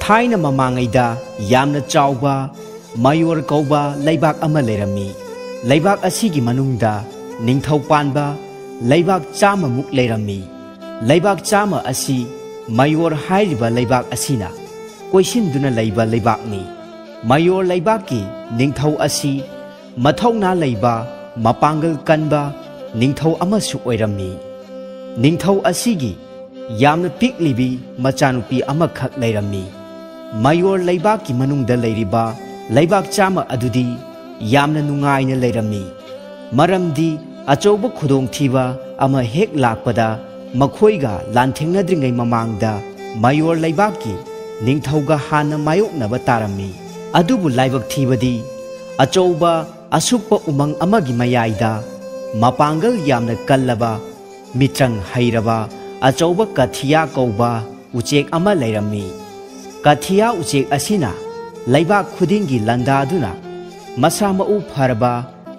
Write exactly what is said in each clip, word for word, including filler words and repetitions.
ꯊꯥꯏꯅ ꯃꯃꯥꯡꯉꯩꯗ ꯌꯥꯝꯅ ꯆꯥꯎꯕ ꯃꯌꯣꯔ ꯀꯧꯕ ꯂꯩꯕꯥꯛ ꯑꯃ ꯂꯩꯔꯝꯃꯤ꯫ ꯂꯩꯕꯥꯛ ꯑꯁꯤꯒꯤ ꯃꯅꯨꯡꯗ ꯅꯤꯡꯊꯧ ꯄꯥꯟꯕ ꯂꯩꯕꯥꯛ ꯆꯥꯝꯃꯃꯨꯛ ꯂꯩꯔꯝꯃꯤ꯫ ꯂꯩꯕꯥꯛ ꯆꯥꯝꯃ ꯑꯁꯤ ꯃꯌꯣꯔ ꯍꯥꯏꯔꯤꯕ ꯂꯩꯕꯥꯛ ꯑꯁꯤꯅ ꯀꯣꯏꯁꯤꯟꯗꯨꯅ ꯂꯩꯕ ꯂꯩꯕꯥꯛꯅꯤ꯫ ꯃꯌꯣꯔ ꯂꯩꯕꯥꯛꯀꯤ ꯅꯤꯡꯊꯧ ꯑꯁꯤ ꯃꯊꯧꯅꯥ ꯂꯩꯕ, ꯃꯄꯥꯡꯒꯜ ꯀꯟꯕ ꯅꯤꯡꯊꯧ ꯑꯃꯁꯨ ꯑꯣꯏꯔꯝꯃꯤ꯫ ꯅꯤꯡꯊꯧ ꯑꯁꯤꯒꯤ ꯌꯥꯝꯅ ꯄꯤꯛꯂꯤꯕꯤ ꯃꯆꯥꯅꯨꯄꯤ ꯑꯃꯈꯛ ꯂꯩꯔꯝꯃꯤ꯫ ꯃꯌꯣꯔ ꯂꯩꯕꯥꯛꯀꯤ ꯃꯅꯨꯡꯗ ꯂꯩꯔꯤꯕ ꯂꯩꯕꯥꯛ ꯆꯥꯝꯃ ꯑꯗꯨꯗꯤ ꯌꯥꯝꯅ ꯅꯨꯡꯉꯥꯏꯅ ꯂꯩꯔꯝꯃꯤ꯫ ꯃꯔꯝꯗꯤ ꯑꯆꯧꯕ ꯈꯨꯗꯣꯡꯊꯤꯕ ꯑꯃ ꯍꯦꯛ ꯂꯥꯛꯄꯗ ꯃꯈꯣꯏꯒ ꯂꯥꯟꯊꯦꯡꯅꯗ꯭ꯔꯤꯉꯩ ꯃꯃꯥꯡꯗ ꯃꯌꯣꯔ ꯂꯩꯕꯥꯛꯀꯤ ꯅꯤꯡꯊꯧꯒ ꯍꯥꯟꯅ ꯃꯥꯌꯣꯛꯅꯕ ꯇꯥꯔꯝꯃꯤ꯫ ꯑꯗꯨꯕꯨ ꯂꯥꯏꯕꯛ ꯊꯤꯕꯗꯤ ꯑꯆꯧꯕ ꯑꯁꯨꯛꯄ ꯎꯃꯪ ꯑꯃꯒꯤ ꯃꯌꯥꯏꯗ ꯃꯄꯥꯡꯒꯜ ꯌꯥꯝꯅ ꯀꯜꯂꯕ, ꯃꯤꯇ꯭ꯔꯪ ꯍꯩꯔꯕ ꯑꯆꯧꯕ ꯀꯊꯤꯌꯥ ꯀꯧꯕ ꯎꯆꯦꯛ ꯑꯃ ꯂꯩꯔꯝꯃꯤ꯫ ꯀꯊꯤꯌꯥ ꯎꯆꯦꯛ ꯑꯁꯤꯅ ꯂꯩꯕꯥꯛ ꯈꯨꯗꯤꯡꯒꯤ ꯂꯥꯟꯗꯥꯗꯨꯅ ꯃꯁꯥ ꯃꯎ ꯐꯔꯕ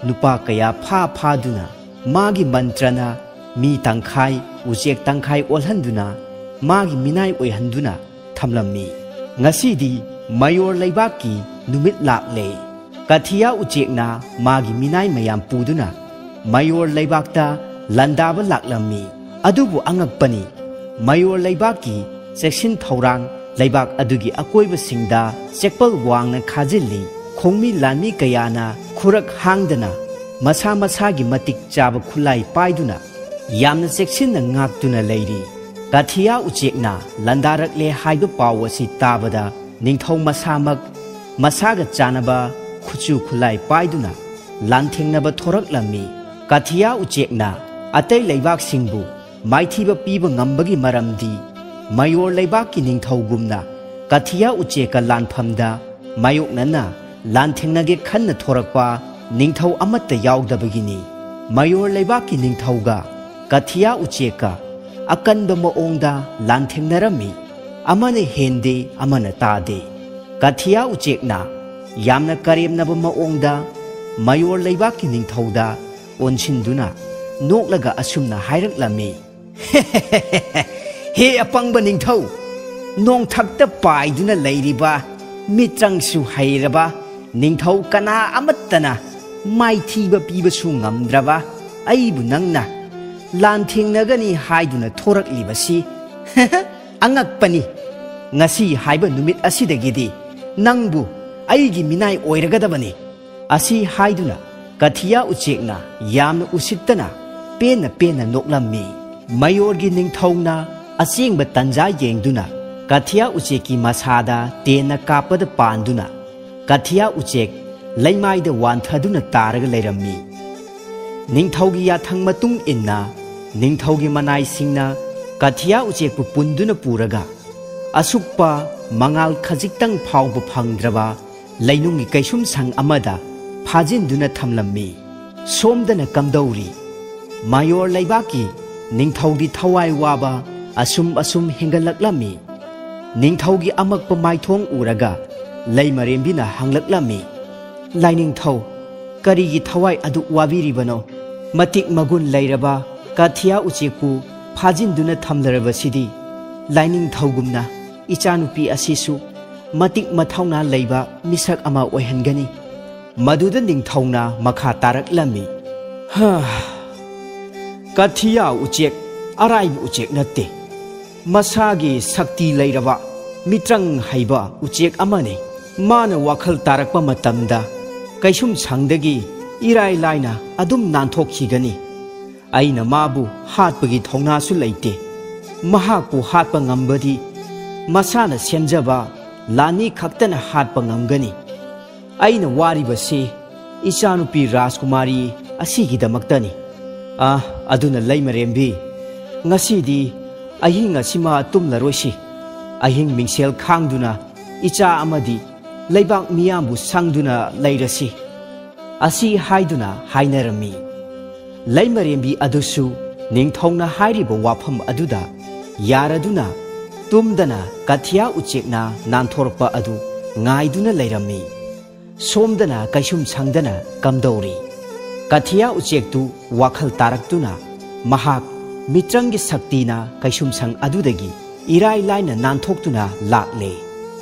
ꯅꯨꯄꯥ ꯀꯌꯥ ꯐꯥ ꯐꯥꯗꯨꯅ ꯃꯥꯒꯤ ꯃꯟꯇ꯭ꯔꯅ ꯃꯤ ꯇꯪꯈꯥꯏ ꯎꯆꯦꯛ ꯇꯪꯈꯥꯏ ꯑꯣꯜꯍꯟꯗꯨꯅ ꯃꯥꯒꯤ ꯃꯤꯅꯥꯏ ꯑꯣꯏꯍꯟꯗꯨꯅ ꯊꯝꯂꯝꯃꯤ꯫ ꯉꯁꯤꯗꯤ ꯃꯌꯣꯔ ꯂꯩꯕꯥꯛꯀꯤ ꯅꯨꯃꯤꯠ ꯂꯥꯛꯂꯦ꯫ ꯀꯊꯤꯌꯥ ꯎꯆꯦꯛꯅ ꯃꯥꯒꯤ ꯃꯤꯅꯥꯏ ꯃꯌꯥꯝ ꯄꯨꯗꯨꯅ ꯃꯌꯣꯔ ꯂꯩꯕꯥꯛꯇ ꯂꯥꯟꯗꯥꯕ ꯂꯥꯛꯂꯝꯃꯤ꯫ ꯑꯗꯨꯕꯨ ꯑꯉꯛꯄꯅꯤ, ꯃꯌꯣꯔ ꯂꯩꯕꯥꯛꯀꯤ ꯆꯦꯛꯁꯤꯟ ꯊꯧꯔꯥꯡ ꯂꯩꯕꯥꯛ ꯑꯗꯨꯒꯤ ꯑꯀꯣꯏꯕꯁꯤꯡꯗ ꯆꯦꯛꯄꯜ ꯋꯥꯡꯅ ꯈꯥꯖꯤꯜꯂꯤ꯫ ꯈꯣꯡꯃꯤ ꯂꯥꯟꯃꯤ ꯀꯌꯥꯅ ꯈꯨꯔꯛ ꯍꯥꯡꯗꯅ ꯃꯁꯥ ꯃꯁꯥꯒꯤ ꯃꯇꯤꯛ ꯆꯥꯕ ꯈꯨꯠꯂꯥꯏ ꯄꯥꯏꯗꯨꯅ ꯌꯥꯝꯅ ꯆꯦꯛꯁꯤꯟꯅ ꯉꯥꯛꯇꯨꯅ ꯂꯩꯔꯤ꯫ ꯀꯊꯤꯌꯥ ꯎꯆꯦꯛꯅ ꯂꯥꯟꯗꯥꯔꯛꯂꯦ ꯍꯥꯏꯕ ꯄꯥꯎ ꯑꯁꯤ ꯇꯥꯕꯗ ꯅꯤꯡꯊꯧ ꯃꯁꯥꯃꯛ ꯃꯁꯥꯒ ꯆꯥꯟꯅꯕ ꯈꯨꯠꯁꯨ ꯈꯨꯠꯂꯥꯏ ꯄꯥꯏꯗꯨꯅ ꯂꯥꯟꯊꯦꯡꯅꯕ ꯊꯣꯔꯛꯂꯝꯃꯤ꯫ ꯀꯊꯤꯌꯥ ꯎꯆꯦꯛꯅ ꯑꯇꯩ ꯂꯩꯕꯥꯛꯁꯤꯡꯕꯨ ꯃꯥꯏꯊꯤꯕ ꯄꯤꯕ ꯉꯝꯕꯒꯤ ꯃꯔꯝꯗꯤ ꯃꯌꯣꯔ ꯂꯩꯕꯥꯛꯀꯤ ꯅꯤꯡꯊꯧꯒꯨꯝꯅ ꯀꯊꯤꯌꯥ ꯎꯆꯦꯛꯀ ꯂꯥꯟꯐꯝꯗ ꯃꯥꯌꯣꯛꯅꯅ ꯂꯥꯟꯊꯦꯡꯅꯒꯦ ꯈꯟꯅ ꯊꯣꯔꯛꯄ ꯅꯤꯡꯊꯧ ꯑꯃꯠꯇ ꯌꯥꯎꯗꯕꯒꯤꯅꯤ꯫ ꯃꯌꯣꯔ ꯂꯩꯕꯥꯛꯀꯤ ꯅꯤꯡꯊꯧꯒ ꯀꯊꯤꯌꯥ ꯎꯆꯦꯛꯀ ꯑꯀꯟꯕ ꯃꯑꯣꯡꯗ ꯂꯥꯟꯊꯦꯡꯅꯔꯝꯃꯤ꯫ ꯑꯃꯅ ꯍꯦꯟꯗꯦ, ꯑꯃꯅ ꯇꯥꯗꯦ꯫ ꯀꯊꯤꯌꯥ ꯎꯆꯦꯛꯅ ꯌꯥꯝꯅ ꯀꯔꯦꯝꯅꯕ ꯃꯑꯣꯡꯗ ꯃꯌꯣꯔ ꯂꯩꯕꯥꯛꯀꯤ ꯅꯤꯡꯊꯧꯗ ꯑꯣꯟꯁꯤꯟꯗꯨꯅ ꯅꯣꯛꯂꯒ ꯑꯁꯨꯝꯅ ꯍꯥꯏꯔꯛꯂꯝꯃꯤ, "ꯍꯦ ꯑꯄꯪꯕ ꯅꯤꯡꯊꯧ, ꯅꯣꯡꯊꯛꯇ ꯄꯥꯏꯗꯨꯅ ꯂꯩꯔꯤꯕ ꯃꯤꯇ꯭ꯔꯪꯁꯨ ꯍꯩꯔꯕ ꯅꯤꯡꯊꯧ ꯀꯅꯥ ꯑꯃꯠꯇꯅ ꯃꯥꯏꯊꯤꯕ ꯄꯤꯕꯁꯨ ꯉꯝꯗ꯭ꯔꯕ ꯑꯩꯕꯨ ꯅꯪꯅ ꯂꯥꯟꯊꯦꯡꯅꯒꯅꯤ ꯍꯥꯏꯗꯨꯅ ꯊꯣꯔꯛꯂꯤꯕꯁꯤ ꯑꯉꯛꯄꯅꯤ꯫ ꯉꯁꯤ ꯍꯥꯏꯕ ꯅꯨꯃꯤꯠ ꯑꯁꯤꯗꯒꯤꯗꯤ ꯅꯪꯕꯨ ꯑꯩꯒꯤ ꯃꯤꯅꯥꯏ ꯑꯣꯏꯔꯒꯗꯕꯅꯤ꯫ ꯑꯁꯤ ꯍꯥꯏꯗꯨꯅ ꯀꯊꯤꯌꯥ ꯎꯆꯦꯛꯅ ꯌꯥꯝꯅ ꯎꯁꯤꯠꯇꯅ ꯄꯦꯟꯅ ꯄꯦꯟꯅ ꯅꯣꯛꯂꯝꯃꯤ꯫ ꯃꯌꯣꯔꯒꯤ ꯅꯤꯡꯊꯧꯅ ꯑꯁꯦꯡꯕ ꯇꯟꯖꯥ ꯌꯦꯡꯗꯨꯅ ꯀꯊꯤꯌꯥ ꯎꯆꯦꯛꯀꯤ ꯃꯁꯥꯗ ꯇꯦꯟꯅ ꯀꯥꯞꯄꯗ ꯄꯥꯟꯗꯨꯅ ꯀꯊꯤꯌꯥ ꯎꯆꯦꯛ ꯂꯩꯃꯥꯏꯗ ꯋꯥꯟꯊꯗꯨꯅ ꯇꯥꯔꯒ ꯂꯩꯔꯝꯃꯤ꯫ ꯅꯤꯡꯊꯧꯒꯤ ꯌꯥꯊꯪ ꯃꯇꯨꯡ ꯏꯟꯅ ꯅꯤꯡꯊꯧꯒꯤ ꯃꯅꯥꯏꯁꯤꯡꯅ ꯀꯊꯤꯌꯥ ꯎꯆꯦꯛꯄꯨ ꯄꯨꯟꯗꯨꯅ ꯄꯨꯔꯒ ꯑꯁꯨꯛꯄ ꯃꯉꯥꯜ ꯈꯖꯤꯛꯇꯪ ꯐꯥꯎꯕ ꯐꯪꯗ꯭ꯔꯕ ꯂꯩꯅꯨꯡꯒꯤ ꯀꯩꯁꯨꯝꯁꯪ ꯑꯃꯗ ꯐꯥꯖꯤꯟꯗꯨꯅ ꯊꯝꯂꯝꯃꯤ꯫ ꯁꯣꯝꯗꯅ ꯀꯝꯗꯧꯔꯤ? ꯃꯌꯣꯔ ꯂꯩꯕꯥꯛꯀꯤ ꯅꯤꯡꯊꯧꯗꯤ ꯊꯋꯥꯏ ꯋꯥꯕ ꯑꯁꯨꯝ ꯑꯁꯨꯝ ꯍꯦꯟꯒꯠꯂꯛꯂꯝꯃꯤ꯫ ꯅꯤꯡꯊꯧꯒꯤ ꯑꯃꯛꯄ ꯃꯥꯏꯊꯣꯡ ꯎꯔꯒ ꯂꯩꯃꯔꯦꯝꯕꯤꯅ ꯍꯪꯂꯛꯂꯝꯃꯤ, "ꯂꯥꯏꯅꯤꯡꯊꯧ, ꯀꯔꯤꯒꯤ ꯊꯋꯥꯏ ꯑꯗꯨꯛ ꯋꯥꯕꯤꯔꯤꯕꯅꯣ? ꯃꯇꯤꯛ ꯃꯒꯨꯟ ꯂꯩꯔꯕ ꯀꯊꯤꯌꯥ ꯎꯆꯦꯛꯄꯨ ꯐꯥꯖꯤꯟꯗꯨꯅ ꯊꯝꯂꯔꯕꯁꯤꯗꯤ ꯂꯥꯏꯅꯤꯡꯊꯧꯒꯨꯝꯅ ꯏꯆꯥꯅꯨꯄꯤ ꯑꯁꯤꯁꯨ ꯃꯇꯤꯛ ꯃꯊꯧꯅꯥ ꯂꯩꯕ ꯃꯤꯁꯛ ꯑꯃ ꯑꯣꯏꯍꯟꯒꯅꯤ꯫" ꯃꯗꯨꯗ ꯅꯤꯡꯊꯧꯅ ꯃꯈꯥ ꯇꯥꯔꯛꯂꯝꯃꯤ, "ꯍꯥ, ꯀꯊꯤꯌꯥ ꯎꯆꯦꯛ ꯑꯔꯥꯏꯕ ꯎꯆꯦꯛ ꯅꯠꯇꯦ꯫ ꯃꯁꯥꯒꯤ ꯁꯛꯇꯤ ꯂꯩꯔꯕ, ꯃꯤꯇ꯭ꯔꯪ ꯍꯩꯕ ꯎꯆꯦꯛ ꯑꯃꯅꯤ꯫ ꯃꯥꯅ ꯋꯥꯈꯜ ꯇꯥꯔꯛꯄ ꯃꯇꯝꯗ ꯀꯩꯁꯨꯝꯁꯪꯗꯒꯤ ꯏꯔꯥꯏ ꯂꯥꯏꯅ ꯑꯗꯨꯝ ꯅꯥꯟꯊꯣꯛꯈꯤꯒꯅꯤ꯫ ꯑꯩꯅ ꯃꯥꯕꯨ ꯍꯥꯠꯄꯒꯤ ꯊꯧꯅꯥꯁꯨ ꯂꯩꯇꯦ꯫ ꯃꯍꯥꯛꯄꯨ ꯍꯥꯠꯄ ꯉꯝꯕꯗꯤ ꯃꯁꯥꯅ ꯁꯦꯝꯖꯕ ꯂꯥꯟꯃꯤ ꯈꯛꯇꯅ ꯍꯥꯠꯄ ꯉꯝꯒꯅꯤ꯫ ꯑꯩꯅ ꯋꯥꯔꯤꯕꯁꯤ ꯏꯆꯥꯅꯨꯄꯤ ꯔꯥꯖꯀꯨꯃꯥꯔꯤ ꯑꯁꯤꯒꯤꯗꯃꯛꯇꯅꯤ꯫ ꯑꯥ, ꯑꯗꯨꯅ ꯂꯩꯃꯔꯦꯝꯕꯤ, ꯉꯁꯤꯗꯤ ꯑꯍꯤꯡ ꯑꯁꯤꯃ ꯇꯨꯝꯂꯔꯣꯏꯁꯤ꯫ ꯑꯍꯤꯡ ꯃꯤꯡꯁꯦꯜ ꯈꯥꯡꯗꯨꯅ ꯏꯆꯥ ꯑꯃꯗꯤ ꯂꯩꯕꯥꯛ ꯃꯤꯌꯥꯝꯕꯨ ꯁꯪꯗꯨꯅ ꯂꯩꯔꯁꯤ꯫" ꯑꯁꯤ ꯍꯥꯏꯗꯨꯅ ꯍꯥꯏꯅꯔꯝꯃꯤ꯫ ꯂꯩꯃꯔꯦꯝꯕꯤ ꯑꯗꯨꯁꯨ ꯅꯤꯡꯊꯧꯅ ꯍꯥꯏꯔꯤꯕ ꯋꯥꯐꯝ ꯑꯗꯨꯗ ꯌꯥꯔꯗꯨꯅ ꯇꯨꯝꯗꯅ ꯀꯊꯤꯌꯥ ꯎꯆꯦꯛꯅ ꯅꯥꯟꯊꯣꯔꯛꯄ ꯑꯗꯨ ꯉꯥꯏꯗꯨꯅ ꯂꯩꯔꯝꯃꯤ꯫ ꯁꯣꯝꯗꯅ ꯀꯩꯁꯨꯝꯁꯪꯗꯅ ꯀꯝꯗꯧꯔꯤ? ꯀꯊꯤꯌꯥ ꯎꯆꯦꯛꯇꯨ ꯋꯥꯈꯜ ꯇꯥꯔꯛꯇꯨꯅ ꯃꯍꯥꯛ ꯃꯤꯇ꯭ꯔꯪꯒꯤ ꯁꯛꯇꯤꯅ ꯀꯩꯁꯨꯝꯁꯪ ꯑꯗꯨꯗꯒꯤ ꯏꯔꯥꯏ ꯂꯥꯏꯅ ꯅꯥꯟꯊꯣꯛꯇꯨꯅ ꯂꯥꯛꯂꯦ꯫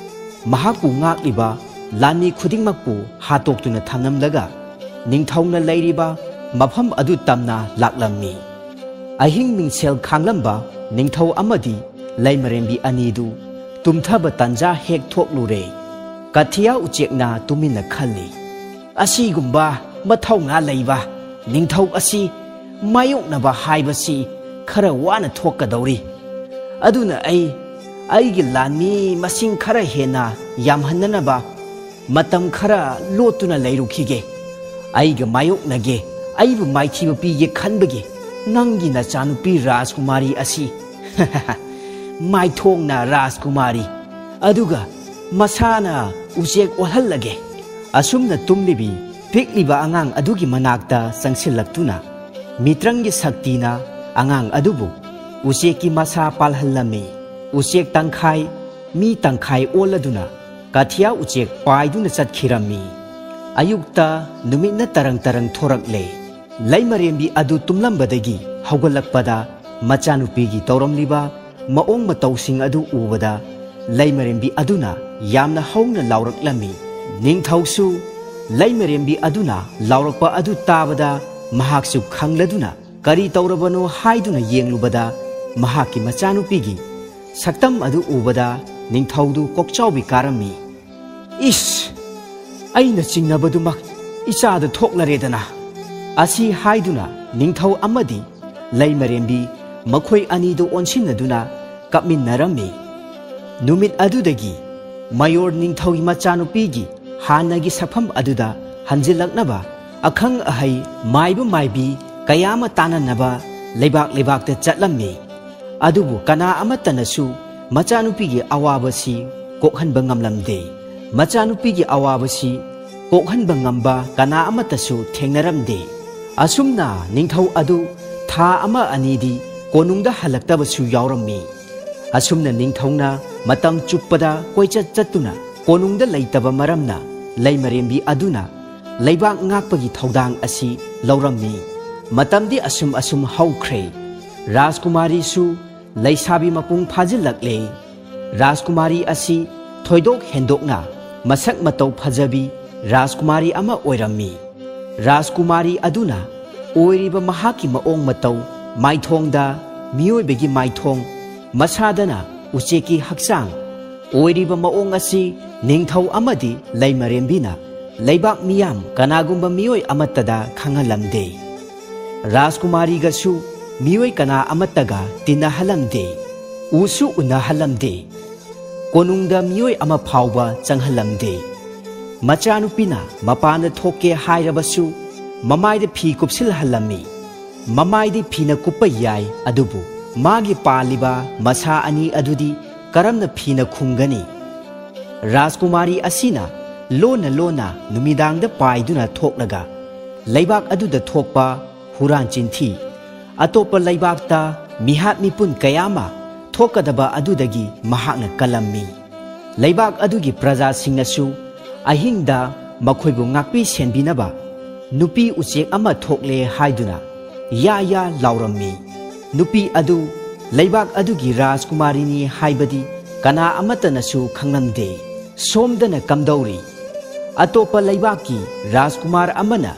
ꯃꯍꯥꯛꯄꯨ ꯉꯥꯛꯂꯤꯕ ꯂꯥꯟꯃꯤ ꯈꯨꯗꯤꯡꯃꯛꯄꯨ ꯍꯥꯠꯇꯣꯛꯇꯨꯅ ꯊꯝꯂꯝꯂꯒ ꯅꯤꯡꯊꯧꯅ ꯂꯩꯔꯤꯕ ꯃꯐꯝ ꯑꯗꯨ ꯇꯝꯅ ꯂꯥꯛꯂꯝꯃꯤ꯫ ꯑꯍꯤꯡ ꯃꯤꯡꯁꯦꯜ ꯈꯥꯡꯂꯝꯕ ꯅꯤꯡꯊꯧ ꯑꯃꯗꯤ ꯂꯩꯃꯔꯦꯝꯕꯤ ꯑꯅꯤꯗꯨ ꯇꯨꯝꯊꯕ ꯇꯟꯖꯥ ꯍꯦꯛ ꯊꯣꯛꯂꯨꯔꯦ꯫ ꯀꯊꯤꯌꯥ ꯎꯆꯦꯛꯅ ꯇꯨꯃꯤꯟꯅ ꯈꯜꯂꯤ, "ꯑꯁꯤꯒꯨꯝꯕ ꯃꯊꯧꯅꯥ ꯂꯩꯕ ꯅꯤꯡꯊꯧ ꯑꯁꯤ ꯃꯥꯌꯣꯛꯅꯕ ꯍꯥꯏꯕꯁꯤ ꯈꯔ ꯋꯥꯅ ꯊꯣꯛꯀꯗꯧꯔꯤ꯫ ꯑꯗꯨꯅ ꯑꯩ ꯑꯩꯒꯤ ꯂꯥꯟꯃꯤ ꯃꯁꯤꯡ ꯈꯔ ꯍꯦꯟꯅ ꯌꯥꯝꯍꯟꯅꯅꯕ ꯃꯇꯝ ꯈꯔ ꯂꯣꯠꯇꯨꯅ ꯂꯩꯔꯨꯈꯤꯒꯦ꯫ ꯑꯩꯒ ꯃꯥꯌꯣꯛꯅꯒꯦ, ꯑꯩꯕꯨ ꯃꯥꯏꯊꯤꯕ ꯄꯤꯒꯦ ꯈꯟꯕꯒꯤ ꯅꯪꯒꯤ ꯅꯆꯥꯅꯨꯄꯤ ꯔꯥꯖꯀꯨꯃꯥꯔꯤ ꯑꯁꯤ ꯃꯥꯏꯊꯣꯡꯅ ꯔꯥꯖꯀꯨꯃꯥꯔꯤ, ꯑꯗꯨꯒ ꯃꯁꯥꯅ ꯎꯆꯦꯛ ꯑꯣꯜꯍꯜꯂꯒꯦ꯫" ꯑꯁꯨꯝꯅ ꯇꯨꯝꯂꯤꯕꯤ ꯄꯤꯛꯂꯤꯕ ꯑꯉꯥꯡ ꯑꯗꯨꯒꯤ ꯃꯅꯥꯛꯇ ꯆꯪꯁꯤꯜꯂꯛꯇꯨꯅ ꯃꯤꯇ꯭ꯔꯪꯒꯤ ꯁꯛꯇꯤꯅ ꯑꯉꯥꯡ ꯑꯗꯨꯕꯨ ꯎꯆꯦꯛꯀꯤ ꯃꯁꯥ ꯄꯥꯜꯍꯜꯂꯝꯃꯤ꯫ ꯎꯆꯦꯛ ꯇꯪꯈꯥꯏ, ꯃꯤ ꯇꯪꯈꯥꯏ ꯑꯣꯜꯂꯗꯨꯅ ꯀꯊꯤꯌꯥ ꯎꯆꯦꯛ ꯄꯥꯏꯗꯨꯅ ꯆꯠꯈꯤꯔꯝꯃꯤ꯫ ꯑꯌꯨꯛꯇ ꯅꯨꯃꯤꯠꯅ ꯇꯔꯪ ꯇꯔꯪ ꯊꯣꯔꯛꯂꯦ꯫ ꯂꯩꯃꯔꯦꯝꯕꯤ ꯑꯗꯨ ꯇꯨꯝꯂꯝꯕꯗꯒꯤ ꯍꯧꯒꯠꯂꯛꯄꯗ ꯃꯆꯥꯅꯨꯄꯤꯒꯤ ꯇꯧꯔꯝꯂꯤꯕ ꯃꯑꯣꯡ ꯃꯇꯧꯁꯤꯡ ꯑꯗꯨ ꯎꯕꯗ ꯂꯩꯃꯔꯦꯝꯕꯤ ꯑꯗꯨꯅ ꯌꯥꯝꯅ ꯍꯧꯅ ꯂꯥꯎꯔꯛꯂꯝꯃꯤ꯫ ꯅꯤꯡꯊꯧꯁꯨ ꯂꯩꯃꯔꯦꯝꯕꯤ ꯑꯗꯨꯅ ꯂꯥꯎꯔꯛꯄ ꯑꯗꯨ ꯇꯥꯕꯗ ꯃꯍꯥꯛꯁꯨ ꯈꯪꯂꯗꯨꯅ ꯀꯔꯤ ꯇꯧꯔꯕꯅꯣ ꯍꯥꯏꯗꯨꯅ ꯌꯦꯡꯂꯨꯕꯗ ꯃꯍꯥꯛꯀꯤ ꯃꯆꯥꯅꯨꯄꯤꯒꯤ ꯁꯛꯇꯝ ꯑꯗꯨ ꯎꯕꯗ ꯅꯤꯡꯊꯧꯗꯨ ꯀꯣꯛꯆꯥꯎꯕꯤ ꯀꯥꯔꯝꯃꯤ꯫ "ꯏꯁ! ꯑꯩꯅ ꯆꯤꯡꯅꯕꯗꯨꯃꯛ ꯏꯆꯥꯗ ꯊꯣꯛꯂꯔꯦꯗꯅ!" ꯑꯁꯤ ꯍꯥꯏꯗꯨꯅ ꯅꯤꯡꯊꯧ ꯑꯃꯗꯤ ꯂꯩꯃꯔꯦꯝꯕꯤ ꯃꯈꯣꯏ ꯑꯅꯤꯗꯨ ꯑꯣꯟꯁꯤꯟꯅꯗꯨꯅ ꯀꯞꯃꯤꯟꯅꯔꯝꯃꯤ꯫ ꯅꯨꯃꯤꯠ ꯑꯗꯨꯗꯒꯤ ꯃꯌꯣꯔ ꯅꯤꯡꯊꯧꯒꯤ ꯃꯆꯥꯅꯨꯄꯤꯒꯤ ꯍꯥꯟꯅꯒꯤ ꯁꯛꯐꯝ ꯑꯗꯨꯗ ꯍꯟꯖꯤꯜꯂꯛꯅꯕ ꯑꯈꯪ ꯑꯍꯩ ꯃꯥꯏꯕ ꯃꯥꯏꯕꯤ ꯀꯌꯥ ꯑꯃ ꯇꯥꯟꯅꯅꯕ ꯂꯩꯕꯥꯛ ꯂꯩꯕꯥꯛꯇ ꯆꯠꯂꯝꯃꯤ꯫ ꯑꯗꯨꯕꯨ ꯀꯅꯥ ꯑꯃꯠꯇꯅꯁꯨ ꯃꯆꯥꯅꯨꯄꯤꯒꯤ ꯑꯋꯥꯕꯁꯤ ꯀꯣꯛꯍꯟꯕ ꯉꯝꯂꯝꯗꯦ꯫ ꯃꯆꯥꯅꯨꯄꯤꯒꯤ ꯑꯋꯥꯕꯁꯤ ꯀꯣꯛꯍꯟꯕ ꯉꯝꯕ ꯀꯅꯥ ꯑꯃꯠꯇꯁꯨ ꯊꯦꯡꯅꯔꯝꯗꯦ꯫ ꯑꯁꯨꯝꯅ ꯅꯤꯡꯊꯧ ꯑꯗꯨ ꯊꯥ ꯑꯃ ꯑꯅꯤꯗꯤ ꯀꯣꯅꯨꯡꯗ ꯍꯜꯂꯛꯇꯕꯁꯨ ꯌꯥꯎꯔꯝꯃꯤ꯫ ꯑꯁꯨꯝꯅ ꯅꯤꯡꯊꯧꯅ ꯃꯇꯝ ꯆꯨꯞꯄꯗ ꯀꯣꯏꯆꯠ ꯆꯠꯇꯨꯅ ꯀꯣꯅꯨꯡꯗ ꯂꯩꯇꯕ ꯃꯔꯝꯅ ꯂꯩꯃꯔꯦꯝꯕꯤ ꯑꯗꯨꯅ ꯂꯩꯕꯥꯛ ꯉꯥꯛꯄꯒꯤ ꯊꯧꯗꯥꯡ ꯑꯁꯤ ꯂꯧꯔꯝꯃꯤ꯫ ꯃꯇꯝꯗꯤ ꯑꯁꯨꯝ ꯑꯁꯨꯝ ꯍꯧꯈ꯭ꯔꯦ꯫ ꯔꯥꯖꯀꯨꯃꯥꯔꯤꯁꯨ ꯂꯩꯁꯥꯕꯤ ꯃꯄꯨꯡ ꯐꯥꯖꯤꯜꯂꯛꯂꯦ꯫ ꯔꯥꯖꯀꯨꯃꯥꯔꯤ ꯑꯁꯤ ꯊꯣꯏꯗꯣꯛ ꯍꯦꯟꯗꯣꯛꯅ ꯃꯁꯛ ꯃꯇꯧ ꯐꯖꯕꯤ ꯔꯥꯖꯀꯨꯃꯥꯔꯤ ꯑꯃ ꯑꯣꯏꯔꯝꯃꯤ꯫ ꯔꯥꯖꯀꯨꯃꯥꯔꯤ ꯑꯗꯨꯅ ꯑꯣꯏꯔꯤꯕ ꯃꯍꯥꯛꯀꯤ ꯃꯑꯣꯡ ꯃꯇꯧ, ꯃꯥꯏꯊꯣꯡꯗ ꯃꯤꯑꯣꯏꯕꯒꯤ ꯃꯥꯏꯊꯣꯡ, ꯃꯁꯥꯗꯅ ꯎꯆꯦꯛꯀꯤ ꯍꯛꯆꯥꯡ ꯑꯣꯏꯔꯤꯕ ꯃꯑꯣꯡ ꯑꯁꯤ ꯅꯤꯡꯊꯧ ꯑꯃꯗꯤ ꯂꯩꯃꯔꯦꯝꯕꯤꯅ ꯂꯩꯕꯥꯛ ꯃꯤꯌꯥꯝ ꯀꯅꯥꯒꯨꯝꯕ ꯃꯤꯑꯣꯏ ꯑꯃꯠꯇꯗ ꯈꯪꯍꯜꯂꯝꯗꯦ꯫ ꯔꯥꯖꯀꯨꯃꯥꯔꯤꯒꯁꯨ ꯃꯤꯑꯣꯏ ꯀꯅꯥ ꯑꯃꯠꯇꯒ ꯇꯤꯟꯅꯍꯜꯂꯝꯗꯦ, ꯎꯁꯨ ꯎꯅꯍꯜꯂꯝꯗꯦ꯫ ꯀꯣꯅꯨꯡꯗ ꯃꯤꯑꯣꯏ ꯑꯃ ꯐꯥꯎꯕ ꯆꯪꯍꯜꯂꯝꯗꯦ꯫ ꯃꯆꯥꯅꯨꯄꯤꯅ ꯃꯄꯥꯟꯗ ꯊꯣꯛꯀꯦ ꯍꯥꯏꯔꯕꯁꯨ ꯃꯃꯥꯏꯗ ꯐꯤ ꯀꯨꯞꯁꯤꯜꯍꯜꯂꯝꯃꯤ꯫ ꯃꯃꯥꯏꯗꯤ ꯐꯤꯅ ꯀꯨꯞꯄ ꯌꯥꯏ, ꯑꯗꯨꯕꯨ ꯃꯥꯒꯤ ꯄꯥꯜꯂꯤꯕ ꯃꯁꯥ ꯑꯅꯤ ꯑꯗꯨꯗꯤ ꯀꯔꯝꯅ ꯐꯤꯅ ꯈꯨꯝꯒꯅꯤ? ꯔꯥꯖꯀꯨꯃꯥꯔꯤ ꯑꯁꯤꯅ ꯂꯣꯟꯅ ꯂꯣꯟꯅ ꯅꯨꯃꯤꯗꯥꯡꯗ ꯄꯥꯏꯗꯨꯅ ꯊꯣꯛꯂꯒ ꯂꯩꯕꯥꯛ ꯑꯗꯨꯗ ꯊꯣꯛꯄ ꯍꯨꯔꯥꯟ ꯆꯤꯟꯊꯤ, ꯑꯇꯣꯞꯄ ꯂꯩꯕꯥꯛꯇ ꯃꯤꯍꯥꯠ ꯃꯤꯄꯨꯟ ꯀꯌꯥ ꯑꯃ ꯊꯣꯛꯀꯗꯕ ꯑꯗꯨꯗꯒꯤ ꯃꯍꯥꯛꯅ ꯀꯜꯂꯝꯃꯤ꯫ ꯂꯩꯕꯥꯛ ꯑꯗꯨꯒꯤ ꯄ꯭ꯔꯖꯥꯁꯤꯡꯅꯁꯨ ꯑꯍꯤꯡꯗ ꯃꯈꯣꯏꯕꯨ ꯉꯥꯛꯄꯤ ꯁꯦꯟꯕꯤꯅꯕ ꯅꯨꯄꯤ ꯎꯆꯦꯛ ꯑꯃ ꯊꯣꯛꯂꯦ ꯍꯥꯏꯗꯨꯅ ꯌꯥ ꯌꯥ ꯂꯥꯎꯔꯝꯃꯤ꯫ ꯅꯨꯄꯤ ꯑꯗꯨ ꯂꯩꯕꯥꯛ ꯑꯗꯨꯒꯤ ꯔꯥꯖꯀꯨꯃꯥꯔꯤꯅꯤ ꯍꯥꯏꯕꯗꯤ ꯀꯅꯥ ꯑꯃꯠꯇꯅꯁꯨ ꯈꯪꯂꯝꯗꯦ꯫ ꯁꯣꯝꯗꯅ ꯀꯝꯗꯧꯔꯤ? ꯑꯇꯣꯞꯄ ꯂꯩꯕꯥꯛꯀꯤ ꯔꯥꯖꯀꯨꯃꯥꯔ ꯑꯃꯅ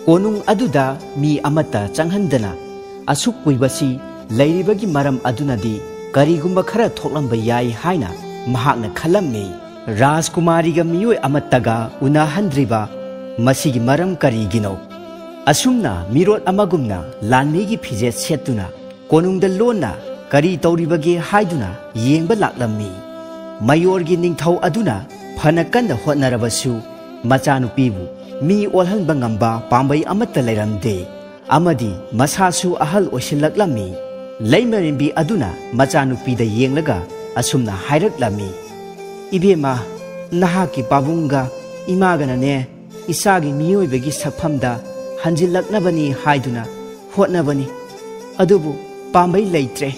ꯀꯣꯅꯨꯡ ꯑꯗꯨꯗ ꯃꯤ ꯑꯃꯠꯇ ꯆꯪꯍꯟꯗꯅ ꯑꯁꯨꯛ ꯀꯨꯏꯕꯁꯤ ꯂꯩꯔꯤꯕꯒꯤ ꯃꯔꯝ ꯑꯗꯨꯅꯗꯤ ꯀꯔꯤꯒꯨꯝꯕ ꯈꯔ ꯊꯣꯛꯂꯝꯕ ꯌꯥꯏ ꯍꯥꯏꯅ ꯃꯍꯥꯛꯅ ꯈꯜꯂꯝꯃꯤ꯫ ꯔꯥꯖꯀꯨꯃꯥꯔꯤꯒ ꯃꯤꯑꯣꯏ ꯑꯃꯠꯇꯒ ꯎꯅꯍꯟꯗ꯭ꯔꯤꯕ ꯃꯁꯤꯒꯤ ꯃꯔꯝ ꯀꯔꯤꯒꯤꯅꯣ? ꯑꯁꯨꯝꯅ ꯃꯤꯔꯣꯠ ꯑꯃꯒꯨꯝꯅ ꯂꯥꯟꯃꯤꯒꯤ ꯐꯤꯖꯦꯠ ꯁꯦꯠꯇꯨꯅ ꯀꯣꯅꯨꯡꯗ ꯂꯣꯟꯅ ꯀꯔꯤ ꯇꯧꯔꯤꯕꯒꯦ ꯍꯥꯏꯗꯨꯅ ꯌꯦꯡꯕ ꯂꯥꯛꯂꯝꯃꯤ꯫ ꯃꯌꯣꯔꯒꯤ ꯅꯤꯡꯊꯧ ꯑꯗꯨꯅ ꯐꯅ ꯀꯟꯅ ꯍꯣꯠꯅꯔꯕꯁꯨ ꯃꯆꯥꯅꯨꯄꯤꯕꯨ ꯃꯤ ꯑꯣꯜꯍꯟꯕ ꯉꯝꯕ ꯄꯥꯝꯕꯩ ꯑꯃꯠꯇ ꯂꯩꯔꯝꯗꯦ꯫ ꯑꯃꯗꯤ ꯃꯁꯥꯁꯨ ꯑꯍꯜ ꯑꯣꯏꯁꯤꯜꯂꯛꯂꯝꯃꯤ꯫ ꯂꯩꯃꯔꯦꯝꯕꯤ ꯑꯗꯨꯅ ꯃꯆꯥꯅꯨꯄꯤꯗ ꯌꯦꯡꯂꯒ ꯑꯁꯨꯝꯅ ꯍꯥꯏꯔꯛꯂꯝꯃꯤ, "ꯏꯕꯦꯝꯃ, ꯅꯍꯥꯛꯀꯤ ꯄꯥꯕꯨꯡꯒ ꯏꯃꯥꯒꯅꯅꯦ ꯏꯆꯥꯒꯤ ꯃꯤꯑꯣꯏꯕꯒꯤ ꯁꯛꯐꯝꯗ ꯍꯟꯖꯤꯜꯂꯛꯅꯕꯅꯤ ꯍꯥꯏꯗꯨꯅ ꯍꯣꯠꯅꯕꯅꯤ, ꯑꯗꯨꯕꯨ ꯄꯥꯝꯕꯩ ꯂꯩꯇ꯭ꯔꯦ꯫"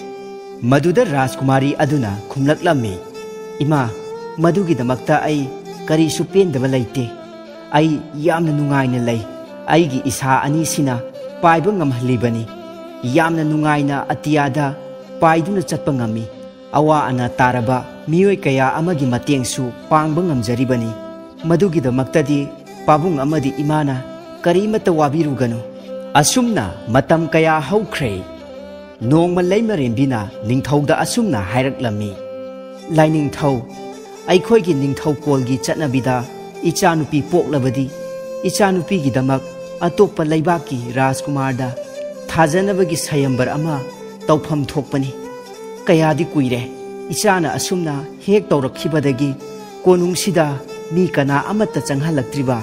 ꯃꯗꯨꯗ ꯔꯥꯖꯀꯨꯃꯥꯔꯤ ꯑꯗꯨꯅ ꯈꯨꯝꯂꯛꯂꯝꯃꯤ, "ꯏꯃꯥ, ꯃꯗꯨꯒꯤꯗꯃꯛꯇ ꯑꯩ ꯀꯔꯤꯁꯨ ꯄꯦꯟꯗꯕ ꯂꯩꯇꯦ꯫ ꯑꯩ ꯌꯥꯝꯅ ꯅꯨꯡꯉꯥꯏꯅ ꯂꯩ꯫ ꯑꯩꯒꯤ ꯏꯁꯥ ꯑꯅꯤꯁꯤꯅ ꯄꯥꯏꯕ ꯉꯝꯍꯜꯂꯤꯕꯅꯤ꯫ ꯌꯥꯝꯅ ꯅꯨꯡꯉꯥꯏꯅ ꯑꯇꯤꯌꯥꯗ ꯄꯥꯏꯗꯨꯅ ꯆꯠꯄ ꯉꯝꯃꯤ꯫ ꯑꯋꯥ ꯑꯅꯥ ꯇꯥꯔꯕ ꯃꯤꯑꯣꯏ ꯀꯌꯥ ꯑꯃꯒꯤ ꯃꯇꯦꯡꯁꯨ ꯄꯥꯡꯕ ꯉꯝꯖꯔꯤꯕꯅꯤ꯫ ꯃꯗꯨꯒꯤꯗꯃꯛꯇꯗꯤ ꯄꯥꯕꯨꯡ ꯑꯃꯗꯤ ꯏꯃꯥꯅ ꯀꯔꯤꯃꯠꯇ ꯋꯥꯕꯤꯔꯨꯒꯅꯨ꯫ ꯑꯁꯨꯝꯅ ꯃꯇꯝ ꯀꯌꯥ ꯍꯧꯈ꯭ꯔꯦ꯫ ꯅꯣꯡꯃ ꯂꯩꯃꯔꯦꯝꯕꯤꯅ ꯅꯤꯡꯊꯧꯗ ꯑꯁꯨꯝꯅ ꯍꯥꯏꯔꯛꯂꯝꯃꯤ, "ꯂꯥꯏꯅꯤꯡꯊꯧ, ꯑꯩꯈꯣꯏꯒꯤ ꯅꯤꯡꯊꯧꯀꯣꯜꯒꯤ ꯆꯠꯅꯕꯤꯗ ꯏꯆꯥꯅꯨꯄꯤ ꯄꯣꯛꯂꯕꯗꯤ ꯏꯆꯥꯅꯨꯄꯤꯒꯤꯗꯃꯛ ꯑꯇꯣꯞꯄ ꯂꯩꯕꯥꯛꯀꯤ ꯔꯥꯖꯀꯨꯃꯥꯔꯗ ꯊꯥꯖꯅꯕꯒꯤ ꯁꯌꯝꯕꯔ ꯑꯃ ꯇꯧꯐꯝ ꯊꯣꯛꯄꯅꯤ꯫ ꯀꯌꯥꯗꯤ ꯀꯨꯏꯔꯦ ꯏꯆꯥꯅ ꯑꯁꯨꯝꯅ ꯍꯦꯛ ꯇꯧꯔꯛꯈꯤꯕꯗꯒꯤ ꯀꯣꯅꯨꯡꯁꯤꯗ ꯃꯤ ꯀꯅꯥ ꯑꯃꯠꯇ ꯆꯪꯍꯜꯂꯛꯇ꯭ꯔꯤꯕ꯫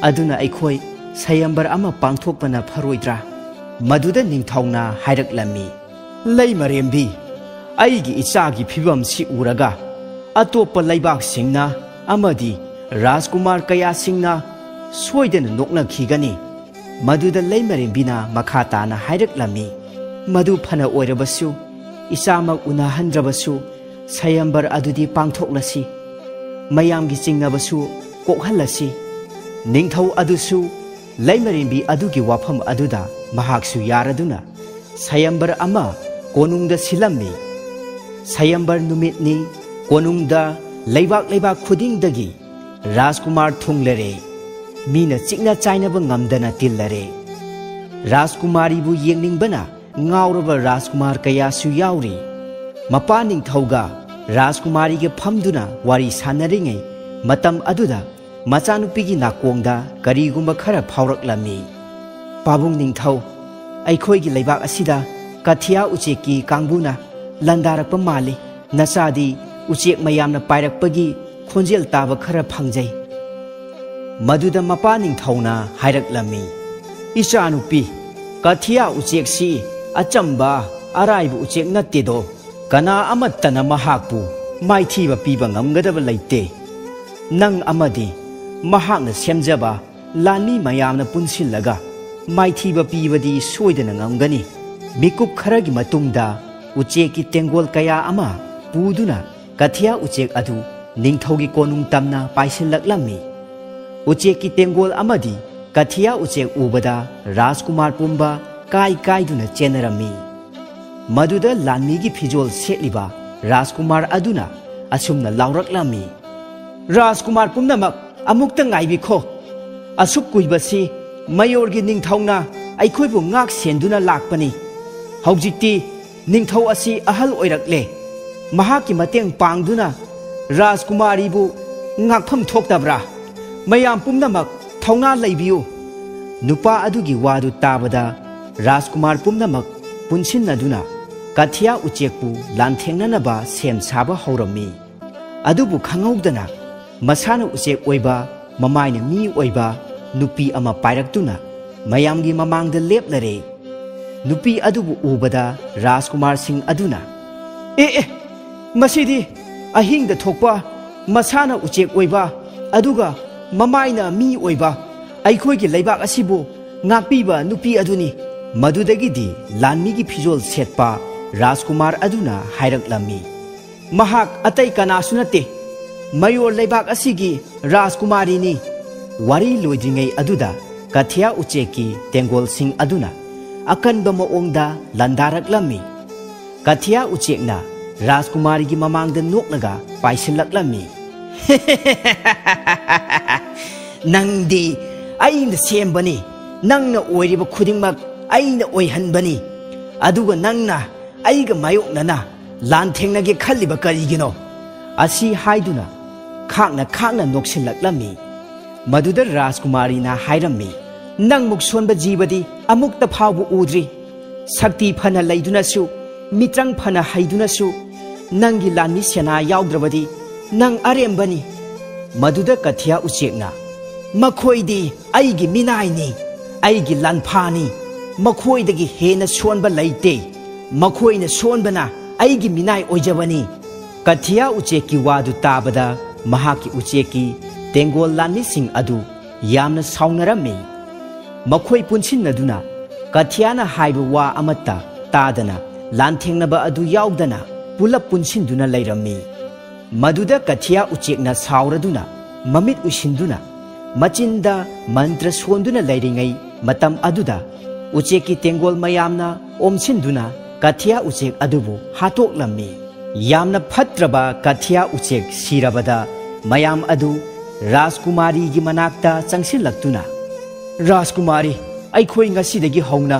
ꯑꯗꯨꯅ ꯑꯩꯈꯣꯏ ꯁꯌꯝꯕꯔ ꯑꯃ ꯄꯥꯡꯊꯣꯛꯄꯅ ꯐꯔꯣꯏꯗ꯭ꯔꯥ?" ꯃꯗꯨꯗ ꯅꯤꯡꯊꯧꯅ ꯍꯥꯏꯔꯛꯂꯝꯃꯤ, "ꯂꯩꯃꯔꯦꯝꯕꯤ, ꯑꯩꯒꯤ ꯏꯆꯥꯒꯤ ꯐꯤꯕꯝꯁꯤ ꯎꯔꯒ ꯑꯇꯣꯞꯄ ꯂꯩꯕꯥꯛꯁꯤꯡꯅ ꯑꯃꯗꯤ ꯔꯥꯖꯀꯨꯃꯥꯔ ꯀꯌꯥꯁꯤꯡꯅ ꯁꯣꯏꯗꯅ ꯅꯣꯛꯅꯈꯤꯒꯅꯤ꯫" ꯃꯗꯨꯗ ꯂꯩꯃꯔꯦꯝꯕꯤꯅ ꯃꯈꯥ ꯇꯥꯅ ꯍꯥꯏꯔꯛꯂꯝꯃꯤ, "ꯃꯗꯨ ꯐꯅ ꯑꯣꯏꯔꯕꯁꯨ, ꯏꯆꯥꯃꯛ ꯎꯅꯍꯟꯗ꯭ꯔꯕꯁꯨ ꯁꯌꯝꯕꯔ ꯑꯗꯨꯗꯤ ꯄꯥꯡꯊꯣꯛꯂꯁꯤ, ꯃꯌꯥꯝꯒꯤ ꯆꯤꯡꯅꯕꯁꯨ ꯀꯣꯛꯍꯜꯂꯁꯤ꯫" ꯅꯤꯡꯊꯧ ꯑꯗꯨꯁꯨ ꯂꯩꯃꯔꯦꯝꯕꯤ ꯑꯗꯨꯒꯤ ꯋꯥꯐꯝ ꯑꯗꯨꯗ ꯃꯍꯥꯛꯁꯨ ꯌꯥꯔꯗꯨꯅ ꯁꯌꯝꯕꯔ ꯑꯃ ꯀꯣꯅꯨꯡꯗ ꯁꯤꯜꯂꯝꯃꯤ꯫ ꯁꯌꯝꯕꯔ ꯅꯨꯃꯤꯠꯅꯤ꯫ ꯀꯣꯅꯨꯡꯗ ꯂꯩꯕꯥꯛ ꯂꯩꯕꯥꯛ ꯈꯨꯗꯤꯡꯗꯒꯤ ꯔꯥꯖꯀꯨꯃꯥꯔ ꯊꯨꯡꯂꯔꯦ꯫ ꯃꯤꯅ ꯆꯤꯛꯅ ꯆꯥꯏꯅꯕ ꯉꯝꯗꯅ ꯇꯤꯜꯂꯔꯦ꯫ ꯔꯥꯖꯀꯨꯃꯥꯔꯤꯕꯨ ꯌꯦꯡꯅꯤꯡꯕꯅ ꯉꯥꯎꯔꯕ ꯔꯥꯖꯀꯨꯃꯥꯔ ꯀꯌꯥꯁꯨ ꯌꯥꯎꯔꯤ꯫ ꯃꯄꯥ ꯅꯤꯡꯊꯧꯒ ꯔꯥꯖꯀꯨꯃꯥꯔꯤꯒ ꯐꯝꯗꯨꯅ ꯋꯥꯔꯤ ꯁꯥꯟꯅꯔꯤꯉꯩ ꯃꯇꯝ ꯑꯗꯨꯗ ꯃꯆꯥꯅꯨꯄꯤꯒꯤ ꯅꯥꯀꯣꯡꯗ ꯀꯔꯤꯒꯨꯝꯕ ꯈꯔ ꯐꯥꯎꯔꯛꯂꯝꯃꯤ꯫ "ꯄꯥꯕꯨꯡ ꯅꯤꯡꯊꯧ, ꯑꯩꯈꯣꯏꯒꯤ ꯂꯩꯕꯥꯛ ꯑꯁꯤꯗ ꯀꯊꯤꯌꯥ ꯎꯆꯦꯛꯀꯤ ꯀꯥꯡꯕꯨꯅ ꯂꯥꯟꯗꯥꯔꯛꯄ ꯃꯥꯜꯂꯤ꯫ ꯅꯆꯥꯗꯤ ꯎꯆꯦꯛ ꯃꯌꯥꯝꯅ ꯄꯥꯏꯔꯛꯄꯒꯤ ꯈꯣꯟꯖꯦꯜ ꯇꯥꯕ ꯈꯔ ꯐꯪꯖꯩ꯫" ꯃꯗꯨꯗ ꯃꯄꯥ ꯅꯤꯡꯊꯧꯅ ꯍꯥꯏꯔꯛꯂꯝꯃꯤ, "ꯏꯆꯥꯅꯨꯄꯤ, ꯀꯊꯤꯌꯥ ꯎꯆꯦꯛꯁꯤ ꯑꯆꯝꯕ ꯑꯔꯥꯏꯕ ꯎꯆꯦꯛ ꯅꯠꯇꯦꯗꯣ꯫ ꯀꯅꯥ ꯑꯃꯠꯇꯅ ꯃꯍꯥꯛꯄꯨ ꯃꯥꯏꯊꯤꯕ ꯄꯤꯕ ꯉꯝꯒꯗꯕ ꯂꯩꯇꯦ꯫ ꯅꯪ ꯑꯃꯗꯤ ꯃꯍꯥꯛꯅ ꯁꯦꯝꯖꯕ ꯂꯥꯟꯃꯤ ꯃꯌꯥꯝꯅ ꯄꯨꯟꯁꯤꯜꯂꯒ ꯃꯥꯏꯊꯤꯕ ꯄꯤꯕꯗꯤ ꯁꯣꯏꯗꯅ ꯉꯝꯒꯅꯤ꯫" ꯃꯤꯀꯨꯞ ꯈꯔꯒꯤ ꯃꯇꯨꯡꯗ ꯎꯆꯦꯛꯀꯤ ꯇꯦꯡꯒꯣꯜ ꯀꯌꯥ ꯑꯃ ꯄꯨꯗꯨꯅ ꯀꯊꯤꯌꯥ ꯎꯆꯦꯛ ꯑꯗꯨ ꯅꯤꯡꯊꯧꯒꯤ ꯀꯣꯅꯨꯡ ꯇꯝꯅ ꯄꯥꯏꯁꯤꯜꯂꯛꯂꯝꯃꯤ꯫ ꯎꯆꯦꯛꯀꯤ ꯇꯦꯡꯒꯣꯜ ꯑꯃꯗꯤ ꯀꯊꯤꯌꯥ ꯎꯆꯦꯛ ꯎꯕꯗ ꯔꯥꯖꯀꯨꯃꯥꯔ ꯄꯨꯝꯕ ꯀꯥꯏ ꯀꯥꯏꯗꯨꯅ ꯆꯦꯟꯅꯔꯝꯃꯤ꯫ ꯃꯗꯨꯗ ꯂꯥꯟꯃꯤꯒꯤ ꯐꯤꯖꯣꯜ ꯁꯦꯠꯂꯤꯕ ꯔꯥꯖꯀꯨꯃꯥꯔ ꯑꯗꯨꯅ ꯑꯁꯨꯝꯅ ꯂꯥꯎꯔꯛꯂꯝꯃꯤ, "ꯔꯥꯖꯀꯨꯃꯥꯔ ꯄꯨꯝꯅꯃꯛ, ꯑꯃꯨꯛꯇ ꯉꯥꯏꯕꯤꯈꯣ꯫ ꯑꯁꯨꯛ ꯀꯨꯏꯕꯁꯤ ꯃꯌꯣꯔꯒꯤ ꯅꯤꯡꯊꯧꯅ ꯑꯩꯈꯣꯏꯕꯨ ꯉꯥꯛ ꯁꯦꯟꯗꯨꯅ ꯂꯥꯛꯄꯅꯤ꯫ ꯍꯧꯖꯤꯛꯇꯤ ꯅꯤꯡꯊꯧ ꯑꯁꯤ ꯑꯍꯜ ꯑꯣꯏꯔꯛꯂꯦ꯫ ꯃꯍꯥꯛꯀꯤ ꯃꯇꯦꯡ ꯄꯥꯡꯗꯨꯅ ꯔꯥꯖꯀꯨꯃꯥꯔꯤꯕꯨ ꯉꯥꯛꯐꯝ ꯊꯣꯛꯇꯕ꯭ꯔꯥ? ꯃꯌꯥꯝ ꯄꯨꯝꯅꯃꯛ ꯊꯧꯅꯥ ꯂꯩꯕꯤꯌꯨ!" ꯅꯨꯄꯥ ꯑꯗꯨꯒꯤ ꯋꯥꯗꯨ ꯇꯥꯕꯗ ꯔꯥꯖꯀꯨꯃꯥꯔ ꯄꯨꯝꯅꯃꯛ ꯄꯨꯟꯁꯤꯟꯅꯗꯨꯅ ꯀꯊꯤꯌꯥ ꯎꯆꯦꯛꯄꯨ ꯂꯥꯟꯊꯦꯡꯅꯅꯕ ꯁꯦꯝ ꯁꯥꯕ ꯍꯧꯔꯝꯃꯤ꯫ ꯑꯗꯨꯕꯨ ꯈꯪꯍꯧꯗꯅ ꯃꯁꯥꯅ ꯎꯆꯦꯛ ꯑꯣꯏꯕ, ꯃꯃꯥꯏꯅ ꯃꯤ ꯑꯣꯏꯕ ꯅꯨꯄꯤ ꯑꯃ ꯄꯥꯏꯔꯛꯇꯨꯅ ꯃꯌꯥꯝꯒꯤ ꯃꯃꯥꯡꯗ ꯂꯦꯞꯂꯔꯦ꯫ ꯅꯨꯄꯤ ꯑꯗꯨꯕꯨ ꯎꯕꯗ ꯔꯥꯖꯀꯨꯃꯥꯔꯁꯤꯡ ꯑꯗꯨꯅ, "ꯑꯦ, ꯑꯦ, ꯃꯁꯤꯗꯤ ꯑꯍꯤꯡꯗ ꯊꯣꯛꯄ, ꯃꯁꯥꯅ ꯎꯆꯦꯛ ꯑꯣꯏꯕ, ꯑꯗꯨꯒ ꯃꯃꯥꯏꯅ ꯃꯤ ꯑꯣꯏꯕ, ꯑꯩꯈꯣꯏꯒꯤ ꯂꯩꯕꯥꯛ ꯑꯁꯤꯕꯨ ꯉꯥꯛꯄꯤꯕ ꯅꯨꯄꯤ ꯑꯗꯨꯅꯤ!" ꯃꯗꯨꯗꯒꯤꯗꯤ ꯂꯥꯟꯃꯤꯒꯤ ꯐꯤꯖꯣꯜ ꯁꯦꯠꯄ ꯔꯥꯖꯀꯨꯃꯥꯔ ꯑꯗꯨꯅ ꯍꯥꯏꯔꯛꯂꯝꯃꯤ, "ꯃꯍꯥꯛ ꯑꯇꯩ ꯀꯅꯥꯁꯨ ꯅꯠꯇꯦ, ꯃꯌꯣꯔ ꯂꯩꯕꯥꯛ ꯑꯁꯤꯒꯤ ꯔꯥꯖꯀꯨꯃꯥꯔꯤꯅꯤ!" ꯋꯥꯔꯤ ꯂꯣꯏꯗ꯭ꯔꯤꯉꯩ ꯑꯗꯨꯗ ꯀꯊꯤꯌꯥ ꯎꯆꯦꯛꯀꯤ ꯇꯦꯡꯒꯣꯜꯁꯤꯡ ꯑꯗꯨꯅ ꯑꯀꯟꯕ ꯃꯑꯣꯡꯗ ꯂꯥꯟꯗꯥꯔꯛꯂꯝꯃꯤ꯫ ꯀꯊꯤꯌꯥ ꯎꯆꯦꯛꯅ ꯔꯥꯖꯀꯨꯃꯥꯔꯤꯒꯤ ꯃꯃꯥꯡꯗ ꯅꯣꯛꯂꯒ ꯄꯥꯏꯁꯤꯜꯂꯛꯂꯝꯃꯤ꯫ "ꯅꯪꯗꯤ ꯑꯩꯅ ꯁꯦꯝꯕꯅꯤ, ꯅꯪꯅ ꯑꯣꯏꯔꯤꯕ ꯈꯨꯗꯤꯡꯃꯛ ꯑꯩꯅ ꯑꯣꯏꯍꯟꯕꯅꯤ, ꯑꯗꯨꯒ ꯅꯪꯅ ꯑꯩꯒ ꯃꯥꯌꯣꯛꯅꯅ ꯂꯥꯟꯊꯦꯡꯅꯒꯦ ꯈꯜꯂꯤꯕ ꯀꯔꯤꯒꯤꯅꯣ?" ꯑꯁꯤ ꯍꯥꯏꯗꯨꯅ ꯈꯥꯛꯅ ꯈꯥꯛꯅ ꯅꯣꯛꯁꯤꯜꯂꯛꯂꯝꯃꯤ꯫ ꯃꯗꯨꯗ ꯔꯥꯖꯀꯨꯃꯥꯔꯤꯅ ꯍꯥꯏꯔꯝꯃꯤ, "ꯅꯪꯃꯨꯛ ꯁꯣꯟꯕ ꯖꯤꯕꯗꯤ ꯑꯃꯨꯛꯇ ꯐꯥꯎꯕ ꯎꯗ꯭ꯔꯤ꯫ ꯁꯛꯇꯤ ꯐꯅ ꯂꯩꯗꯨꯅꯁꯨ, ꯃꯤꯇ꯭ꯔꯪ ꯐꯅ ꯍꯩꯗꯨꯅꯁꯨ, ꯅꯪꯒꯤ ꯂꯥꯟꯃꯤ ꯁꯦꯅꯥ ꯌꯥꯎꯗ꯭ꯔꯕꯗꯤ ꯅꯪ ꯑꯔꯦꯝꯕꯅꯤ!" ꯃꯗꯨꯗ ꯀꯊꯤꯌꯥ ꯎꯆꯦꯛꯅ, "ꯃꯈꯣꯏꯗꯤ ꯑꯩꯒꯤ ꯃꯤꯅꯥꯏꯅꯤ, ꯑꯩꯒꯤ ꯂꯥꯟꯐꯥꯅꯤ꯫ ꯃꯈꯣꯏꯗꯒꯤ ꯍꯦꯟꯅ ꯁꯣꯟꯕ ꯂꯩꯇꯦ꯫ ꯃꯈꯣꯏꯅ ꯁꯣꯟꯕꯅ ꯑꯩꯒꯤ ꯃꯤꯅꯥꯏ ꯑꯣꯏꯖꯕꯅꯤ!" ꯀꯊꯤꯌꯥ ꯎꯆꯦꯛꯀꯤ ꯋꯥꯗꯨ ꯇꯥꯕꯗ ꯃꯍꯥꯛꯀꯤ ꯎꯆꯦꯛꯀꯤ ꯇꯦꯡꯒꯣꯜ ꯂꯥꯟꯃꯤꯁꯤꯡ ꯑꯗꯨ ꯌꯥꯝꯅ ꯁꯥꯎꯅꯔꯝꯃꯤ꯫ ꯃꯈꯣꯏ ꯄꯨꯟꯁꯤꯟꯅꯗꯨꯅ ꯀꯊꯤꯌꯥꯅ ꯍꯥꯏꯕ ꯋꯥ ꯑꯃꯠꯇ ꯇꯥꯗꯅ, ꯂꯥꯟꯊꯦꯡꯅꯕ ꯑꯗꯨ ꯌꯥꯎꯗꯅ ꯄꯨꯂꯞ ꯄꯨꯟꯁꯤꯟꯗꯨꯅ ꯂꯩꯔꯝꯃꯤ꯫ ꯃꯗꯨꯗ ꯀꯊꯤꯌꯥ ꯎꯆꯦꯛꯅ ꯁꯥꯎꯔꯗꯨꯅ, ꯃꯃꯤꯠ ꯎꯏꯁꯤꯟꯗꯨꯅ, ꯃꯆꯤꯟꯗ ꯃꯟꯇ꯭ꯔ ꯁꯣꯟꯗꯨꯅ ꯂꯩꯔꯤꯉꯩ ꯃꯇꯝ ꯑꯗꯨꯗ ꯎꯆꯦꯛꯀꯤ ꯇꯦꯡꯒꯣꯜ ꯃꯌꯥꯝꯅ ꯑꯣꯝꯁꯤꯟꯗꯨꯅ ꯀꯊꯤꯌꯥ ꯎꯆꯦꯛ ꯑꯗꯨꯕꯨ ꯍꯥꯠꯇꯣꯛꯂꯝꯃꯤ꯫ ꯌꯥꯝꯅ ꯐꯠꯇ꯭ꯔꯕ ꯀꯊꯤꯌꯥ ꯎꯆꯦꯛ ꯁꯤꯔꯕꯗ ꯃꯌꯥꯝ ꯑꯗꯨ ꯔꯥꯖꯀꯨꯃꯥꯔꯤꯒꯤ ꯃꯅꯥꯛꯇ ꯆꯪꯁꯤꯜꯂꯛꯇꯨꯅ, "ꯔꯥꯖꯀꯨꯃꯥꯔꯤ, ꯑꯩꯈꯣꯏ ꯉꯁꯤꯗꯒꯤ ꯍꯧꯅ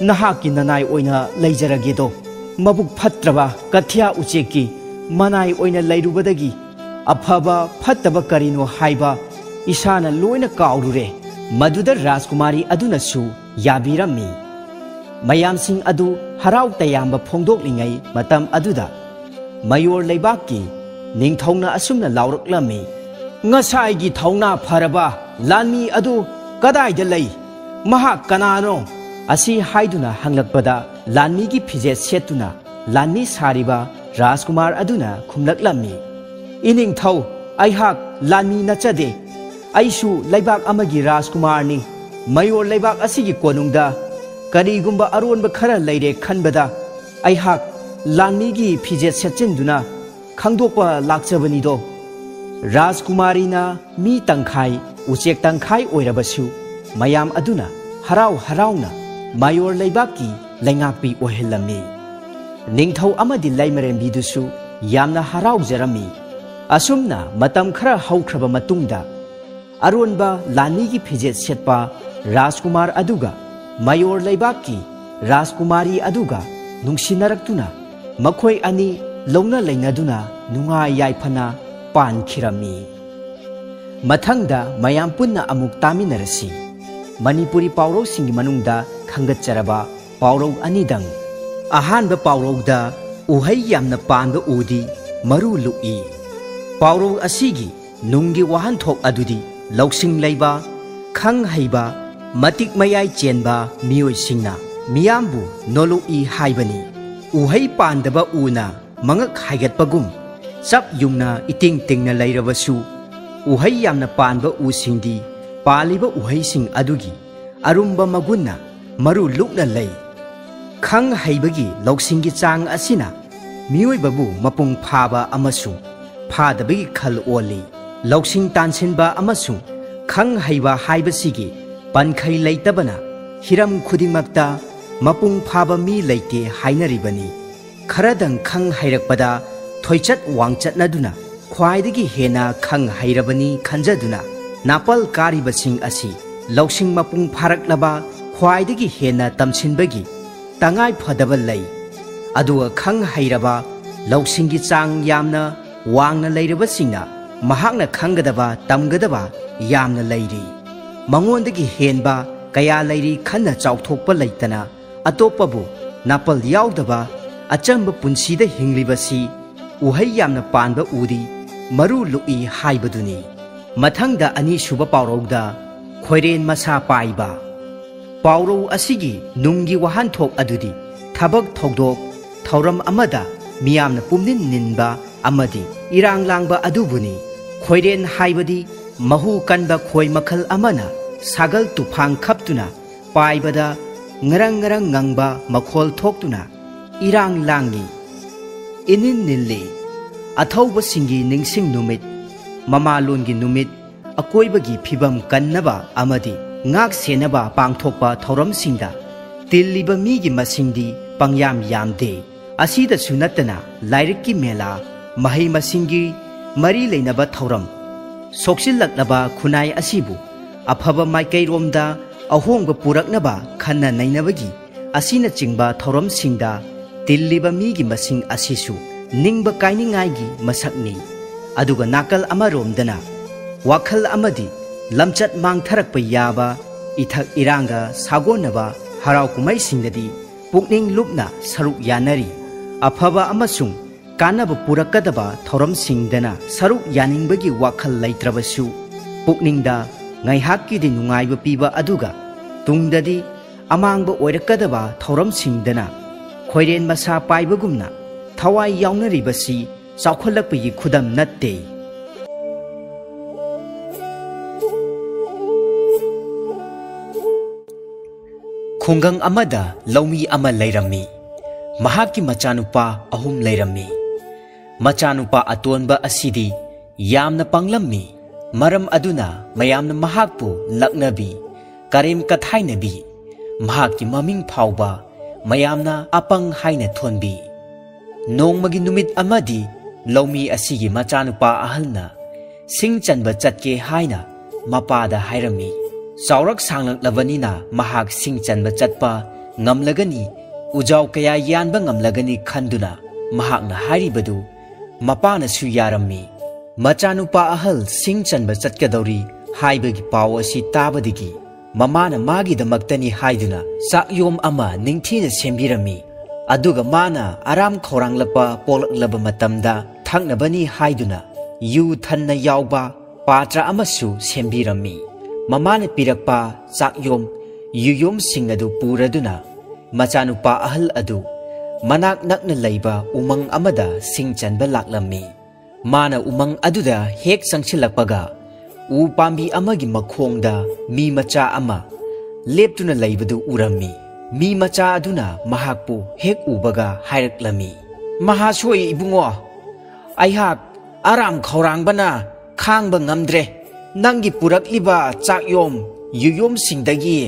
ꯅꯍꯥꯛꯀꯤ ꯅꯅꯥꯏ ꯑꯣꯏꯅ ꯂꯩꯖꯔꯒꯦꯗꯣ꯫ ꯃꯕꯨꯛ ꯐꯠꯇ꯭ꯔꯕ ꯀꯊꯤꯌꯥ ꯎꯆꯦꯛꯀꯤ ꯃꯅꯥꯏ ꯑꯣꯏꯅ ꯂꯩꯔꯨꯕꯗꯒꯤ ꯑꯐꯕ ꯐꯠꯇꯕ ꯀꯔꯤꯅꯣ ꯍꯥꯏꯕ ꯏꯁꯥꯅ ꯂꯣꯏꯅ ꯀꯥꯎꯔꯨꯔꯦ"꯫ ꯃꯗꯨꯗ ꯔꯥꯖꯀꯨꯃꯥꯔꯤ ꯑꯗꯨꯅꯁꯨ ꯌꯥꯕꯤꯔꯝꯃꯤ꯫ ꯃꯌꯥꯝꯁꯤꯡ ꯑꯗꯨ ꯍꯔꯥꯎ ꯇꯌꯥꯝꯕ ꯐꯣꯡꯗꯣꯛꯂꯤꯉꯩ ꯃꯇꯝ ꯑꯗꯨꯗ ꯃꯌꯣꯔ ꯂꯩꯕꯥꯛꯀꯤ ꯅꯤꯡꯊꯧꯅ ꯑꯁꯨꯝꯅ ꯂꯥꯎꯔꯛꯂꯝꯃꯤ, "ꯉꯁꯥꯏꯒꯤ ꯊꯧꯅꯥ ꯐꯔꯕ ꯂꯥꯟꯃꯤ ꯑꯗꯨ ꯀꯗꯥꯏꯗ ꯂꯩ? ꯃꯍꯥꯛ ꯀꯅꯥꯅꯣ?" ꯑꯁꯤ ꯍꯥꯏꯗꯨꯅ ꯍꯪꯂꯛꯄꯗ, ꯂꯥꯟꯃꯤꯒꯤ ꯐꯤꯖꯦꯠ ꯁꯦꯠꯇꯨꯅ ꯂꯥꯟꯃꯤ ꯁꯥꯔꯤꯕ ꯔꯥꯖꯀꯨꯃꯥꯔ ꯑꯗꯨꯅ ꯈꯨꯝꯂꯛꯂꯝꯃꯤ, "ꯏꯅꯤꯡꯊꯧ, ꯑꯩꯍꯥꯛ ꯂꯥꯟꯃꯤ ꯅꯠꯆꯗꯦ꯫ ꯑꯩꯁꯨ ꯂꯩꯕꯥꯛ ꯑꯃꯒꯤ ꯔꯥꯖꯀꯨꯃꯥꯔꯅꯤ꯫ ꯃꯌꯣꯔ ꯂꯩꯕꯥꯛ ꯑꯁꯤꯒꯤ ꯀꯣꯅꯨꯡꯗ ꯀꯔꯤꯒꯨꯝꯕ ꯑꯔꯣꯟꯕ ꯈꯔ ꯂꯩꯔꯦ ꯈꯟꯕꯗ ꯑꯩꯍꯥꯛ ꯂꯥꯟꯃꯤꯒꯤ ꯐꯤꯖꯦꯠ ꯁꯦꯠꯆꯤꯟꯗꯨꯅ ꯈꯪꯗꯣꯛꯄ ꯂꯥꯛꯆꯕꯅꯤꯗꯣ"꯫ ꯔꯥꯖꯀꯨꯃꯥꯔꯤꯅ ꯃꯤ ꯇꯪꯈꯥꯏ, ꯎꯆꯦꯛ ꯇꯪꯈꯥꯏ ꯑꯣꯏꯔꯕꯁꯨ, ꯃꯌꯥꯝ ꯑꯗꯨꯅ ꯍꯔꯥꯎ ꯍꯔꯥꯎꯅ ꯃꯌꯣꯔ ꯂꯩꯕꯥꯛꯀꯤ ꯂꯩꯉꯥꯛꯄꯤ ꯑꯣꯏꯍꯜꯂꯝꯃꯤ꯫ ꯅꯤꯡꯊꯧ ꯑꯃꯗꯤ ꯂꯩꯃꯔꯦꯝꯕꯤꯗꯨꯁꯨ ꯌꯥꯝꯅ ꯍꯔꯥꯎꯖꯔꯝꯃꯤ꯫ ꯑꯁꯨꯝꯅ ꯃꯇꯝ ꯈꯔ ꯍꯧꯈ꯭ꯔꯕ ꯃꯇꯨꯡꯗ, ꯑꯔꯣꯟꯕ ꯂꯥꯟꯃꯤꯒꯤ ꯐꯤꯖꯦꯠ ꯁꯦꯠꯄ ꯔꯥꯖꯀꯨꯃꯥꯔ ꯑꯗꯨꯒ ꯃꯌꯣꯔ ꯂꯩꯕꯥꯛꯀꯤ ꯔꯥꯖꯀꯨꯃꯥꯔꯤ ꯑꯗꯨꯒ ꯅꯨꯡꯁꯤꯅꯔꯛꯇꯨꯅ, ꯃꯈꯣꯏ ꯑꯅꯤ ꯂꯧꯅ ꯂꯩꯅꯗꯨꯅ ꯅꯨꯡꯉꯥꯏ ꯌꯥꯏꯐꯅ ꯄꯥꯟꯈꯤꯔꯝꯃꯤ꯫ ꯃꯊꯪꯗ ꯃꯌꯥꯝ ꯄꯨꯟꯅ ꯑꯃꯨꯛ ꯇꯥꯃꯤꯟꯅꯔꯁꯤ꯫ ꯃꯅꯤꯄꯨꯔꯤ ꯄꯥꯎꯔꯧꯁꯤꯡꯒꯤ ꯃꯅꯨꯡꯗ ꯈꯟꯒꯠꯆꯔꯕ ꯄꯥꯎꯔꯧ ꯑꯅꯤꯗꯪ꯫ ꯑꯍꯥꯟꯕ ꯄꯥꯎꯔꯧꯗ "ꯎꯍꯩ ꯌꯥꯝꯅ ꯄꯥꯟꯕ ꯎꯗꯤ ꯃꯔꯨ ꯂꯨꯛꯏ"꯫ ꯄꯥꯎꯔꯧ ꯑꯁꯤꯒꯤ ꯅꯨꯡꯒꯤ ꯋꯥꯍꯟꯊꯣꯛ ꯑꯗꯨꯗꯤ ꯂꯧꯁꯤꯡ ꯂꯩꯕ, ꯈꯪ ꯍꯩꯕ, ꯃꯇꯤꯛ ꯃꯌꯥꯏ ꯆꯦꯟꯕ ꯃꯤꯑꯣꯏꯁꯤꯡꯅ ꯃꯤꯌꯥꯝꯕꯨ ꯅꯣꯂꯨꯛꯏ ꯍꯥꯏꯕꯅꯤ꯫ ꯎꯍꯩ ꯄꯥꯟꯗꯕ ꯎꯅ ꯃꯉꯛ ꯍꯥꯏꯒꯠꯄꯒꯨꯝ, ꯆꯞ ꯌꯨꯡꯅ ꯏꯇꯤꯡ ꯇꯤꯡꯅ ꯂꯩꯔꯕꯁꯨ, ꯎꯍꯩ ꯌꯥꯝꯅ ꯄꯥꯟꯕ ꯎꯁꯤꯡꯗꯤ ꯄꯥꯜꯂꯤꯕ ꯎꯍꯩꯁꯤꯡ ꯑꯗꯨꯒꯤ ꯑꯔꯨꯝꯕ ꯃꯒꯨꯟꯅ ꯃꯔꯨ ꯂꯨꯛꯅ ꯂꯩ꯫ ꯈꯪ ꯍꯩꯕꯒꯤ ꯂꯧꯁꯤꯡꯒꯤ ꯆꯥꯡ ꯑꯁꯤꯅ ꯃꯤꯑꯣꯏꯕꯕꯨ ꯃꯄꯨꯡ ꯐꯥꯕ ꯑꯃꯁꯨꯡ ꯐꯥꯗꯕꯒꯤ ꯈꯜ ꯑꯣꯜꯂꯤ꯫ ꯂꯧꯁꯤꯡ ꯇꯥꯟꯁꯤꯟꯕ ꯑꯃꯁꯨꯡ ꯈꯪ ꯍꯩꯕ ꯍꯥꯏꯕꯁꯤꯒꯤ ꯄꯟꯈꯩ ꯂꯩꯇꯕꯅ ꯍꯤꯔꯝ ꯈꯨꯗꯤꯡꯃꯛꯇ ꯃꯄꯨꯡ ꯐꯥꯕ ꯃꯤ ꯂꯩꯇꯦ ꯍꯥꯏꯅꯔꯤꯕꯅꯤ꯫ ꯈꯔꯗꯪ ꯈꯪ ꯍꯩꯔꯛꯄꯗ ꯊꯣꯏꯆꯠ ꯋꯥꯡꯆꯠꯅꯗꯨꯅ ꯈ꯭ꯋꯥꯏꯗꯒꯤ ꯍꯦꯟꯅ ꯈꯪ ꯍꯩꯔꯕꯅꯤ ꯈꯟꯖꯗꯨꯅ ꯅꯥꯄꯜ ꯀꯥꯔꯤꯕꯁꯤꯡ ꯑꯁꯤ ꯂꯧꯁꯤꯡ ꯃꯄꯨꯡ ꯐꯥꯔꯛꯂꯕ ꯈ꯭ꯋꯥꯏꯗꯒꯤ ꯍꯦꯟꯅ ꯇꯝꯁꯤꯟꯕꯒꯤ ꯇꯉꯥꯏ ꯐꯗꯕ ꯂꯩ꯫ ꯑꯗꯨꯒ ꯈꯪ ꯍꯩꯔꯕ ꯂꯧꯁꯤꯡꯒꯤ ꯆꯥꯡ ꯌꯥꯝꯅ ꯋꯥꯡꯅ ꯂꯩꯔꯕꯁꯤꯡꯅ ꯃꯍꯥꯛꯅ ꯈꯪꯒꯗꯕ ꯇꯝꯒꯗꯕ ꯌꯥꯝꯅ ꯂꯩꯔꯤ꯫ ꯃꯉꯣꯟꯗꯒꯤ ꯍꯦꯟꯕ ꯀꯌꯥ ꯂꯩꯔꯤ ꯈꯟꯅ ꯆꯥꯎꯊꯣꯛꯄ ꯂꯩꯇꯅ ꯑꯇꯣꯞꯄꯕꯨ ꯅꯥꯄꯜ ꯌꯥꯎꯗꯕ ꯑꯆꯝꯕ ꯄꯨꯟꯁꯤꯗ ꯍꯤꯡꯂꯤꯕꯁꯤ ꯎꯍꯩ ꯌꯥꯝꯅ ꯄꯥꯟꯕ ꯎꯗꯤ ꯃꯔꯨ ꯂꯨꯛꯏ ꯍꯥꯏꯕꯗꯨꯅꯤ꯫ ꯃꯊꯪꯗ ꯑꯅꯤꯁꯨꯕ ꯄꯥꯎꯔꯧꯗ ꯈꯣꯏꯔꯦꯟ ꯃꯁꯥ ꯄꯥꯏꯕ꯫ ꯄꯥꯎꯔꯧ ꯑꯁꯤꯒꯤ ꯅꯨꯡꯒꯤ ꯋꯥꯍꯟꯊꯣꯛ ꯑꯗꯨꯗꯤ ꯊꯕꯛ ꯊꯧꯗꯣꯛ ꯊꯧꯔꯝ ꯑꯃꯗ ꯃꯤꯌꯥꯝꯅ ꯄꯨꯝꯅꯤꯟ ꯅꯤꯟꯕ ꯑꯃꯗꯤ ꯏꯔꯥꯡ ꯂꯥꯡꯕ ꯑꯗꯨꯕꯨꯅꯤ꯫ ꯈꯣꯏꯔꯦꯟ ꯍꯥꯏꯕꯗꯤ ꯃꯍꯨ ꯀꯟꯕ ꯈꯣꯏ ꯃꯈꯜ ꯑꯃꯅ ꯁꯥꯒꯜ ꯇꯨꯐꯥꯡ ꯈꯞꯇꯨꯅ ꯄꯥꯏꯕꯗ ꯉꯔꯪ ꯉꯔꯪ ꯉꯪꯕ ꯃꯈꯣꯜ ꯊꯣꯛꯇꯨꯅ ꯏꯔꯥꯡ ꯂꯥꯡꯏ, ꯏꯅꯤꯟ ꯅꯤꯜꯂꯤ꯫ ꯑꯊꯧꯕꯁꯤꯡꯒꯤ ꯅꯤꯡꯁꯤꯡ ꯅꯨꯃꯤꯠ, ꯃꯃꯥꯂꯣꯟꯒꯤ ꯅꯨꯃꯤꯠ, ꯑꯀꯣꯏꯕꯒꯤ ꯐꯤꯕꯝ ꯀꯟꯅꯕ ꯑꯃꯗꯤ ꯉꯥꯛ ꯁꯦꯟꯅꯕ ꯄꯥꯡꯊꯣꯛꯄ ꯊꯧꯔꯝꯁꯤꯡꯗ ꯇꯤꯜꯂꯤꯕ ꯃꯤꯒꯤ ꯃꯁꯤꯡꯗꯤ ꯄꯪꯌꯥꯝ ꯌꯥꯝꯗꯦ꯫ ꯑꯁꯤꯗꯁꯨ ꯅꯠꯇꯅ ꯂꯥꯏꯔꯤꯛꯀꯤ ꯃꯦꯂꯥ, ꯃꯍꯩ ꯃꯁꯤꯡꯒꯤ ꯃꯔꯤ ꯂꯩꯅꯕ ꯊꯧꯔꯝ, ꯁꯣꯛꯆꯤꯜꯂꯛꯂꯕ ꯈꯨꯟꯅꯥꯏ ꯑꯁꯤꯕꯨ ꯑꯐꯕ ꯃꯥꯏꯀꯩꯔꯣꯝꯗ ꯑꯍꯣꯡꯕ ꯄꯨꯔꯛꯅꯕ ꯈꯟꯅ ꯅꯩꯅꯕꯒꯤ ꯑꯁꯤꯅꯆꯤꯡꯕ ꯊꯧꯔꯝꯁꯤꯡꯗ ꯇꯤꯜꯂꯤꯕ ꯃꯤꯒꯤ ꯃꯁꯤꯡ ꯑꯁꯤꯁꯨ ꯅꯤꯡꯕ ꯀꯥꯏꯅꯤꯡꯉꯥꯏꯒꯤ ꯃꯁꯛꯅꯤ꯫ ꯑꯗꯨꯒ ꯅꯥꯀꯜ ꯑꯃꯔꯣꯝꯗꯅ ꯋꯥꯈꯜ ꯑꯃꯗꯤ ꯂꯝꯆꯠ ꯃꯥꯡꯊꯔꯛꯄ ꯌꯥꯕ ꯏꯊꯛ ꯏꯔꯥꯡꯒ ꯁꯥꯒꯣꯟꯅꯕ ꯍꯔꯥꯎ ꯀꯨꯝꯍꯩꯁꯤꯡꯗꯗꯤ ꯄꯨꯛꯅꯤꯡ ꯂꯨꯞꯅ ꯁꯔꯨꯛ ꯌꯥꯅꯔꯤ꯫ ꯑꯐꯕ ꯑꯃꯁꯨꯡ ꯀꯥꯟꯅꯕ ꯄꯨꯔꯛꯀꯗꯕ ꯊꯧꯔꯝꯁꯤꯡꯗꯅ ꯁꯔꯨꯛ ꯌꯥꯅꯤꯡꯕꯒꯤ ꯋꯥꯈꯜ ꯂꯩꯇ꯭ꯔꯕꯁꯨ, ꯄꯨꯛꯅꯤꯡꯗ ꯉꯥꯏꯍꯥꯛꯀꯤꯗꯤ ꯅꯨꯡꯉꯥꯏꯕ ꯄꯤꯕ ꯑꯗꯨꯒ ꯇꯨꯡꯗꯗꯤ ꯑꯃꯥꯡꯕ ꯑꯣꯏꯔꯛꯀꯗꯕ ꯊꯧꯔꯝꯁꯤꯡꯗꯅ ꯈꯣꯏꯔꯦꯟ ꯃꯁꯥ ꯄꯥꯏꯕꯒꯨꯝꯅ ꯊꯋꯥꯏ ꯌꯥꯎꯅꯔꯤꯕꯁꯤ ꯆꯥꯎꯈꯠꯂꯛꯄꯒꯤ ꯈꯨꯗꯝ ꯅꯠꯇꯦ꯫ ꯈꯨꯡꯒꯪ ꯑꯃꯗ ꯂꯧꯃꯤ ꯑꯃ ꯂꯩꯔꯝꯃꯤ꯫ ꯃꯍꯥꯛꯀꯤ ꯃꯆꯥꯅꯨꯄꯥ ꯑꯍꯨꯝ ꯂꯩꯔꯝꯃꯤ꯫ ꯃꯆꯥꯅꯨꯄꯥ ꯑꯇꯣꯟꯕ ꯑꯁꯤꯗꯤ ꯌꯥꯝꯅ ꯄꯪꯂꯝꯃꯤ꯫ ꯃꯔꯝ ꯑꯗꯨꯅ ꯃꯌꯥꯝꯅ ꯃꯍꯥꯛꯄꯨ ꯂꯛꯅꯕꯤ, ꯀꯔꯦꯝ ꯀꯊꯥꯏꯅꯕꯤ꯫ ꯃꯍꯥꯛꯀꯤ ꯃꯃꯤꯡ ꯐꯥꯎꯕ ꯃꯌꯥꯝꯅ ꯑꯄꯪ ꯍꯥꯏꯅ ꯊꯣꯟꯕꯤ꯫ ꯅꯣꯡꯃꯒꯤ ꯅꯨꯃꯤꯠ ꯑꯃꯗꯤ ꯂꯧꯃꯤ ꯑꯁꯤꯒꯤ ꯃꯆꯥꯅꯨꯄꯥ ꯑꯍꯜꯅ ꯁꯤꯡ ꯆꯟꯕ ꯆꯠꯀꯦ ꯍꯥꯏꯅ ꯃꯄꯥꯗ ꯍꯥꯏꯔꯝꯃꯤ꯫ ꯆꯥꯎꯔꯛ ꯁꯥꯡꯂꯛꯂꯕꯅꯤꯅ ꯃꯍꯥꯛ ꯁꯤꯡ ꯆꯟꯕ ꯆꯠꯄ ꯉꯝꯂꯒꯅꯤ, ꯎꯖꯥꯎ ꯀꯌꯥ ꯌꯥꯟꯕ ꯉꯝꯂꯒꯅꯤ ꯈꯟꯗꯨꯅ ꯃꯍꯥꯛꯅ ꯍꯥꯏꯔꯤꯕꯗꯨ ꯃꯄꯥꯅꯁꯨ ꯌꯥꯔꯝꯃꯤ꯫ ꯃꯆꯥꯅꯨꯄꯥ ꯑꯍꯜ ꯁꯤꯡ ꯆꯟꯕ ꯆꯠꯀꯗꯧꯔꯤ ꯍꯥꯏꯕꯒꯤ ꯄꯥꯎ ꯑꯁꯤ ꯇꯥꯕꯗꯒꯤ ꯃꯃꯥꯅ ꯃꯥꯒꯤꯗꯃꯛꯇꯅꯤ ꯍꯥꯏꯗꯨꯅ ꯆꯥꯛꯌꯣꯝ ꯑꯃ ꯅꯤꯡꯊꯤꯅ ꯁꯦꯝꯕꯤꯔꯝꯃꯤ꯫ ꯑꯗꯨꯒ ꯃꯥꯅ ꯑꯔꯥꯝ ꯈꯧꯔꯥꯡꯂꯛꯄ ꯄꯣꯛꯂꯛꯂꯕ ꯃꯇꯝꯗ ꯊꯛꯅꯕꯅꯤ ꯍꯥꯏꯗꯨꯅ ꯌꯨ ꯊꯟꯅ ꯌꯥꯎꯕ ꯄꯥꯇ꯭ꯔ ꯑꯃꯁꯨ ꯁꯦꯝꯕꯤꯔꯝꯃꯤ꯫ ꯃꯃꯥꯅ ꯄꯤꯔꯛꯄ ꯆꯥꯛꯌꯣꯝ, ꯌꯨꯌꯣꯝꯁꯤꯡ ꯑꯗꯨ ꯄꯨꯔꯗꯨꯅ ꯃꯆꯥꯅꯨꯄꯥ ꯑꯍꯜ ꯑꯗꯨ ꯃꯅꯥꯛ ꯅꯛꯅ ꯂꯩꯕ ꯎꯃꯪ ꯑꯃꯗ ꯁꯤꯡ ꯆꯟꯕ ꯂꯥꯛꯂꯝꯃꯤ꯫ ꯃꯥꯅ ꯎꯃꯪ ꯑꯗꯨꯗ ꯍꯦꯛ ꯆꯪꯁꯤꯜꯂꯛꯄꯒ ꯎ ꯄꯥꯝꯕꯤ ꯑꯃꯒꯤ ꯃꯈꯣꯡꯗ ꯃꯤ ꯃꯆꯥ ꯑꯃ ꯂꯦꯞꯇꯨꯅ ꯂꯩꯕꯗꯨ ꯎꯔꯝꯃꯤ꯫ ꯃꯤ ꯃꯆꯥ ꯑꯗꯨꯅ ꯃꯍꯥꯛꯄꯨ ꯍꯦꯛ ꯎꯕꯒ ꯍꯥꯏꯔꯛꯂꯝꯃꯤ, "ꯃꯍꯥꯁꯣꯏ ꯏꯕꯨꯡꯉꯣ, ꯑꯩꯍꯥꯛ ꯑꯔꯥꯝ ꯈꯧꯔꯥꯡꯕꯅ ꯈꯥꯡꯕ ꯉꯝꯗ꯭ꯔꯦ꯫ ꯅꯪꯒꯤ ꯄꯨꯔꯛꯂꯤꯕ ꯆꯥꯛꯌꯣꯝ ꯌꯨꯌꯣꯝꯁꯤꯡꯗꯒꯤ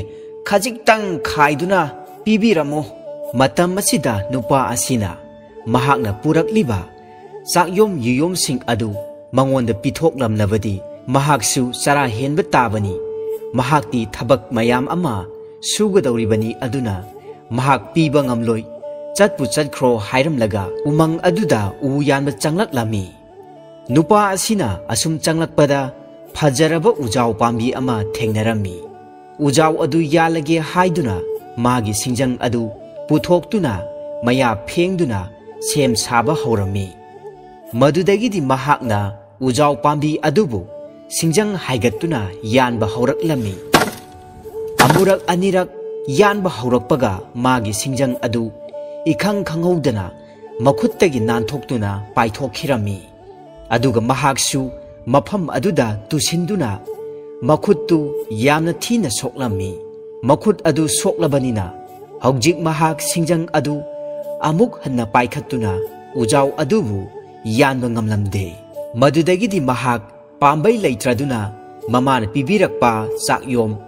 ꯈꯖꯤꯛꯇꯪ ꯈꯥꯏꯗꯨꯅ ꯄꯤꯕꯤꯔꯝꯃꯨ꯫" ꯃꯇꯝ ꯑꯁꯤꯗ ꯅꯨꯄꯥ ꯑꯁꯤꯅ ꯃꯍꯥꯛꯅ ꯄꯨꯔꯛꯂꯤꯕ ꯆꯥꯛꯌꯣꯝ ꯌꯨꯌꯣꯝꯁꯤꯡ ꯑꯗꯨ ꯃꯉꯣꯟꯗ ꯄꯤꯊꯣꯛꯂꯝꯂꯕꯗꯤ ꯃꯍꯥꯛꯁꯨ ꯆꯔꯥ ꯍꯦꯟꯕ ꯇꯥꯕꯅꯤ꯫ ꯃꯍꯥꯛꯇꯤ ꯊꯕꯛ ꯃꯌꯥꯝ ꯑꯃ ꯁꯨꯒꯗꯧꯔꯤꯕꯅꯤ, ꯑꯗꯨꯅ ꯃꯍꯥꯛ ꯄꯤꯕ ꯉꯝꯂꯣꯏ꯫ "ꯆꯠꯄꯨ ꯆꯠꯈ꯭ꯔꯣ" ꯍꯥꯏꯔꯝꯂꯒ ꯎꯃꯪ ꯑꯗꯨꯗ ꯎ ꯌꯥꯟꯕ ꯆꯪꯂꯛꯂꯝꯃꯤ꯫ ꯅꯨꯄꯥ ꯑꯁꯤꯅ ꯑꯁꯨꯝ ꯆꯪꯂꯛꯄꯗ ꯐꯖꯔꯕ ꯎꯖꯥꯎ ꯄꯥꯝꯕꯤ ꯑꯃ ꯊꯦꯡꯅꯔꯝꯃꯤ꯫ ꯎꯖꯥꯎ ꯑꯗꯨ ꯌꯥꯜꯂꯒꯦ ꯍꯥꯏꯗꯨꯅ ꯃꯥꯒꯤ ꯁꯤꯡꯖꯪ ꯑꯗꯨ ꯄꯨꯊꯣꯛꯇꯨꯅ ꯃꯌꯥ ꯐꯦꯡꯗꯨꯅ ꯁꯦꯝ ꯁꯥꯕ ꯍꯧꯔꯝꯃꯤ꯫ ꯃꯗꯨꯗꯒꯤꯗꯤ ꯃꯍꯥꯛꯅ ꯎꯖꯥꯎ ꯄꯥꯝꯕꯤ ꯑꯗꯨꯕꯨ ꯁꯤꯡꯖꯪ ꯍꯥꯏꯒꯠꯇꯨꯅ ꯌꯥꯟꯕ ꯍꯧꯔꯛꯂꯝꯃꯤ꯫ ꯑꯃꯨꯔꯛ ꯑꯅꯤꯔꯛ ꯌꯥꯟꯕ ꯍꯧꯔꯛꯄꯒ ꯃꯥꯒꯤ ꯁꯤꯡꯖꯪ ꯑꯗꯨ ꯏꯈꯪ ꯈꯪꯍꯧꯗꯅ ꯃꯈꯨꯠꯇꯒꯤ ꯅꯥꯟꯊꯣꯛꯇꯨꯅ ꯄꯥꯏꯊꯣꯛꯈꯤꯔꯝꯃꯤ꯫ ꯑꯗꯨꯒ ꯃꯍꯥꯛꯁꯨ ꯃꯐꯝ ꯑꯗꯨꯗ ꯇꯨꯁꯤꯟꯗꯨꯅ ꯃꯈꯨꯠꯇꯨ ꯌꯥꯝꯅ ꯊꯤꯅ ꯁꯣꯛꯂꯝꯃꯤ꯫ ꯃꯈꯨꯠ ꯑꯗꯨ ꯁꯣꯛꯂꯕꯅꯤꯅ ꯍꯧꯖꯤꯛ ꯃꯍꯥꯛ ꯁꯤꯡꯖꯪ ꯑꯗꯨ ꯑꯃꯨꯛ ꯍꯟꯅ ꯄꯥꯏꯈꯠꯇꯨꯅ ꯎꯖꯥꯎ ꯑꯗꯨꯕꯨ ꯌꯥꯟꯕ ꯉꯝꯂꯝꯗꯦ꯫ ꯃꯗꯨꯗꯒꯤꯗꯤ ꯃꯍꯥꯛ ꯄꯥꯝꯕꯩ ꯂꯩꯇ꯭ꯔꯗꯨꯅ ꯃꯃꯥꯅ ꯄꯤꯕꯤꯔꯛꯄ ꯆꯥꯛꯌꯣꯝ,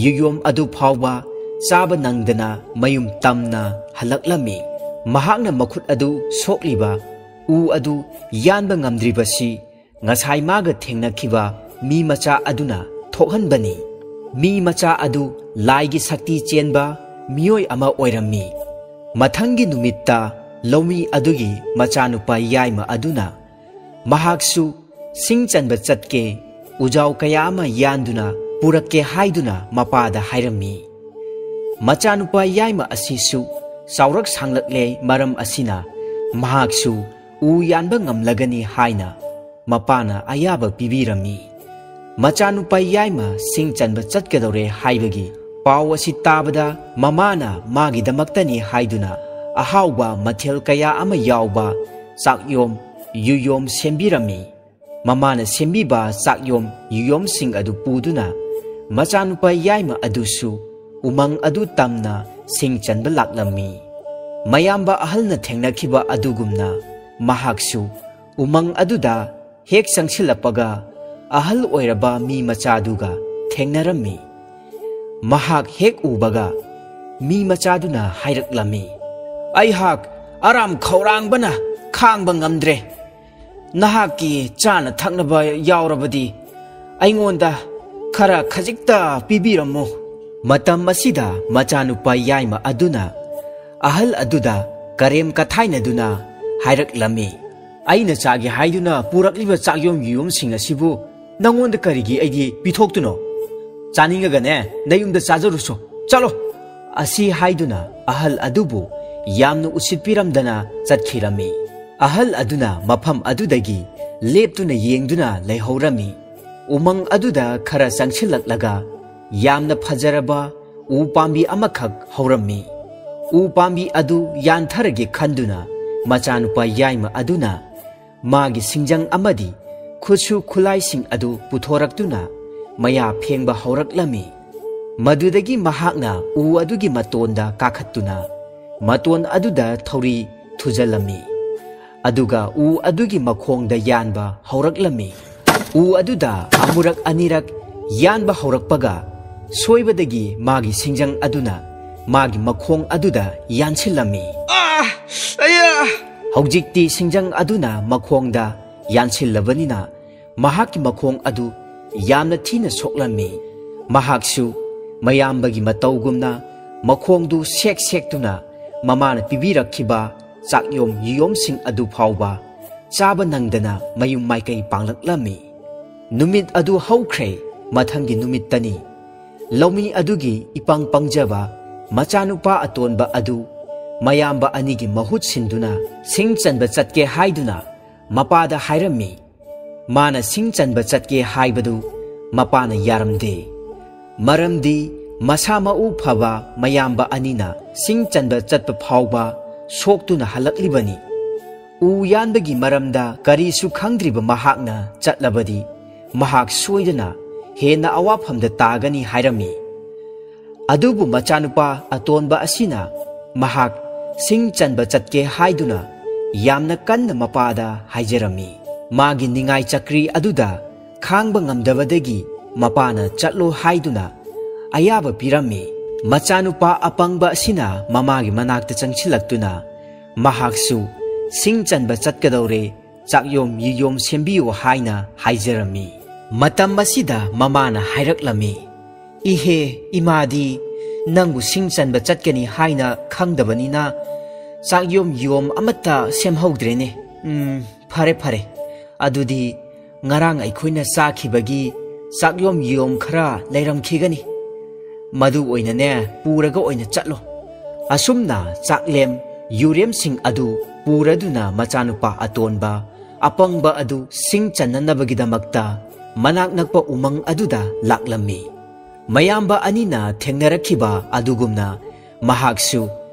ꯌꯨꯌꯣꯝ ꯑꯗꯨ ꯐꯥꯎꯕ ꯆꯥꯕ ꯅꯪꯗꯅ ꯃꯌꯨꯝ ꯇꯝꯅ ꯍꯜꯂꯛꯂꯝꯃꯤ꯫ ꯃꯍꯥꯛꯅ ꯃꯈꯨꯠ ꯑꯗꯨ ꯁꯣꯛꯂꯤꯕ ꯎ ꯑꯗꯨ ꯌꯥꯟꯕ ꯉꯝꯗ꯭ꯔꯤꯕꯁꯤ ꯉꯁꯥꯏ ꯃꯥꯒ ꯊꯦꯡꯅꯈꯤꯕ ꯃꯤ ꯃꯆꯥ ꯑꯗꯨꯅ ꯊꯣꯛꯍꯟꯕꯅꯤ꯫ ꯃꯤ ꯃꯆꯥ ꯑꯗꯨ ꯂꯥꯏꯒꯤ ꯁꯛꯇꯤ ꯆꯦꯟꯕ ꯃꯤꯑꯣꯏ ꯑꯃ ꯑꯣꯏꯔꯝꯃꯤ꯫ ꯃꯊꯪꯒꯤ ꯅꯨꯃꯤꯠꯇ ꯂꯧꯃꯤ ꯑꯗꯨꯒꯤ ꯃꯆꯥꯅꯨꯄꯥ ꯌꯥꯏꯃ ꯑꯗꯨꯅ ꯃꯍꯥꯛꯁꯨ ꯁꯤꯡ ꯆꯟꯕ ꯆꯠꯀꯦ, ꯎꯖꯥꯎ ꯀꯌꯥ ꯑꯃ ꯌꯥꯟꯗꯨꯅ ꯄꯨꯔꯛꯀꯦ ꯍꯥꯏꯗꯨꯅ ꯃꯄꯥꯗ ꯍꯥꯏꯔꯝꯃꯤ꯫ ꯃꯆꯥꯅꯨꯄꯥ ꯌꯥꯏꯃ ꯑꯁꯤꯁꯨ ꯆꯥꯎꯔꯛ ꯁꯥꯡꯂꯛꯂꯦ, ꯃꯔꯝ ꯑꯁꯤꯅ ꯃꯍꯥꯛꯁꯨ ꯎ ꯌꯥꯟꯕ ꯉꯝꯂꯒꯅꯤ ꯍꯥꯏꯅ ꯃꯄꯥꯅ ꯑꯌꯥꯕ ꯄꯤꯕꯤꯔꯝꯃꯤ꯫ ꯃꯆꯥꯅꯨꯄꯥ ꯌꯥꯏꯃ ꯁꯤꯡ ꯆꯟꯕ ꯆꯠꯀꯗꯧꯔꯦ ꯍꯥꯏꯕꯒꯤ ꯄꯥꯎ ꯑꯁꯤ ꯇꯥꯕꯗ ꯃꯃꯥꯅ ꯃꯥꯒꯤꯗꯃꯛꯇꯅꯤ ꯍꯥꯏꯗꯨꯅ ꯑꯍꯥꯎꯕ ꯃꯊꯦꯜ ꯀꯌꯥ ꯑꯃ ꯌꯥꯎꯕ ꯆꯥꯛꯌꯣꯝ, ꯌꯨꯌꯣꯝ ꯁꯦꯝꯕꯤꯔꯝꯃꯤ꯫ ꯃꯃꯥꯅ ꯁꯦꯝꯕꯤꯕ ꯆꯥꯛꯌꯣꯝ, ꯌꯨꯌꯣꯝꯁꯤꯡ ꯑꯗꯨ ꯄꯨꯗꯨꯅ ꯃꯆꯥꯅꯨꯄꯥ ꯌꯥꯏꯃ ꯑꯗꯨꯁꯨ ꯎꯃꯪ ꯑꯗꯨ ꯇꯝꯅ ꯁꯤꯡ ꯆꯟꯕ ꯂꯥꯛꯂꯝꯃꯤ꯫ ꯃꯌꯥꯝꯕ ꯑꯍꯜꯅ ꯊꯦꯡꯅꯈꯤꯕ ꯑꯗꯨꯒꯨꯝꯅ ꯃꯍꯥꯛꯁꯨ ꯎꯃꯪ ꯑꯗꯨꯗ ꯍꯦꯛ ꯆꯪꯁꯤꯜꯂꯛꯄꯒ ꯑꯍꯜ ꯑꯣꯏꯔꯕ ꯃꯤ ꯃꯆꯥꯗꯨꯒ ꯊꯦꯡꯅꯔꯝꯃꯤ꯫ ꯃꯍꯥꯛ ꯍꯦꯛ ꯎꯕꯒ ꯃꯤ ꯃꯆꯥꯗꯨꯅ ꯍꯥꯏꯔꯛꯂꯝꯃꯤ, "ꯑꯩꯍꯥꯛ ꯑꯔꯥꯝ ꯈꯧꯔꯥꯡꯕꯅ ꯈꯥꯡꯕ ꯉꯝꯗ꯭ꯔꯦ꯫ ꯅꯍꯥꯛꯀꯤ ꯆꯥꯅ ꯊꯛꯅꯕ ꯌꯥꯎꯔꯕꯗꯤ ꯑꯩꯉꯣꯟꯗ ꯈꯔ ꯈꯖꯤꯛꯇ ꯄꯤꯕꯤꯔꯝꯃꯨ꯫" ꯃꯇꯝ ꯑꯁꯤꯗ ꯃꯆꯥꯅꯨꯄꯥ ꯌꯥꯏꯃ ꯑꯗꯨꯅ ꯑꯍꯜ ꯑꯗꯨꯗ ꯀꯔꯦꯝ ꯀꯊꯥꯏꯅꯗꯨꯅ ꯍꯥꯏꯔꯛꯂꯝꯃꯤ, "ꯑꯩꯅ ꯆꯥꯒꯦ ꯍꯥꯏꯗꯨꯅ ꯄꯨꯔꯛꯂꯤꯕ ꯆꯥꯛꯌꯣꯝ ꯌꯨꯌꯣꯝꯁꯤꯡ ꯑꯁꯤꯕꯨ ꯅꯪꯉꯣꯟꯗ ꯀꯔꯤꯒꯤ ꯑꯩꯗꯤ ꯄꯤꯊꯣꯛꯇꯨꯅꯣ? ꯆꯥꯅꯤꯡꯉꯒꯅꯦ, ꯅꯌꯨꯝꯗ ꯆꯥꯖꯔꯨꯁꯣ꯫ ꯆꯠꯂꯣ!" ꯑꯁꯤ ꯍꯥꯏꯗꯨꯅ ꯑꯍꯜ ꯑꯗꯨꯕꯨ ꯌꯥꯝꯅ ꯎꯁꯤꯠꯄꯤꯔꯝꯗꯅ ꯆꯠꯈꯤꯔꯝꯃꯤ꯫ ꯑꯍꯜ ꯑꯗꯨꯅ ꯃꯐꯝ ꯑꯗꯨꯗꯒꯤ ꯂꯦꯞꯇꯨꯅ ꯌꯦꯡꯗꯨꯅ ꯂꯩꯍꯧꯔꯝꯃꯤ꯫ ꯎꯃꯪ ꯑꯗꯨꯗ ꯈꯔ ꯆꯪꯁꯤꯜꯂꯛꯂꯒ ꯌꯥꯝꯅ ꯐꯖꯔꯕ ꯎ ꯄꯥꯝꯕꯤ ꯑꯃꯈꯛ ꯍꯧꯔꯝꯃꯤ꯫ ꯎ ꯄꯥꯝꯕꯤ ꯑꯗꯨ ꯌꯥꯟꯊꯔꯒꯦ ꯈꯟꯗꯨꯅ ꯃꯆꯥꯅꯨꯄꯥ ꯌꯥꯏꯃ ꯑꯗꯨꯅ ꯃꯥꯒꯤ ꯁꯤꯡꯖꯪ ꯑꯃꯗꯤ ꯈꯨꯠꯁꯨ ꯈꯨꯠꯂꯥꯏꯁꯤꯡ ꯑꯗꯨ ꯄꯨꯊꯣꯔꯛꯇꯨꯅ ꯃꯌꯥ ꯐꯦꯡꯕ ꯍꯧꯔꯛꯂꯝꯃꯤ꯫ ꯃꯗꯨꯗꯒꯤ ꯃꯍꯥꯛꯅ ꯎ ꯑꯗꯨꯒꯤ ꯃꯇꯣꯟꯗ ꯀꯥꯈꯠꯇꯨꯅ ꯃꯇꯣꯟ ꯑꯗꯨꯗ ꯊꯧꯔꯤ ꯊꯨꯖꯜꯂꯝꯃꯤ꯫ ꯑꯗꯨꯒ ꯎ ꯑꯗꯨꯒꯤ ꯃꯈꯣꯡꯗ ꯌꯥꯟꯕ ꯍꯧꯔꯛꯂꯝꯃꯤ꯫ ꯎ ꯑꯗꯨꯗ ꯑꯃꯨꯔꯛ ꯑꯅꯤꯔꯛ ꯌꯥꯟꯕ ꯍꯧꯔꯛꯄꯒ ꯁꯣꯏꯕꯗꯒꯤ ꯃꯥꯒꯤ ꯁꯤꯡꯖꯪ ꯑꯗꯨꯅ ꯃꯥꯒꯤ ꯃꯈꯣꯡ ꯑꯗꯨꯗ ꯌꯥꯟꯁꯤꯜꯂꯝꯃꯤ꯫ ꯑꯥ! ꯑꯌꯥ! ꯍꯧꯖꯤꯛꯇꯤ ꯁꯤꯡꯖꯪ ꯑꯗꯨꯅ ꯃꯈꯣꯡꯗ ꯌꯥꯟꯁꯤꯜꯂꯕꯅꯤꯅ ꯃꯍꯥꯛꯀꯤ ꯃꯈꯣꯡ ꯑꯗꯨ ꯌꯥꯝꯅ ꯊꯤꯅ ꯁꯣꯛꯂꯝꯃꯤ꯫ ꯃꯍꯥꯛꯁꯨ ꯃꯌꯥꯝꯕꯒꯤ ꯃꯇꯧꯒꯨꯝꯅ ꯃꯈꯣꯡꯗꯨ ꯁꯦꯛ ꯁꯦꯛꯇꯨꯅ ꯃꯃꯥꯅ ꯄꯤꯕꯤꯔꯛꯈꯤꯕ ꯆꯥꯛꯌꯣꯝ ꯌꯨꯌꯣꯝꯁꯤꯡ ꯑꯗꯨ ꯐꯥꯎꯕ ꯆꯥꯕ ꯅꯪꯗꯅ ꯃꯌꯨꯝ ꯃꯥꯏꯀꯩ ꯄꯥꯡꯂꯛꯂꯝꯃꯤ꯫ ꯅꯨꯃꯤꯠ ꯑꯗꯨ ꯍꯧꯈ꯭ꯔꯦ꯫ ꯃꯊꯪꯒꯤ ꯅꯨꯃꯤꯠꯇꯅꯤ꯫ ꯂꯧꯃꯤ ꯑꯗꯨꯒꯤ ꯏꯄꯪ ꯄꯪꯖꯕ ꯃꯆꯥꯅꯨꯄꯥ ꯑꯇꯣꯟꯕ ꯑꯗꯨ ꯃꯌꯥꯝꯕ ꯑꯅꯤꯒꯤ ꯃꯍꯨꯠ ꯁꯤꯟꯗꯨꯅ ꯁꯤꯡ ꯆꯟꯕ ꯆꯠꯀꯦ ꯍꯥꯏꯗꯨꯅ ꯃꯄꯥꯗ ꯍꯥꯏꯔꯝꯃꯤ꯫ ꯃꯥꯅ ꯁꯤꯡ ꯆꯟꯕ ꯆꯠꯀꯦ ꯍꯥꯏꯕꯗꯨ ꯃꯄꯥꯅ ꯌꯥꯔꯝꯗꯦ꯫ ꯃꯔꯝꯗꯤ ꯃꯁꯥ ꯃꯎ ꯐꯕ ꯃꯌꯥꯝꯕ ꯑꯅꯤꯅ ꯁꯤꯡ ꯆꯟꯕ ꯆꯠꯄ ꯐꯥꯎꯕ ꯁꯣꯛꯇꯨꯅ ꯍꯜꯂꯛꯂꯤꯕꯅꯤ꯫ ꯎ ꯌꯥꯟꯕꯒꯤ ꯃꯔꯝꯗ ꯀꯔꯤꯁꯨ ꯈꯪꯗ꯭ꯔꯤꯕ ꯃꯍꯥꯛꯅ ꯆꯠꯂꯕꯗꯤ ꯃꯍꯥꯛ ꯁꯣꯏꯗꯅ ꯍꯦꯟꯅ ꯑꯋꯥꯐꯝꯗ ꯇꯥꯒꯅꯤ ꯍꯥꯏꯔꯝꯃꯤ꯫ ꯑꯗꯨꯕꯨ ꯃꯆꯥꯅꯨꯄꯥ ꯑꯇꯣꯟꯕ ꯑꯁꯤꯅ ꯃꯍꯥꯛ ꯁꯤꯡ ꯆꯟꯕ ꯆꯠꯀꯦ ꯍꯥꯏꯗꯨꯅ ꯌꯥꯝꯅ ꯀꯟꯅ ꯃꯄꯥꯗ ꯍꯥꯏꯖꯔꯝꯃꯤ꯫ ꯃꯥꯒꯤ ꯅꯤꯡꯉꯥꯏ ꯆꯀ꯭ꯔꯤ ꯑꯗꯨꯗ ꯈꯥꯡꯕ ꯉꯝꯗꯕꯗꯒꯤ ꯃꯄꯥꯅ ꯆꯠꯂꯣ ꯍꯥꯏꯗꯨꯅ ꯑꯌꯥꯕ ꯄꯤꯔꯝꯃꯤ꯫ ꯃꯆꯥꯅꯨꯄꯥ ꯑꯄꯪꯕ ꯑꯁꯤꯅ ꯃꯃꯥꯒꯤ ꯃꯅꯥꯛꯇ ꯆꯪꯁꯤꯜꯂꯛꯇꯨꯅ ꯃꯍꯥꯛꯁꯨ ꯁꯤꯡ ꯆꯟꯕ ꯆꯠꯀꯗꯧꯔꯦ, ꯆꯥꯛꯌꯣꯝ ꯌꯨꯌꯣꯝ ꯁꯦꯝꯕꯤꯌꯨ ꯍꯥꯏꯅ ꯍꯥꯏꯖꯔꯝꯃꯤ꯫ ꯃꯇꯝ ꯑꯁꯤꯗ ꯃꯃꯥꯅ ꯍꯥꯏꯔꯛꯂꯝꯃꯤ, "ꯏꯍꯦ, ꯏꯃꯥꯗꯤ ꯅꯪꯕꯨ ꯁꯤꯡ ꯆꯟꯕ ꯆꯠꯀꯅꯤ ꯍꯥꯏꯅ ꯈꯪꯗꯕꯅꯤꯅ ꯆꯥꯛꯌꯣꯝ ꯌꯨꯌꯣꯝ ꯑꯃꯠꯇ ꯁꯦꯝꯍꯧꯗ꯭ꯔꯦꯅꯦ꯫ ꯎꯝ, ꯐꯔꯦ ꯐꯔꯦ, ꯑꯗꯨꯗꯤ ꯉꯔꯥꯡ ꯑꯩꯈꯣꯏꯅ ꯆꯥꯈꯤꯕꯒꯤ ꯆꯥꯛꯌꯣꯝ ꯌꯨꯌꯣꯝ ꯈꯔ ꯂꯩꯔꯝꯈꯤꯒꯅꯤ꯫ ꯃꯗꯨ ꯑꯣꯏꯅꯅꯦ ꯄꯨꯔꯒ ꯑꯣꯏꯅ ꯆꯠꯂꯣ꯫" ꯑꯁꯨꯝꯅ ꯆꯥꯛꯂꯦꯝ ꯌꯨꯔꯦꯝꯁꯤꯡ ꯑꯗꯨ ꯄꯨꯔꯗꯨꯅ ꯃꯆꯥꯅꯨꯄꯥ ꯑꯇꯣꯟꯕ ꯑꯄꯪꯕ ꯑꯗꯨ ꯁꯤꯡ ꯆꯟꯅꯅꯕꯒꯤꯗꯃꯛꯇ ꯃꯅꯥꯛ ꯅꯛꯄ ꯎꯃꯪ ꯑꯗꯨꯗ ꯂꯥꯛꯂꯝꯃꯤ꯫ ꯃꯌꯥꯝꯕ ꯑꯅꯤꯅ ꯊꯦꯡꯅꯔꯛꯈꯤꯕ ꯑꯗꯨꯒꯨꯝꯅ ꯃꯍꯥꯛꯁꯨ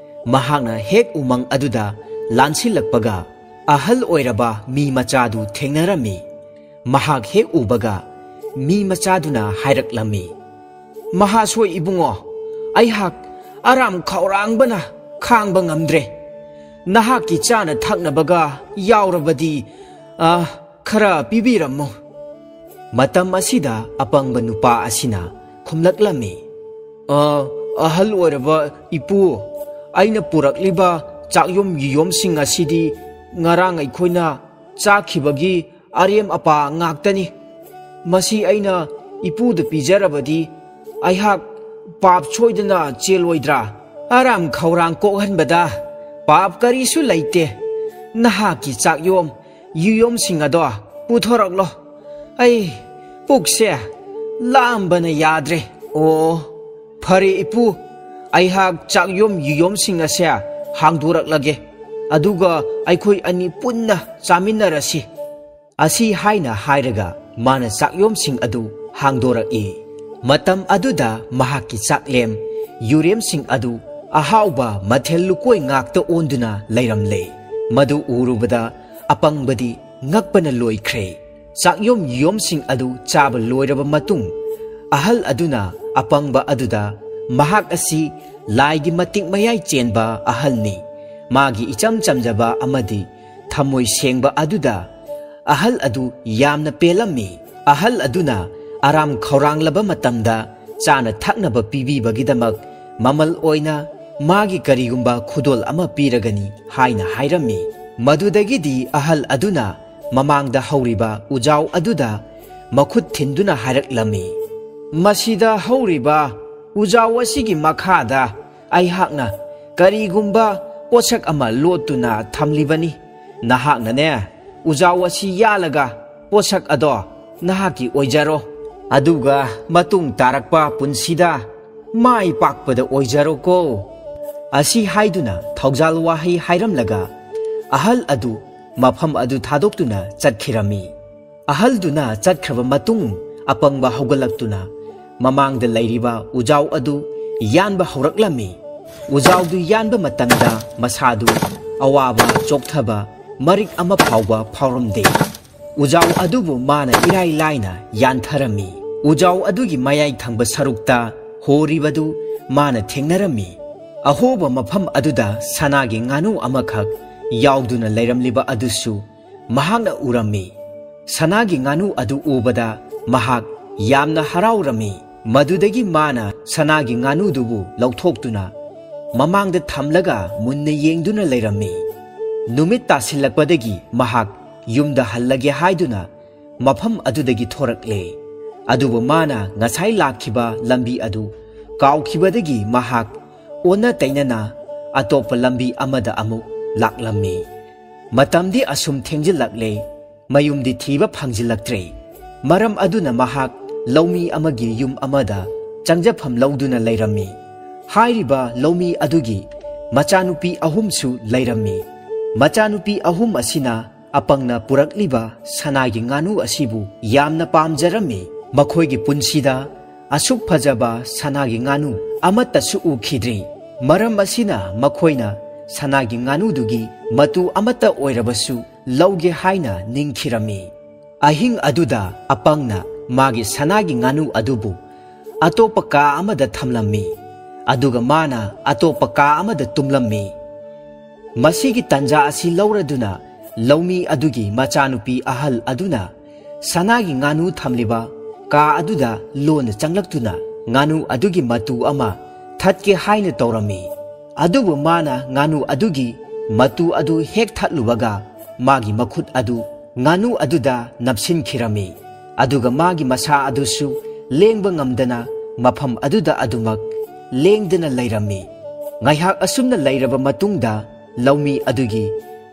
ꯃꯍꯥꯛꯅ ꯍꯦꯛ ꯎꯃꯪ ꯑꯗꯨꯗ ꯂꯥꯟꯁꯤꯜꯂꯛꯄꯒ ꯑꯍꯜ ꯑꯣꯏꯔꯕ ꯃꯤ ꯃꯆꯥꯗꯨ ꯊꯦꯡꯅꯔꯝꯃꯤ꯫ ꯃꯍꯥꯛ ꯍꯦꯛ ꯎꯕꯒ ꯃꯤ ꯃꯆꯥꯗꯨꯅ ꯍꯥꯏꯔꯛꯂꯝꯃꯤ, "ꯃꯍꯥꯁꯣꯏ ꯏꯕꯨꯡꯉꯣ, ꯑꯩꯍꯥꯛ ꯑꯔꯥꯝ ꯈꯧꯔꯥꯡꯕꯅ ꯈꯥꯡꯕ ꯉꯝꯗ꯭ꯔꯦ꯫ ꯅꯍꯥꯛꯀꯤ ꯆꯥꯅ ꯊꯛꯅꯕꯒ ꯌꯥꯎꯔꯕꯗꯤ, ꯑ, ꯈꯔ ꯄꯤꯕꯤꯔꯝꯃꯨ꯫" ꯃꯇꯝ ꯑꯁꯤꯗ ꯑꯄꯪꯕ ꯅꯨꯄꯥ ꯑꯁꯤꯅ ꯈꯨꯝꯂꯛꯂꯝꯃꯤ꯫ "ꯑ, ꯑꯍꯜ ꯑꯣꯏꯔꯕ ꯏꯄꯨ, ꯑꯩꯅ ꯄꯨꯔꯛꯂꯤꯕ ꯆꯥꯛꯌꯣꯝ ꯌꯨꯌꯣꯝꯁꯤꯡ ꯑꯁꯤꯗꯤ ꯉꯔꯥꯡ ꯑꯩꯈꯣꯏꯅ ꯆꯥꯈꯤꯕꯒꯤ ꯑꯔꯦꯝ ꯑꯄꯥ ꯉꯥꯛꯇꯅꯤ꯫ ꯃꯁꯤ ꯑꯩꯅ ꯏꯄꯨꯗ ꯄꯤꯖꯔꯕꯗꯤ ꯑꯩꯍꯥꯛ ꯄꯥꯞ ꯁꯣꯏꯗꯅ ꯆꯦꯜꯂꯣꯏꯗ꯭ꯔꯥ?" "ꯑꯔꯥꯝ ꯈꯧꯔꯥꯡ ꯀꯣꯛꯍꯟꯕꯗ ꯄꯥꯞ ꯀꯔꯤꯁꯨ ꯂꯩꯇꯦ꯫ ꯅꯍꯥꯛꯀꯤ ꯆꯥꯛꯌꯣꯝ ꯌꯨꯌꯣꯝꯁꯤꯡ ꯑꯗꯣ ꯄꯨꯊꯣꯔꯛꯂꯣ꯫ ꯑꯩ ꯄꯨꯛꯁꯦ ꯂꯥꯝꯕꯅ ꯌꯥꯗ꯭ꯔꯦ꯫" "ꯑꯣ, ꯐꯔꯦ ꯏꯄꯨ, ꯑꯩꯍꯥꯛ ꯆꯥꯛꯌꯣꯝ ꯌꯨꯌꯣꯝꯁꯤꯡ ꯑꯁꯦ ꯍꯥꯡꯗꯣꯔꯛꯂꯒꯦ, ꯑꯗꯨꯒ ꯑꯩꯈꯣꯏ ꯑꯅꯤ ꯄꯨꯟꯅ ꯆꯥꯃꯤꯟꯅꯔꯁꯤ꯫" ꯑꯁꯤ ꯍꯥꯏꯅ ꯍꯥꯏꯔꯒ ꯃꯥꯅ ꯆꯥꯛꯌꯣꯝꯁꯤꯡ ꯑꯗꯨ ꯍꯥꯡꯗꯣꯔꯛꯏ꯫ ꯃꯇꯝ ꯑꯗꯨꯗ ꯃꯍꯥꯛꯀꯤ ꯆꯥꯛꯂꯦꯝ ꯌꯨꯔꯦꯝꯁꯤꯡ ꯑꯗꯨ ꯑꯍꯥꯎꯕ ꯃꯊꯦꯜ ꯂꯨꯀꯣꯏ ꯉꯥꯛꯇ ꯑꯣꯟꯗꯨꯅ ꯂꯩꯔꯝꯂꯦ꯫ ꯃꯗꯨ ꯎꯔꯨꯕꯗ ꯑꯄꯪꯕꯗꯤ ꯉꯛꯄꯅ ꯂꯣꯏꯈ꯭ꯔꯦ꯫ ꯆꯥꯛꯌꯣꯝ ꯌꯨꯌꯣꯝꯁꯤꯡ ꯑꯗꯨ ꯆꯥꯕ ꯂꯣꯏꯔꯕ ꯃꯇꯨꯡ, ꯑꯍꯜ ꯑꯗꯨꯅ ꯑꯄꯪꯕ ꯑꯗꯨꯗ, "ꯃꯍꯥꯛ ꯑꯁꯤ ꯂꯥꯏꯒꯤ ꯃꯇꯤꯛ ꯃꯌꯥꯏ ꯆꯦꯟꯕ ꯑꯍꯜꯅꯤ꯫ ꯃꯥꯒꯤ ꯏꯆꯝ ꯆꯝꯖꯕ ꯑꯃꯗꯤ ꯊꯃꯣꯏ ꯁꯦꯡꯕ ꯑꯗꯨꯗ ꯑꯍꯜ ꯑꯗꯨ ꯌꯥꯝꯅ ꯄꯦꯜꯂꯝꯃꯤ꯫ ꯑꯍꯜ ꯑꯗꯨꯅ ꯑꯔꯥꯝ ꯈꯧꯔꯥꯡꯂꯕ ꯃꯇꯝꯗ ꯆꯥꯅ ꯊꯛꯅꯕ ꯄꯤꯕꯤꯕꯒꯤꯗꯃꯛ ꯃꯃꯜ ꯑꯣꯏꯅ ꯃꯥꯒꯤ ꯀꯔꯤꯒꯨꯝꯕ ꯈꯨꯗꯣꯜ ꯑꯃ ꯄꯤꯔꯒꯅꯤ" ꯍꯥꯏꯅ ꯍꯥꯏꯔꯝꯃꯤ꯫ ꯃꯗꯨꯗꯒꯤꯗꯤ ꯑꯍꯜ ꯑꯗꯨꯅ ꯃꯃꯥꯡꯗ ꯍꯧꯔꯤꯕ ꯎꯖꯥꯎ ꯑꯗꯨꯗ ꯃꯈꯨꯠ ꯊꯤꯟꯗꯨꯅ ꯍꯥꯏꯔꯛꯂꯝꯃꯤ, "ꯃꯁꯤꯗ ꯍꯧꯔꯤꯕ ꯎꯖꯥꯎ ꯑꯁꯤꯒꯤ ꯃꯈꯥꯗ ꯑꯩꯍꯥꯛꯅ ꯀꯔꯤꯒꯨꯝꯕ ꯄꯣꯠꯁꯛ ꯑꯃ ꯂꯣꯠꯇꯨꯅ ꯊꯝꯂꯤꯕꯅꯤ꯫ ꯅꯍꯥꯛꯅꯅꯦ, ꯎꯖꯥꯎ ꯑꯁꯤ ꯌꯥꯜꯂꯒ ꯄꯣꯠꯁꯛ ꯑꯗꯣ ꯅꯍꯥꯛꯀꯤ ꯑꯣꯏꯖꯔꯣ꯫ ꯑꯗꯨꯒ ꯃꯇꯨꯡ ꯇꯥꯔꯛꯄ ꯄꯨꯟꯁꯤꯗ ꯃꯥꯏ ꯄꯥꯛꯄꯗ ꯑꯣꯏꯖꯔꯣꯀꯣ꯫" ꯑꯁꯤ ꯍꯥꯏꯗꯨꯅ ꯊꯧꯖꯥꯜ ꯋꯥꯍꯩ ꯍꯥꯏꯔꯝꯂꯒ ꯑꯍꯜ ꯑꯗꯨ ꯃꯐꯝ ꯑꯗꯨ ꯊꯥꯗꯣꯛꯇꯨꯅ ꯆꯠꯈꯤꯔꯝꯃꯤ꯫ ꯑꯍꯜꯗꯨꯅ ꯆꯠꯈ꯭ꯔꯕ ꯃꯇꯨꯡ, ꯑꯄꯪꯕ ꯍꯧꯒꯠꯂꯛꯇꯨꯅ ꯃꯃꯥꯡꯗ ꯂꯩꯔꯤꯕ ꯎꯖꯥꯎ ꯑꯗꯨ ꯌꯥꯟꯕ ꯍꯧꯔꯛꯂꯝꯃꯤ꯫ ꯎꯖꯥꯎꯗꯨ ꯌꯥꯟꯕ ꯃꯇꯝꯗ ꯃꯁꯥꯗꯨ ꯑꯋꯥꯕ, ꯆꯣꯛꯊꯕ, ꯃꯔꯤꯛ ꯑꯃ ꯐꯥꯎꯕ ꯐꯥꯎꯔꯝꯗꯦ꯫ ꯎꯖꯥꯎ ꯑꯗꯨꯕꯨ ꯃꯥꯅ ꯏꯔꯥꯏ ꯂꯥꯏꯅ ꯌꯥꯟꯊꯔꯝꯃꯤ꯫ ꯎꯖꯥꯎ ꯑꯗꯨꯒꯤ ꯃꯌꯥꯏ ꯊꯪꯕ ꯁꯔꯨꯛꯇ ꯍꯣꯔꯤꯕꯗꯨ ꯃꯥꯅ ꯊꯦꯡꯅꯔꯝꯃꯤ꯫ ꯑꯍꯣꯕ ꯃꯐꯝ ꯑꯗꯨꯗ ꯁꯅꯥꯒꯤ ꯉꯥꯅꯨ ꯑꯃꯈꯛ ꯌꯥꯎꯗꯨꯅ ꯂꯩꯔꯝꯂꯤꯕ ꯑꯗꯨꯁꯨ ꯃꯍꯥꯛꯅ ꯎꯔꯝꯃꯤ꯫ ꯁꯅꯥꯒꯤ ꯉꯥꯅꯨ ꯑꯗꯨ ꯎꯕꯗ ꯃꯍꯥꯛ ꯌꯥꯝꯅ ꯍꯔꯥꯎꯔꯝꯃꯤ꯫ ꯃꯗꯨꯗꯒꯤ ꯃꯥꯅ ꯁꯅꯥꯒꯤ ꯉꯥꯅꯨꯗꯨꯕꯨ ꯂꯧꯊꯣꯛꯇꯨꯅ ꯃꯃꯥꯡꯗ ꯊꯝꯂꯒ ꯃꯨꯟꯅ ꯌꯦꯡꯗꯨꯅ ꯂꯩꯔꯝꯃꯤ꯫ ꯅꯨꯃꯤꯠ ꯇꯥꯁꯤꯜꯂꯛꯄꯗꯒꯤ ꯃꯍꯥꯛ ꯌꯨꯝꯗ ꯍꯜꯂꯒꯦ ꯍꯥꯏꯗꯨꯅ ꯃꯐꯝ ꯑꯗꯨꯗꯒꯤ ꯊꯣꯔꯛꯂꯦ꯫ ꯑꯗꯨꯕꯨ ꯃꯥꯅ ꯉꯁꯥꯏ ꯂꯥꯛꯈꯤꯕ ꯂꯝꯕꯤ ꯑꯗꯨ ꯀꯥꯎꯈꯤꯕꯗꯒꯤ ꯃꯍꯥꯛ ꯑꯣꯟꯅ ꯇꯩꯅꯅ ꯑꯇꯣꯞꯄ ꯂꯝꯕꯤ ꯑꯃꯗ ꯑꯃꯨꯛ ꯂꯥꯛꯂꯝꯃꯤ꯫ ꯃꯇꯝꯗꯤ ꯑꯁꯨꯝ ꯊꯦꯡꯖꯤꯜꯂꯛꯂꯦ, ꯃꯌꯨꯝꯗꯤ ꯊꯤꯕ ꯐꯪꯖꯤꯜꯂꯛꯇ꯭ꯔꯦ꯫ ꯃꯔꯝ ꯑꯗꯨꯅ ꯃꯍꯥꯛ ꯂꯧꯃꯤ ꯑꯃꯒꯤ ꯌꯨꯝ ꯑꯃꯗ ꯆꯪꯖꯐꯝ ꯂꯧꯗꯨꯅ ꯂꯩꯔꯝꯃꯤ꯫ ꯍꯥꯏꯔꯤꯕ ꯂꯧꯃꯤ ꯑꯗꯨꯒꯤ ꯃꯆꯥꯅꯨꯄꯤ ꯑꯍꯨꯝꯁꯨ ꯂꯩꯔꯝꯃꯤ꯫ ꯃꯆꯥꯅꯨꯄꯤ ꯑꯍꯨꯝ ꯑꯁꯤꯅ ꯑꯄꯪꯅ ꯄꯨꯔꯛꯂꯤꯕ ꯁꯅꯥꯒꯤ ꯉꯥꯅꯨ ꯑꯁꯤꯕꯨ ꯌꯥꯝꯅ ꯄꯥꯝꯖꯔꯝꯃꯤ꯫ ꯃꯈꯣꯏꯒꯤ ꯄꯨꯟꯁꯤꯗ ꯑꯁꯨꯛ ꯐꯖꯕ ꯁꯅꯥꯒꯤ ꯉꯥꯅꯨ ꯑꯃꯠꯇꯁꯨ ꯎꯈꯤꯗ꯭ꯔꯤ꯫ ꯃꯔꯝ ꯑꯁꯤꯅ ꯃꯈꯣꯏꯅ ꯁꯅꯥꯒꯤ ꯉꯥꯅꯨꯗꯨꯒꯤ ꯃꯇꯨ ꯑꯃꯠꯇ ꯑꯣꯏꯔꯕꯁꯨ ꯂꯧꯒꯦ ꯍꯥꯏꯅ ꯅꯤꯡꯈꯤꯔꯝꯃꯤ꯫ ꯑꯍꯤꯡ ꯑꯗꯨꯗ ꯑꯄꯪꯅ ꯃꯥꯒꯤ ꯁꯅꯥꯒꯤ ꯉꯥꯅꯨ ꯑꯗꯨꯕꯨ ꯑꯇꯣꯞꯄ ꯀꯥ ꯑꯃꯗ ꯊꯝꯂꯝꯃꯤ꯫ ꯑꯗꯨꯒ ꯃꯥꯅ ꯑꯇꯣꯞꯄ ꯀꯥ ꯑꯃꯗ ꯇꯨꯝꯂꯝꯃꯤ꯫ ꯃꯁꯤꯒꯤ ꯇꯟꯖꯥ ꯑꯁꯤ ꯂꯧꯔꯗꯨꯅ ꯂꯧꯃꯤ ꯑꯗꯨꯒꯤ ꯃꯆꯥꯅꯨꯄꯤ ꯑꯍꯜ ꯑꯗꯨꯅ ꯁꯅꯥꯒꯤ ꯉꯥꯅꯨ ꯊꯝꯂꯤꯕ ꯀꯥ ꯑꯗꯨꯗ ꯂꯣꯟꯅ ꯆꯪꯂꯛꯇꯨꯅ ꯉꯥꯅꯨ ꯑꯗꯨꯒꯤ ꯃꯇꯨ ꯑꯃ ꯊꯠꯀꯦ ꯍꯥꯏꯅ ꯇꯧꯔꯝꯃꯤ꯫ ꯑꯗꯨꯕꯨ ꯃꯥꯅ ꯉꯥꯅꯨ ꯑꯗꯨꯒꯤ ꯃꯇꯨ ꯑꯗꯨ ꯍꯦꯛ ꯊꯠꯂꯨꯕꯒ ꯃꯥꯒꯤ ꯃꯈꯨꯠ ꯑꯗꯨ ꯉꯥꯅꯨ ꯑꯗꯨꯗ ꯅꯞꯁꯤꯟꯈꯤꯔꯝꯃꯤ꯫ ꯑꯗꯨꯒ ꯃꯥꯒꯤ ꯃꯁꯥ ꯑꯗꯨꯁꯨ ꯂꯦꯡꯕ ꯉꯝꯗꯅ ꯃꯐꯝ ꯑꯗꯨꯗ ꯑꯗꯨꯃꯛ ꯂꯦꯡꯗꯅ ꯂꯩꯔꯝꯃꯤ꯫ ꯉꯥꯏꯍꯥꯛ ꯑꯁꯨꯝꯅ ꯂꯩꯔꯕ ꯃꯇꯨꯡꯗ ꯂꯧꯃꯤ ꯑꯗꯨꯒꯤ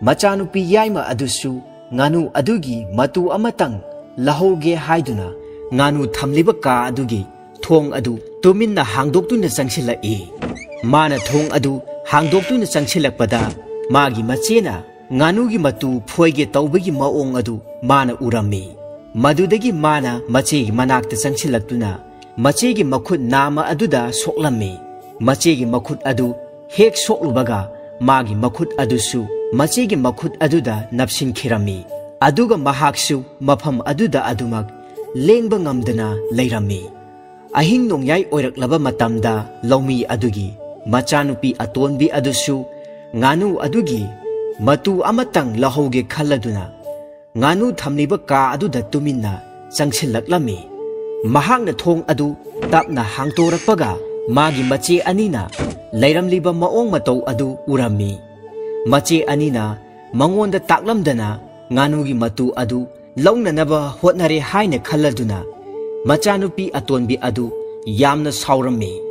ꯃꯆꯥꯅꯨꯄꯤ ꯌꯥꯏꯃ ꯑꯗꯨꯁꯨ ꯉꯥꯅꯨ ꯑꯗꯨꯒꯤ ꯃꯇꯨ ꯑꯃꯇꯪ ꯂꯧꯍꯧꯒꯦ ꯍꯥꯏꯗꯨꯅ ꯉꯥꯅꯨ ꯊꯝꯂꯤꯕ ꯀꯥ ꯑꯗꯨꯒꯤ ꯊꯣꯡ ꯑꯗꯨ ꯇꯨꯃꯤꯟꯅ ꯍꯥꯡꯗꯣꯛꯇꯨꯅ ꯆꯪꯁꯤꯜꯂꯛꯏ꯫ ꯃꯥꯅ ꯊꯣꯡ ꯑꯗꯨ ꯍꯥꯡꯗꯣꯛꯇꯨꯅ ꯆꯪꯁꯤꯜꯂꯛꯄꯗ ꯃꯥꯒꯤ ꯃꯆꯦꯅ ꯉꯥꯅꯨꯒꯤ ꯃꯇꯨ ꯐꯣꯏꯒꯦ ꯇꯧꯕꯒꯤ ꯃꯑꯣꯡ ꯑꯗꯨ ꯃꯥꯅ ꯎꯔꯝꯃꯤ꯫ ꯃꯗꯨꯗꯒꯤ ꯃꯥꯅ ꯃꯆꯦꯒꯤ ꯃꯅꯥꯛꯇ ꯆꯪꯁꯤꯜꯂꯛꯇꯨꯅ ꯃꯆꯦꯒꯤ ꯃꯈꯨꯠ ꯅꯥꯝꯃ ꯑꯗꯨꯗ ꯁꯣꯛꯂꯝꯃꯤ꯫ ꯃꯆꯦꯒꯤ ꯃꯈꯨꯠ ꯑꯗꯨ ꯍꯦꯛ ꯁꯣꯛꯂꯨꯕꯒ ꯃꯥꯒꯤ ꯃꯈꯨꯠ ꯑꯗꯨꯁꯨ ꯃꯆꯦꯒꯤ ꯃꯈꯨꯠ ꯑꯗꯨꯗ ꯅꯞꯁꯤꯟꯈꯤꯔꯝꯃꯤ꯫ ꯑꯗꯨꯒ ꯃꯍꯥꯛꯁꯨ ꯃꯐꯝ ꯑꯗꯨꯗ ꯑꯗꯨꯃꯛ ꯂꯦꯡꯕ ꯉꯝꯗꯅ ꯂꯩꯔꯝꯃꯤ꯫ ꯑꯍꯤꯡ ꯅꯣꯡꯌꯥꯏ ꯑꯣꯏꯔꯛꯂꯕ ꯃꯇꯝꯗ ꯂꯧꯃꯤ ꯑꯗꯨꯒꯤ ꯃꯆꯥꯅꯨꯄꯤ ꯑꯇꯣꯟꯕꯤ ꯑꯗꯨꯁꯨ ꯉꯥꯅꯨ ꯑꯗꯨꯒꯤ ꯃꯇꯨ ꯑꯃꯇꯪ ꯂꯧꯍꯧꯒꯦ ꯈꯜꯂꯗꯨꯅ ꯉꯥꯅꯨ ꯊꯝꯂꯤꯕ ꯀꯥ ꯑꯗꯨꯗ ꯇꯨꯃꯤꯟꯅ ꯆꯪꯁꯤꯜꯂꯛꯂꯝꯃꯤ꯫ ꯃꯍꯥꯛꯅ ꯊꯣꯡ ꯑꯗꯨ ꯇꯞꯅ ꯍꯥꯡꯗꯣꯔꯛꯄꯒ, ꯃꯥꯒꯤ ꯃꯆꯦ ꯑꯅꯤꯅ ꯂꯩꯔꯝꯂꯤꯕ ꯃꯑꯣꯡ ꯃꯇꯧ ꯑꯗꯨ ꯎꯔꯝꯃꯤ꯫ ꯃꯆꯦ ꯑꯅꯤꯅ ꯃꯉꯣꯟꯗ ꯇꯥꯛꯂꯝꯗꯅ ꯉꯥꯅꯨꯒꯤ ꯃꯇꯨ ꯑꯗꯨ ꯂꯧꯅꯅꯕ ꯍꯣꯠꯅꯔꯦ ꯍꯥꯏꯅ ꯈꯜꯂꯗꯨꯅ, ꯃꯆꯥꯅꯨꯄꯤ ꯑꯇꯣꯟꯕꯤ ꯑꯗꯨ ꯌꯥꯝꯅ ꯁꯥꯎꯔꯝꯃꯤ꯫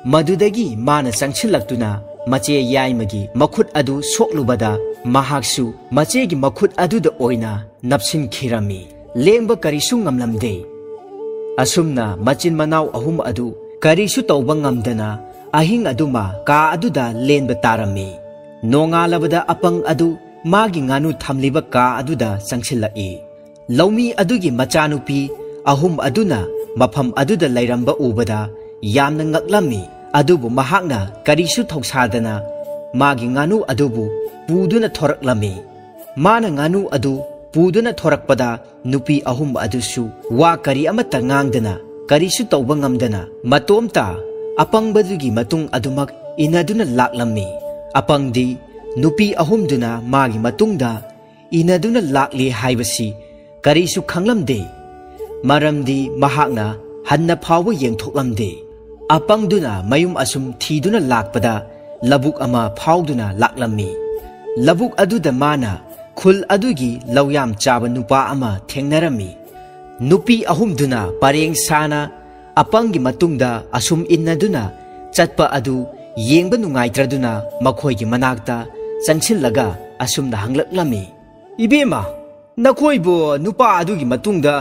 ꯃꯗꯨꯗꯒꯤ ꯃꯥꯅ ꯆꯪꯁꯤꯜꯂꯛꯇꯨꯅ ꯃꯆꯦ ꯌꯥꯏꯃꯒꯤ ꯃꯈꯨꯠ ꯑꯗꯨ ꯁꯣꯛꯂꯨꯕꯗ, ꯃꯍꯥꯛꯁꯨ ꯃꯆꯦꯒꯤ ꯃꯈꯨꯠ ꯑꯗꯨꯗ ꯑꯣꯏꯅ ꯅꯞꯁꯤꯟꯈꯤꯔꯝꯃꯤ꯫ ꯂꯦꯡꯕ ꯀꯔꯤꯁꯨ ꯉꯝꯂꯝꯗꯦ꯫ ꯑꯁꯨꯝꯅ ꯃꯆꯤꯟ ꯃꯅꯥꯎ ꯑꯍꯨꯝ ꯑꯗꯨ ꯀꯔꯤꯁꯨ ꯇꯧꯕ ꯉꯝꯗꯅ ꯑꯍꯤꯡ ꯑꯗꯨꯃ ꯀꯥ ꯑꯗꯨꯗ ꯂꯦꯟꯕ ꯇꯥꯔꯝꯃꯤ꯫ ꯅꯣꯡꯉꯥꯜꯂꯕꯗ ꯑꯄꯪ ꯑꯗꯨ ꯃꯥꯒꯤ ꯉꯥꯅꯨ ꯊꯝꯂꯤꯕ ꯀꯥ ꯑꯗꯨꯗ ꯆꯪꯁꯤꯜꯂꯛꯏ꯫ ꯂꯧꯃꯤ ꯑꯗꯨꯒꯤ ꯃꯆꯥꯅꯨꯄꯤ ꯑꯍꯨꯝ ꯑꯗꯨꯅ ꯃꯐꯝ ꯑꯗꯨꯗ ꯂꯩꯔꯝꯕ ꯎꯕꯗ ꯌꯥꯝꯅ ꯉꯛꯂꯝꯃꯤ꯫ ꯑꯗꯨꯕꯨ ꯃꯍꯥꯛꯅ ꯀꯔꯤꯁꯨ ꯊꯧꯁꯥꯗꯅ ꯃꯥꯒꯤ ꯉꯥꯅꯨ ꯑꯗꯨꯕꯨ ꯄꯨꯗꯨꯅ ꯊꯣꯔꯛꯂꯝꯃꯤ꯫ ꯃꯥꯅ ꯉꯥꯅꯨ ꯑꯗꯨ ꯄꯨꯗꯨꯅ ꯊꯣꯔꯛꯄꯗ, ꯅꯨꯄꯤ ꯑꯍꯨꯝ ꯑꯗꯨꯁꯨ ꯋꯥ ꯀꯔꯤ ꯑꯃꯠꯇ ꯉꯥꯡꯗꯅ, ꯀꯔꯤꯁꯨ ꯇꯧꯕ ꯉꯝꯗꯅ, ꯃꯇꯣꯝꯇ ꯑꯄꯪꯕꯗꯨꯒꯤ ꯃꯇꯨꯡ ꯑꯗꯨꯃꯛ ꯏꯟꯅꯗꯨꯅ ꯂꯥꯛꯂꯝꯃꯤ꯫ ꯑꯄꯪꯗꯤ ꯅꯨꯄꯤ ꯑꯍꯨꯝꯗꯨꯅ ꯃꯥꯒꯤ ꯃꯇꯨꯡꯗ ꯏꯟꯅꯗꯨꯅ ꯂꯥꯛꯂꯤ ꯍꯥꯏꯕꯁꯤ ꯀꯔꯤꯁꯨ ꯈꯪꯂꯝꯗꯦ, ꯃꯔꯝꯗꯤ ꯃꯍꯥꯛꯅ ꯍꯟꯅ ꯐꯥꯎꯕ ꯌꯦꯡꯊꯣꯛꯂꯝꯗꯦ꯫ ꯑꯄꯪꯗꯨꯅ ꯃꯌꯨꯝ ꯑꯁꯨꯝ ꯊꯤꯗꯨꯅ ꯂꯥꯛꯄꯗ, ꯂꯧꯕꯨꯛ ꯑꯃ ꯐꯥꯎꯗꯨꯅ ꯂꯥꯛꯂꯝꯃꯤ꯫ ꯂꯧꯕꯨꯛ ꯑꯗꯨꯗ ꯃꯥꯅ ꯈꯨꯜ ꯑꯗꯨꯒꯤ ꯂꯧꯌꯥꯝ ꯆꯥꯕ ꯅꯨꯄꯥ ꯑꯃ ꯊꯦꯡꯅꯔꯝꯃꯤ꯫ ꯅꯨꯄꯤ ꯑꯍꯨꯝꯗꯨꯅ ꯄꯔꯦꯡ ꯁꯥꯅ ꯑꯄꯪꯒꯤ ꯃꯇꯨꯡꯗ ꯑꯁꯨꯝ ꯏꯟꯅꯗꯨꯅ ꯆꯠꯄ ꯑꯗꯨ ꯌꯦꯡꯕ ꯅꯨꯡꯉꯥꯏꯇ꯭ꯔꯗꯨꯅ, ꯃꯈꯣꯏꯒꯤ ꯃꯅꯥꯛꯇ ꯆꯪꯁꯤꯜꯂꯒ ꯑꯁꯨꯝꯅ ꯍꯪꯂꯛꯂꯝꯃꯤ, "ꯏꯕꯦꯝꯃ, ꯅꯈꯣꯏꯕꯨ ꯅꯨꯄꯥ ꯑꯗꯨꯒꯤ ꯃꯇꯨꯡꯗ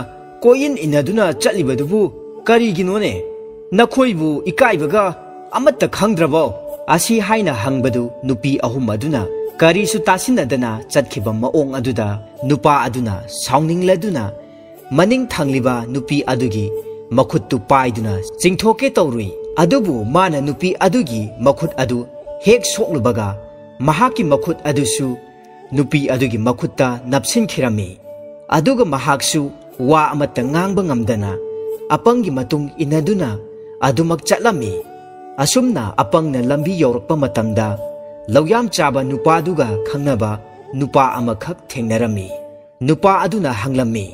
ꯀꯣꯏꯏꯟ ꯏꯟꯅꯗꯨꯅ ꯆꯠꯂꯤꯕꯗꯨꯕꯨ ꯀꯔꯤꯒꯤꯅꯣꯅꯦ? ꯅꯈꯣꯏꯕꯨ ꯏꯀꯥꯏꯕꯒ ꯑꯃꯠꯇ ꯈꯪꯗ꯭ꯔꯕꯣ?" ꯑꯁꯤ ꯍꯥꯏꯅ ꯍꯪꯕꯗꯨ ꯅꯨꯄꯤ ꯑꯍꯨꯝ ꯑꯗꯨꯅ ꯀꯔꯤꯁꯨ ꯇꯥꯁꯤꯟꯅꯗꯅ ꯆꯠꯈꯤꯕ ꯃꯑꯣꯡ ꯑꯗꯨꯗ, ꯅꯨꯄꯥ ꯑꯗꯨꯅ ꯁꯥꯎꯅꯤꯡꯂꯗꯨꯅ ꯃꯅꯤꯡ ꯊꯪꯂꯤꯕ ꯅꯨꯄꯤ ꯑꯗꯨꯒꯤ ꯃꯈꯨꯠꯇꯨ ꯄꯥꯏꯗꯨꯅ ꯆꯤꯡꯊꯣꯛꯀꯦ ꯇꯧꯔꯨꯏ꯫ ꯑꯗꯨꯕꯨ ꯃꯥꯅ ꯅꯨꯄꯤ ꯑꯗꯨꯒꯤ ꯃꯈꯨꯠ ꯑꯗꯨ ꯍꯦꯛ ꯁꯣꯛꯂꯨꯕꯒ, ꯃꯍꯥꯛꯀꯤ ꯃꯈꯨꯠ ꯑꯗꯨꯁꯨ ꯅꯨꯄꯤ ꯑꯗꯨꯒꯤ ꯃꯈꯨꯠꯇ ꯅꯞꯁꯤꯟꯈꯤꯔꯝꯃꯤ꯫ ꯑꯗꯨꯒ ꯃꯍꯥꯛꯁꯨ ꯋꯥ ꯑꯃꯠꯇ ꯉꯥꯡꯕ ꯉꯝꯗꯅ ꯑꯄꯪꯒꯤ ꯃꯇꯨꯡ ꯏꯟꯅꯗꯨꯅ ꯑꯗꯨꯃꯛ ꯆꯠꯂꯝꯃꯤ꯫ ꯑꯁꯨꯝꯅ ꯑꯄꯪꯅ ꯂꯝꯕꯤ ꯌꯧꯔꯛꯄ ꯃꯇꯝꯗ, ꯂꯧꯌꯥꯝ ꯆꯥꯕ ꯅꯨꯄꯥꯗꯨꯒ ꯈꯪꯅꯕ ꯅꯨꯄꯥ ꯑꯃꯈꯛ ꯊꯦꯡꯅꯔꯝꯃꯤ꯫ ꯅꯨꯄꯥ ꯑꯗꯨꯅ ꯍꯪꯂꯝꯃꯤ,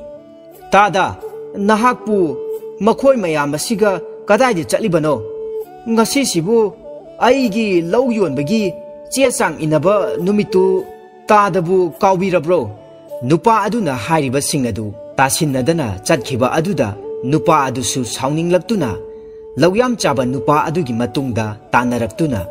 "ꯇꯥꯗ, ꯅꯍꯥꯛꯄꯨ "ꯃꯈꯣꯏ ꯃꯌꯥꯝ ꯑꯁꯤꯒ ꯀꯗꯥꯏꯗ ꯆꯠꯂꯤꯕꯅꯣ? ꯉꯁꯤꯁꯤꯕꯨ ꯑꯩꯒꯤ ꯂꯧ ꯌꯣꯟꯕꯒꯤ ꯆꯦ ꯆꯥꯡ ꯏꯟꯅꯕ ꯅꯨꯃꯤꯠꯇꯨ ꯇꯥꯗꯕꯨ ꯀꯥꯎꯕꯤꯔꯕ꯭ꯔꯣ?" ꯅꯨꯄꯥ ꯑꯗꯨꯅ ꯍꯥꯏꯔꯤꯕꯁꯤꯡ ꯑꯗꯨ ꯇꯥꯁꯤꯟꯅꯗꯅ ꯆꯠꯈꯤꯕ ꯑꯗꯨꯗ ꯅꯨꯄꯥ ꯑꯗꯨꯁꯨ ꯁꯥꯎꯅꯤꯡꯂꯛꯇꯨꯅ ꯂꯧꯌꯥꯝ ꯆꯥꯕ ꯅꯨꯄꯥ ꯑꯗꯨꯒꯤ ꯃꯇꯨꯡꯗ ꯇꯥꯟꯅꯔꯛꯇꯨꯅ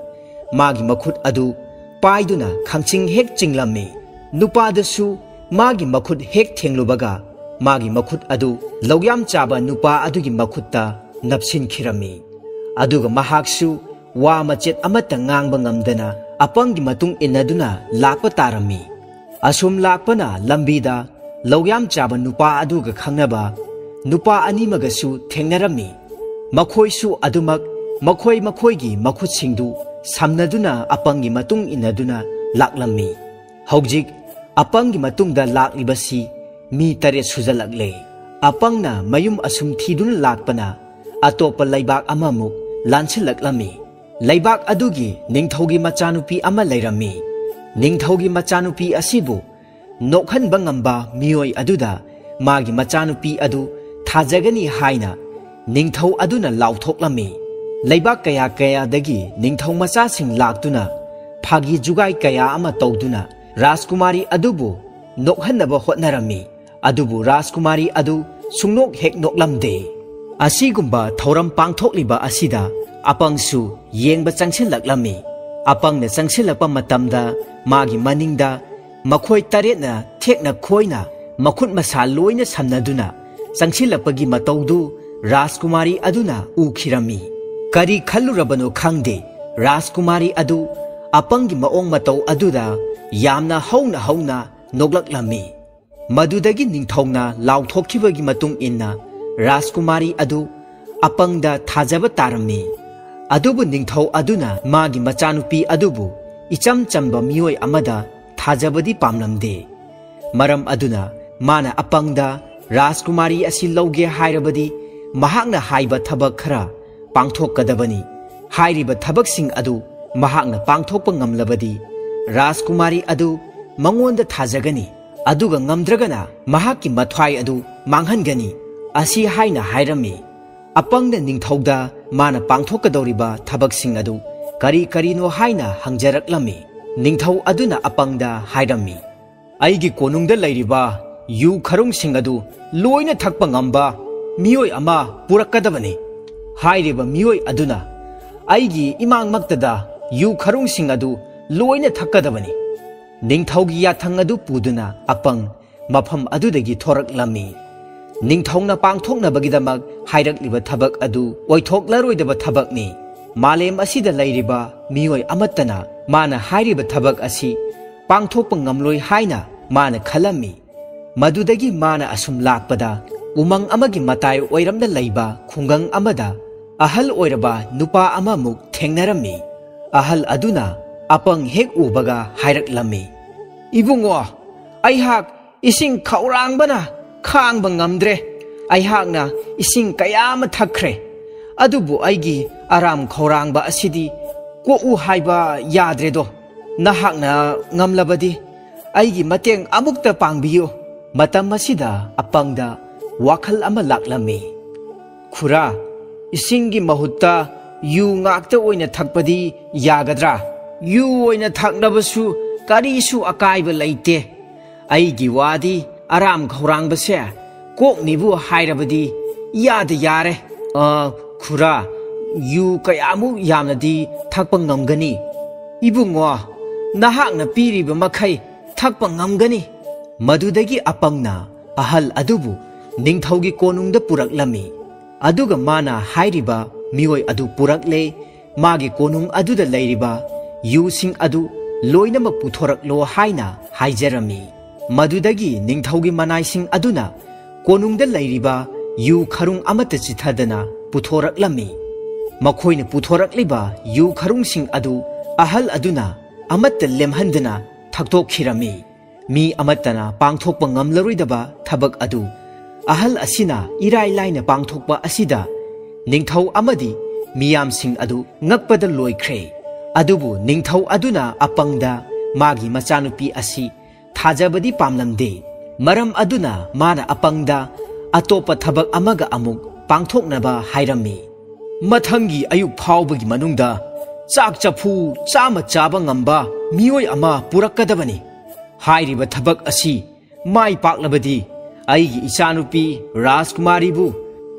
ꯃꯥꯒꯤ ꯃꯈꯨꯠ ꯑꯗꯨ ꯄꯥꯏꯗꯨꯅ ꯈꯪꯆꯤꯡ ꯍꯦꯛ ꯆꯤꯡꯂꯝꯃꯤ꯫ ꯅꯨꯄꯥꯗꯨꯁꯨ ꯃꯥꯒꯤ ꯃꯈꯨꯠ ꯍꯦꯛ ꯊꯦꯡꯂꯨꯕꯒ ꯃꯥꯒꯤ ꯃꯈꯨꯠ ꯑꯗꯨ ꯂꯧꯌꯥꯝ ꯆꯥꯕ ꯅꯨꯄꯥ ꯑꯗꯨꯒꯤ ꯃꯈꯨꯠꯇ ꯅꯞꯁꯤꯟꯈꯤꯔꯝꯃꯤ꯫ ꯑꯗꯨꯒ ꯃꯍꯥꯛꯁꯨ ꯋꯥ ꯃꯆꯦꯠ ꯑꯃꯠꯇ ꯉꯥꯡꯕ ꯉꯝꯗꯅ ꯑꯄꯪꯒꯤ ꯃꯇꯨꯡ ꯏꯟꯅꯗꯨꯅ ꯂꯥꯛꯄ ꯇꯥꯔꯝꯃꯤ꯫ ꯑꯁꯨꯝ ꯂꯥꯛꯄꯅ ꯂꯝꯕꯤꯗ ꯂꯧꯌꯥꯝ ꯆꯥꯕ ꯅꯨꯄꯥ ꯑꯗꯨꯒ ꯈꯪꯅꯕ ꯅꯨꯄꯥ ꯑꯅꯤꯃꯒꯁꯨ ꯊꯦꯡꯅꯔꯝꯃꯤ꯫ ꯃꯈꯣꯏꯁꯨ ꯑꯗꯨꯃꯛ ꯃꯈꯣꯏ ꯃꯈꯣꯏꯒꯤ ꯃꯈꯨꯠꯁꯤꯡꯗꯨ ꯁꯝꯅꯗꯨꯅ ꯑꯄꯪꯒꯤ ꯃꯇꯨꯡ ꯏꯟꯅꯗꯨꯅ ꯂꯥꯛꯂꯝꯃꯤ꯫ ꯍꯧꯖꯤꯛ ꯑꯄꯪꯒꯤ ꯃꯇꯨꯡꯗ ꯂꯥꯛꯂꯤꯕꯁꯤ ꯃꯤ ꯇꯔꯦꯠ ꯁꯨꯖꯜꯂꯛꯂꯦ꯫ ꯑꯄꯪꯅ ꯃꯌꯨꯝ ꯑꯁꯨꯝ ꯊꯤꯗꯨꯅ ꯂꯥꯛꯄꯅ ꯑꯇꯣꯞꯄ ꯂꯩꯕꯥꯛ ꯑꯃꯃꯨꯛ ꯂꯥꯟꯁꯤꯜꯂꯛꯂꯝꯃꯤ꯫ ꯂꯩꯕꯥꯛ ꯑꯗꯨꯒꯤ ꯅꯤꯡꯊꯧꯒꯤ ꯃꯆꯥꯅꯨꯄꯤ ꯑꯃ ꯂꯩꯔꯝꯃꯤ꯫ ꯅꯤꯡꯊꯧꯒꯤ ꯃꯆꯥꯅꯨꯄꯤ ꯑꯁꯤꯕꯨ ꯅꯣꯛꯍꯟꯕ ꯉꯝꯕ ꯃꯤꯑꯣꯏ ꯑꯗꯨꯗ ꯃꯥꯒꯤ ꯃꯆꯥꯅꯨꯄꯤ ꯑꯗꯨ ꯊꯥꯖꯒꯅꯤ ꯍꯥꯏꯅ ꯅꯤꯡꯊꯧ ꯑꯗꯨꯅ ꯂꯥꯎꯊꯣꯛꯂꯝꯃꯤ꯫ ꯂꯩꯕꯥꯛ ꯀꯌꯥ ꯀꯌꯥꯗꯒꯤ ꯅꯤꯡꯊꯧ ꯃꯆꯥꯁꯤꯡ ꯂꯥꯛꯇꯨꯅ ꯐꯥꯒꯤ ꯖꯨꯒꯥꯏ ꯀꯌꯥ ꯑꯃ ꯇꯧꯗꯨꯅ ꯔꯥꯖꯀꯨꯃꯥꯔꯤ ꯑꯗꯨꯕꯨ ꯅꯣꯛꯍꯟꯅꯕ ꯍꯣꯠꯅꯔꯝꯃꯤ꯫ ꯑꯗꯨꯕꯨ ꯔꯥꯖꯀꯨꯃꯥꯔꯤ ꯑꯗꯨ ꯁꯨꯡꯅꯣꯛ ꯍꯦꯛ ꯅꯣꯛꯂꯝꯗꯦ꯫ ꯑꯁꯤꯒꯨꯝꯕ ꯊꯧꯔꯝ ꯄꯥꯡꯊꯣꯛꯂꯤꯕ ꯑꯁꯤꯗ ꯑꯄꯪꯁꯨ ꯌꯦꯡꯕ ꯆꯪꯁꯤꯜꯂꯛꯂꯝꯃꯤ꯫ ꯑꯄꯪꯅ ꯆꯪꯁꯤꯜꯂꯛꯄ ꯃꯇꯝꯗ ꯃꯥꯒꯤ ꯃꯅꯤꯡꯗ ꯃꯈꯣꯏ ꯇꯔꯦꯠꯅ ꯊꯦꯛꯅ ꯈꯣꯏꯅ ꯃꯈꯨꯠ ꯃꯁꯥ ꯂꯣꯏꯅ ꯁꯝꯅꯗꯨꯅ ꯆꯪꯁꯤꯜꯂꯛꯄꯒꯤ ꯃꯇꯧꯗꯨ ꯔꯥꯖꯀꯨꯃꯥꯔꯤ ꯑꯗꯨꯅ ꯎꯈꯤꯔꯝꯃꯤ꯫ ꯀꯔꯤ ꯈꯜꯂꯨꯔꯕꯅꯣ ꯈꯪꯗꯦ, ꯔꯥꯖꯀꯨꯃꯥꯔꯤ ꯑꯗꯨ ꯑꯄꯪꯒꯤ ꯃꯑꯣꯡ ꯃꯇꯧ ꯑꯗꯨꯗ ꯌꯥꯝꯅ ꯍꯧꯅ ꯍꯧꯅ ꯅꯣꯛꯂꯛꯂꯝꯃꯤ꯫ ꯃꯗꯨꯗꯒꯤ ꯅꯤꯡꯊꯧꯅ ꯂꯥꯎꯊꯣꯛꯈꯤꯕꯒꯤ ꯃꯇꯨꯡ ꯏꯟꯅ ꯔꯥꯖꯀꯨꯃꯥꯔꯤ ꯑꯗꯨ ꯑꯄꯪꯗ ꯊꯥꯖꯕ ꯇꯥꯔꯝꯃꯤ꯫ ꯑꯗꯨꯕꯨ ꯅꯤꯡꯊꯧ ꯑꯗꯨꯅ ꯃꯥꯒꯤ ꯃꯆꯥꯅꯨꯄꯤ ꯑꯗꯨꯕꯨ ꯏꯆꯝ ꯆꯝꯕ ꯃꯤꯑꯣꯏ ꯑꯃꯗ ꯊꯥꯖꯕꯗꯤ ꯄꯥꯝꯂꯝꯗꯦ꯫ ꯃꯔꯝ ꯑꯗꯨꯅ ꯃꯥꯅ ꯑꯄꯪꯗ ꯔꯥꯖꯀꯨꯃꯥꯔꯤ ꯑꯁꯤ ꯂꯧꯒꯦ ꯍꯥꯏꯔꯕꯗꯤ ꯃꯍꯥꯛꯅ ꯍꯥꯏꯕ ꯊꯕꯛ ꯈꯔ ꯄꯥꯡꯊꯣꯛꯀꯗꯕꯅꯤ꯫ ꯍꯥꯏꯔꯤꯕ ꯊꯕꯛꯁꯤꯡ ꯑꯗꯨ ꯃꯍꯥꯛꯅ ꯄꯥꯡꯊꯣꯛꯄ ꯉꯝꯂꯕꯗꯤ ꯔꯥꯖꯀꯨꯃꯥꯔꯤ ꯑꯗꯨ ꯃꯉꯣꯟꯗ ꯊꯥꯖꯒꯅꯤ, ꯑꯗꯨꯒ ꯉꯝꯗ꯭ꯔꯒꯅ ꯃꯍꯥꯛꯀꯤ ꯃꯊ꯭ꯋꯥꯏ ꯑꯗꯨ ꯃꯥꯡꯍꯟꯒꯅꯤ꯫ ꯑꯁꯤ ꯍꯥꯏꯅ ꯍꯥꯏꯔꯝꯃꯤ꯫ ꯑꯄꯪꯅ ꯅꯤꯡꯊꯧꯗ ꯃꯥꯅ ꯄꯥꯡꯊꯣꯛꯀꯗꯧꯔꯤꯕ ꯊꯕꯛꯁꯤꯡ ꯑꯗꯨ ꯀꯔꯤ ꯀꯔꯤꯅꯣ ꯍꯥꯏꯅ ꯍꯪꯖꯔꯛꯂꯝꯃꯤ꯫ ꯅꯤꯡꯊꯧ ꯑꯗꯨꯅ ꯑꯄꯪꯗ ꯍꯥꯏꯔꯝꯃꯤ, "ꯑꯩꯒꯤ ꯀꯣꯅꯨꯡꯗ ꯂꯩꯔꯤꯕ ꯌꯨ ꯈꯔꯨꯡꯁꯤꯡ ꯑꯗꯨ ꯂꯣꯏꯅ ꯊꯛꯄ ꯉꯝꯕ ꯃꯤꯑꯣꯏ ꯑꯃ ꯄꯨꯔꯛꯀꯗꯕꯅꯤ꯫ ꯍꯥꯏꯔꯤꯕ ꯃꯤꯑꯣꯏ ꯑꯗꯨꯅ ꯑꯩꯒꯤ ꯏꯃꯥꯡꯃꯛꯇꯗ ꯌꯨ ꯈꯔꯨꯡꯁꯤꯡ ꯑꯗꯨ ꯂꯣꯏꯅ ꯊꯛꯀꯗꯕꯅꯤ"꯫ ꯅꯤꯡꯊꯧꯒꯤ ꯌꯥꯊꯪ ꯑꯗꯨ ꯄꯨꯗꯨꯅ ꯑꯄꯪ ꯃꯐꯝ ꯑꯗꯨꯗꯒꯤ ꯊꯣꯔꯛꯂꯝꯃꯤ꯫ ꯅꯤꯡꯊꯧꯅ ꯄꯥꯡꯊꯣꯛꯅꯕꯒꯤꯗꯃꯛ ꯍꯥꯏꯔꯛꯂꯤꯕ ꯊꯕꯛ ꯑꯗꯨ ꯑꯣꯏꯊꯣꯛꯂꯔꯣꯏꯗꯕ ꯊꯕꯛꯅꯤ꯫ ꯃꯥꯂꯦꯝ ꯑꯁꯤꯗ ꯂꯩꯔꯤꯕ ꯃꯤꯑꯣꯏ ꯑꯃꯠꯇꯅ ꯃꯥꯅ ꯍꯥꯏꯔꯤꯕ ꯊꯕꯛ ꯑꯁꯤ ꯄꯥꯡꯊꯣꯛꯄ ꯉꯝꯂꯣꯏ ꯍꯥꯏꯅ ꯃꯥꯅ ꯈꯜꯂꯝꯃꯤ꯫ ꯃꯗꯨꯗꯒꯤ ꯃꯥꯅ ꯑꯁꯨꯝ ꯂꯥꯛꯄꯗ ꯎꯃꯪ ꯑꯃꯒꯤ ꯃꯇꯥꯏ ꯑꯣꯏꯔꯝꯅ ꯂꯩꯕ ꯈꯨꯡꯒꯪ ꯑꯃꯗ ꯑꯍꯜ ꯑꯣꯏꯔꯕ ꯅꯨꯄꯥ ꯑꯃꯃꯨꯛ ꯊꯦꯡꯅꯔꯝꯃꯤ꯫ ꯑꯍꯜ ꯑꯗꯨꯅ ꯑꯄꯪ ꯍꯦꯛ ꯎꯕꯒ ꯍꯥꯏꯔꯛꯂꯝꯃꯤ, "ꯏꯕꯨꯡꯉꯣ, ꯑꯩꯍꯥꯛ ꯏꯁꯤꯡ ꯈꯧꯔꯥꯡꯕꯅ ꯈꯥꯡꯕ ꯉꯝꯗ꯭ꯔꯦ꯫ ꯑꯩꯍꯥꯛꯅ ꯏꯁꯤꯡ ꯀꯌꯥ ꯑꯃ ꯊꯛꯈ꯭ꯔꯦ, ꯑꯗꯨꯕꯨ ꯑꯩꯒꯤ ꯑꯔꯥꯝ ꯈꯧꯔꯥꯡꯕ ꯑꯁꯤꯗꯤ ꯀꯣꯛꯎ ꯍꯥꯏꯕ ꯌꯥꯗ꯭ꯔꯦꯗꯣ꯫ ꯅꯍꯥꯛꯅ ꯉꯝꯂꯕꯗꯤ ꯑꯩꯒꯤ ꯃꯇꯦꯡ ꯑꯃꯨꯛꯇ ꯄꯥꯡꯕꯤꯌꯨ"꯫ ꯃꯇꯝ ꯑꯁꯤꯗ ꯑꯄꯪꯗ ꯋꯥꯈꯜ ꯑꯃ ꯂꯥꯛꯂꯝꯃꯤ꯫ "ꯈꯨꯔꯥ, ꯏꯁꯤꯡꯒꯤ ꯃꯍꯨꯠꯇ ꯌꯨ ꯉꯥꯛꯇ ꯑꯣꯏꯅ ꯊꯛꯄꯗꯤ ꯌꯥꯒꯗ꯭ꯔꯥ?" "ꯌꯨ ꯑꯣꯏꯅ ꯊꯛꯂꯕꯁꯨ ꯀꯔꯤꯁꯨ ꯑꯀꯥꯏꯕ ꯂꯩꯇꯦ꯫ ꯑꯩꯒꯤ ꯋꯥꯗꯤ ꯑꯔꯥꯝ ꯈꯧꯔꯥꯡꯕꯁꯦ ꯀꯣꯛꯅꯤꯕꯨ ꯍꯥꯏꯔꯕꯗꯤ ꯌꯥꯗ ꯌꯥꯔꯦ꯫ ꯑ, ꯈꯨꯔꯥ, ꯌꯨ ꯀꯌꯥꯃꯨꯛ ꯌꯥꯝꯅꯗꯤ ꯊꯛꯄ ꯉꯝꯒꯅꯤ?" "ꯏꯕꯨꯡꯉꯣ, ꯅꯍꯥꯛꯅ ꯄꯤꯔꯤꯕ ꯃꯈꯩ ꯊꯛꯄ ꯉꯝꯒꯅꯤ"꯫ ꯃꯗꯨꯗꯒꯤ ꯑꯄꯪꯅ ꯑꯍꯜ ꯑꯗꯨꯕꯨ ꯅꯤꯡꯊꯧꯒꯤ ꯀꯣꯅꯨꯡꯗ ꯄꯨꯔꯛꯂꯝꯃꯤ꯫ ꯑꯗꯨꯒ ꯃꯥꯅ ꯍꯥꯏꯔꯤꯕ ꯃꯤꯑꯣꯏ ꯑꯗꯨ ꯄꯨꯔꯛꯂꯦ꯫ ꯃꯥꯒꯤ ꯀꯣꯅꯨꯡ ꯑꯗꯨꯗ ꯂꯩꯔꯤꯕ ꯌꯨꯁꯤꯡ ꯑꯗꯨ ꯂꯣꯏꯅꯃꯛ ꯄꯨꯊꯣꯔꯛꯂꯣ ꯍꯥꯏꯅ ꯍꯥꯏꯖꯔꯝꯃꯤ꯫ ꯃꯗꯨꯗꯒꯤ ꯅꯤꯡꯊꯧꯒꯤ ꯃꯅꯥꯏꯁꯤꯡ ꯑꯗꯨꯅ ꯀꯣꯅꯨꯡꯗ ꯂꯩꯔꯤꯕ ꯌꯨ ꯈꯔꯨꯡ ꯑꯃꯠꯇ ꯆꯤꯊꯗꯅ ꯄꯨꯊꯣꯔꯛꯂꯝꯃꯤ꯫ ꯃꯈꯣꯏꯅ ꯄꯨꯊꯣꯔꯛꯂꯤꯕ ꯌꯨ ꯈꯔꯨꯡꯁꯤꯡ ꯑꯗꯨ ꯑꯍꯜ ꯑꯗꯨꯅ ꯑꯃꯠꯇ ꯂꯦꯝꯍꯟꯗꯅ ꯊꯛꯇꯣꯛꯈꯤꯔꯝꯃꯤ꯫ ꯃꯤ ꯑꯃꯠꯇꯅ ꯄꯥꯡꯊꯣꯛꯄ ꯉꯝꯂꯔꯣꯏꯗꯕ ꯊꯕꯛ ꯑꯗꯨ ꯑꯍꯜ ꯑꯁꯤꯅ ꯏꯔꯥꯏ ꯂꯥꯏꯅ ꯄꯥꯡꯊꯣꯛꯄ ꯑꯁꯤꯗ ꯅꯤꯡꯊꯧ ꯑꯃꯗꯤ ꯃꯤꯌꯥꯝꯁꯤꯡ ꯑꯗꯨ ꯉꯛꯄꯗ ꯂꯣꯏꯈ꯭ꯔꯦ꯫ ꯑꯗꯨꯕꯨ ꯅꯤꯡꯊꯧ ꯑꯗꯨꯅ ꯑꯄꯪꯗ ꯃꯥꯒꯤ ꯃꯆꯥꯅꯨꯄꯤ ꯑꯁꯤ ꯊꯥꯖꯕꯗꯤ ꯄꯥꯝꯂꯝꯗꯦ꯫ ꯃꯔꯝ ꯑꯗꯨꯅ ꯃꯥꯅ ꯑꯄꯪꯗ ꯑꯇꯣꯞꯄ ꯊꯕꯛ ꯑꯃꯒ ꯑꯃꯨꯛ ꯄꯥꯡꯊꯣꯛꯅꯕ ꯍꯥꯏꯔꯝꯃꯤ꯫ ꯃꯊꯪꯒꯤ ꯑꯌꯨꯛ ꯐꯥꯎꯕꯒꯤ ꯃꯅꯨꯡꯗ ꯆꯥꯛ ꯆꯐꯨ ꯆꯥꯝꯃ ꯆꯥꯕ ꯉꯝꯕ ꯃꯤꯑꯣꯏ ꯑꯃ ꯄꯨꯔꯛꯀꯗꯕꯅꯤ꯫ ꯍꯥꯏꯔꯤꯕ ꯊꯕꯛ ꯑꯁꯤ ꯃꯥꯏ ꯄꯥꯛꯂꯕꯗꯤ ꯑꯩꯒꯤ ꯏꯆꯥꯅꯨꯄꯤ ꯔꯥꯖꯀꯨꯃꯥꯔꯤꯕꯨ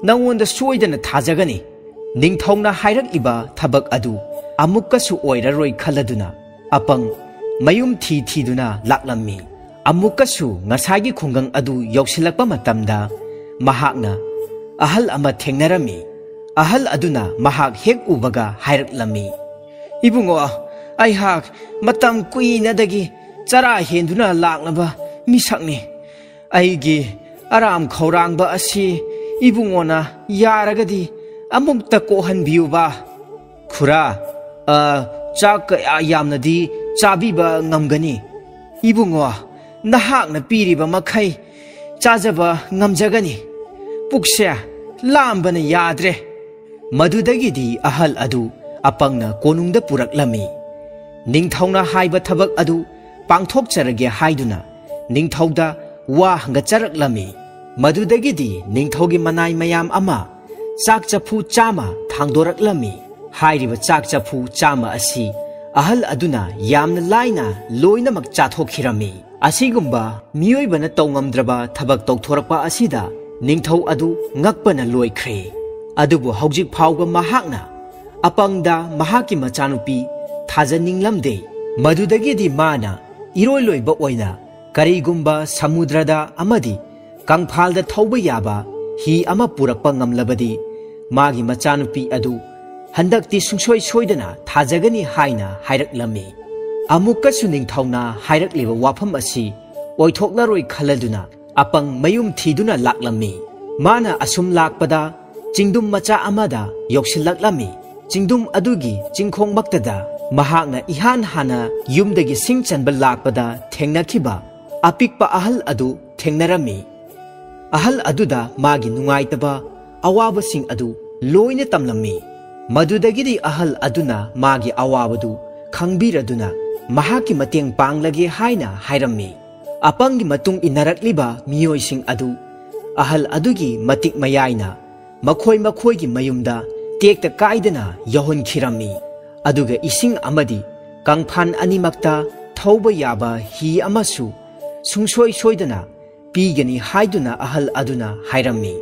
ꯅꯉꯣꯟꯗ ꯁꯣꯏꯗꯅ ꯊꯥꯖꯒꯅꯤ꯫ ꯅꯤꯡꯊꯧꯅ ꯍꯥꯏꯔꯛꯂꯤꯕ ꯊꯕꯛ ꯑꯗꯨ ꯑꯃꯨꯛꯀꯁꯨ ꯑꯣꯏꯔꯔꯣꯏ ꯈꯜꯂꯗꯨꯅ ꯑꯄꯪ ꯃꯌꯨꯝ ꯊꯤ ꯊꯤꯗꯨꯅ ꯂꯥꯛꯂꯝꯃꯤ꯫ ꯑꯃꯨꯛꯀꯁꯨ ꯉꯁꯥꯏꯒꯤ ꯈꯨꯡꯒꯪ ꯑꯗꯨ ꯌꯧꯁꯤꯜꯂꯛꯄ ꯃꯇꯝꯗ ꯃꯍꯥꯛꯅ ꯑꯍꯜ ꯑꯃ ꯊꯦꯡꯅꯔꯝꯃꯤ꯫ ꯑꯍꯜ ꯑꯗꯨꯅ ꯃꯍꯥꯛ ꯍꯦꯛ ꯎꯕꯒ ꯍꯥꯏꯔꯛꯂꯝꯃꯤ, "ꯏꯕꯨꯡꯉꯣ, ꯑꯩꯍꯥꯛ ꯃꯇꯝ ꯀꯨꯏꯅꯗꯒꯤ ꯆꯔꯥ ꯍꯦꯟꯗꯨꯅ ꯂꯥꯛꯂꯕ ꯃꯤꯁꯛꯅꯤ꯫ ꯑꯩꯒꯤ ꯑꯔꯥꯝ ꯈꯧꯔꯥꯡꯕ ꯑꯁꯤ ꯏꯕꯨꯡꯉꯣꯅ ꯌꯥꯔꯒꯗꯤ ꯑꯃꯨꯛꯇ ꯀꯣꯛꯍꯟꯕꯤꯌꯨꯕ꯫" "ꯈꯨꯔꯥ, ꯑ, ꯆꯥꯛ ꯀꯌꯥ ꯌꯥꯝꯅꯗꯤ ꯆꯥꯕꯤꯕ ꯉꯝꯒꯅꯤ?" "ꯏꯕꯨꯡꯉꯣ, ꯅꯍꯥꯛꯅ ꯄꯤꯔꯤꯕ ꯃꯈꯩ ꯆꯥꯖꯕ ꯉꯝꯖꯒꯅꯤ꯫ ꯄꯨꯛꯁꯦ ꯂꯥꯝꯕꯅ ꯌꯥꯗ꯭ꯔꯦ꯫" ꯃꯗꯨꯗꯒꯤꯗꯤ ꯑꯍꯜ ꯑꯗꯨ ꯑꯄꯪꯅ ꯀꯣꯅꯨꯡꯗ ꯄꯨꯔꯛꯂꯝꯃꯤ꯫ ꯅꯤꯡꯊꯧꯅ ꯍꯥꯏꯕ ꯊꯕꯛ ꯑꯗꯨ ꯄꯥꯡꯊꯣꯛꯆꯔꯒꯦ ꯍꯥꯏꯗꯨꯅ ꯅꯤꯡꯊꯧꯗ ꯋꯥ ꯍꯪꯒꯠꯆꯔꯛꯂꯝꯃꯤ꯫ ꯃꯗꯨꯗꯒꯤꯗꯤ ꯅꯤꯡꯊꯧꯒꯤ ꯃꯅꯥꯏ ꯃꯌꯥꯝ ꯑꯃ ꯆꯥꯛ ꯆꯐꯨ ꯆꯥꯝꯃ ꯊꯥꯡꯗꯣꯔꯛꯂꯝꯃꯤ꯫ ꯍꯥꯏꯔꯤꯕ ꯆꯥꯛ ꯆꯐꯨ ꯆꯥꯝꯃ ꯑꯁꯤ ꯑꯍꯜ ꯑꯗꯨꯅ ꯌꯥꯝꯅ ꯂꯥꯏꯅ ꯂꯣꯏꯅꯃꯛ ꯆꯥꯊꯣꯛꯈꯤꯔꯝꯃꯤ꯫ ꯑꯁꯤꯒꯨꯝꯕ ꯃꯤꯑꯣꯏꯕꯅ ꯇꯧꯉꯝꯗ꯭ꯔꯕ ꯊꯕꯛ ꯇꯧꯊꯣꯔꯛꯄ ꯑꯁꯤꯗ ꯅꯤꯡꯊꯧ ꯑꯗꯨ ꯉꯛꯄꯅ ꯂꯣꯏꯈ꯭ꯔꯦ꯫ ꯑꯗꯨꯕꯨ ꯍꯧꯖꯤꯛ ꯐꯥꯎꯕ ꯃꯍꯥꯛꯅ ꯑꯄꯪꯗ ꯃꯍꯥꯛꯀꯤ ꯃꯆꯥꯅꯨꯄꯤ ꯊꯥꯖꯅꯤꯡꯂꯝꯗꯦ꯫ ꯃꯗꯨꯗꯒꯤꯗꯤ ꯃꯥꯅ ꯏꯔꯣꯏ ꯂꯣꯏꯕ ꯑꯣꯏꯅ ꯀꯔꯤꯒꯨꯝꯕ ꯁꯃꯨꯗ꯭ꯔꯗ ꯑꯃꯗꯤ ꯀꯪꯐꯥꯜꯗ ꯊꯧꯕ ꯌꯥꯕ ꯍꯤ ꯑꯃ ꯄꯨꯔꯛꯄ ꯉꯝꯂꯕꯗꯤ ꯃꯥꯒꯤ ꯃꯆꯥꯅꯨꯄꯤ ꯑꯗꯨ ꯍꯟꯗꯛꯇꯤ ꯁꯨꯡꯁꯣꯏ ꯁꯣꯏꯗꯅ ꯊꯥꯖꯒꯅꯤ ꯍꯥꯏꯅ ꯍꯥꯏꯔꯛꯂꯝꯃꯤ꯫ ꯑꯃꯨꯛꯀꯁꯨ ꯅꯤꯡꯊꯧꯅ ꯍꯥꯏꯔꯛꯂꯤꯕ ꯋꯥꯐꯝ ꯑꯁꯤ ꯑꯣꯏꯊꯣꯛꯂꯔꯣꯏ ꯈꯜꯂꯗꯨꯅ ꯑꯄꯪ ꯃꯌꯨꯝ ꯊꯤꯗꯨꯅ ꯂꯥꯛꯂꯝꯃꯤ꯫ ꯃꯥꯅ ꯑꯁꯨꯝ ꯂꯥꯛꯄꯗ ꯆꯤꯡꯗꯨꯝ ꯃꯆꯥ ꯑꯃꯗ ꯌꯧꯁꯤꯜꯂꯛꯂꯝꯃꯤ꯫ ꯆꯤꯡꯗꯨꯝ ꯑꯗꯨꯒꯤ ꯆꯤꯡꯈꯣꯡꯃꯛꯇꯗ ꯃꯍꯥꯛꯅ ꯏꯍꯥꯟ ꯍꯥꯟꯅ ꯌꯨꯝꯗꯒꯤ ꯁꯤꯡ ꯆꯟꯕ ꯂꯥꯛꯄꯗ ꯊꯦꯡꯅꯈꯤꯕ ꯑꯄꯤꯛꯄ ꯑꯍꯜ ꯑꯗꯨ ꯊꯦꯡꯅꯔꯝꯃꯤ꯫ ꯑꯍꯜ ꯑꯗꯨꯗ ꯃꯥꯒꯤ ꯅꯨꯡꯉꯥꯏꯇꯕ ꯑꯋꯥꯕꯁꯤꯡ ꯑꯗꯨ ꯂꯣꯏꯅ ꯇꯝꯂꯝꯃꯤ꯫ ꯃꯗꯨꯗꯒꯤꯗꯤ ꯑꯍꯜ ꯑꯗꯨꯅ ꯃꯥꯒꯤ ꯑꯋꯥꯕꯗꯨ ꯈꯪꯕꯤꯔꯗꯨꯅ ꯃꯍꯥꯛꯀꯤ ꯃꯇꯦꯡ ꯄꯥꯡꯂꯒꯦ ꯍꯥꯏꯅ ꯍꯥꯏꯔꯝꯃꯤ꯫ ꯑꯄꯪꯒꯤ ꯃꯇꯨꯡ ꯏꯟꯅꯔꯛꯂꯤꯕ ꯃꯤꯑꯣꯏꯁꯤꯡ ꯑꯗꯨ ꯑꯍꯜ ꯑꯗꯨꯒꯤ ꯃꯇꯤꯛ ꯃꯌꯥꯏꯅ ꯃꯈꯣꯏ ꯃꯈꯣꯏꯒꯤ ꯃꯌꯨꯝꯗ ꯇꯦꯛꯇ ꯀꯥꯏꯗꯅ ꯌꯧꯍꯟꯈꯤꯔꯝꯃꯤ꯫ ꯑꯗꯨꯒ ꯏꯁꯤꯡ ꯑꯃꯗꯤ ꯀꯪꯐꯥꯟ ꯑꯅꯤꯃꯛꯇ ꯊꯧꯕ ꯌꯥꯕ ꯍꯤ ꯑꯃꯁꯨ ꯁꯨꯡꯁꯣꯏ ꯁꯣꯏꯗꯅ ꯄꯤꯒꯅꯤ ꯍꯥꯏꯗꯨꯅ ꯑꯍꯜ ꯑꯗꯨꯅ ꯍꯥꯏꯔꯝꯃꯤ꯫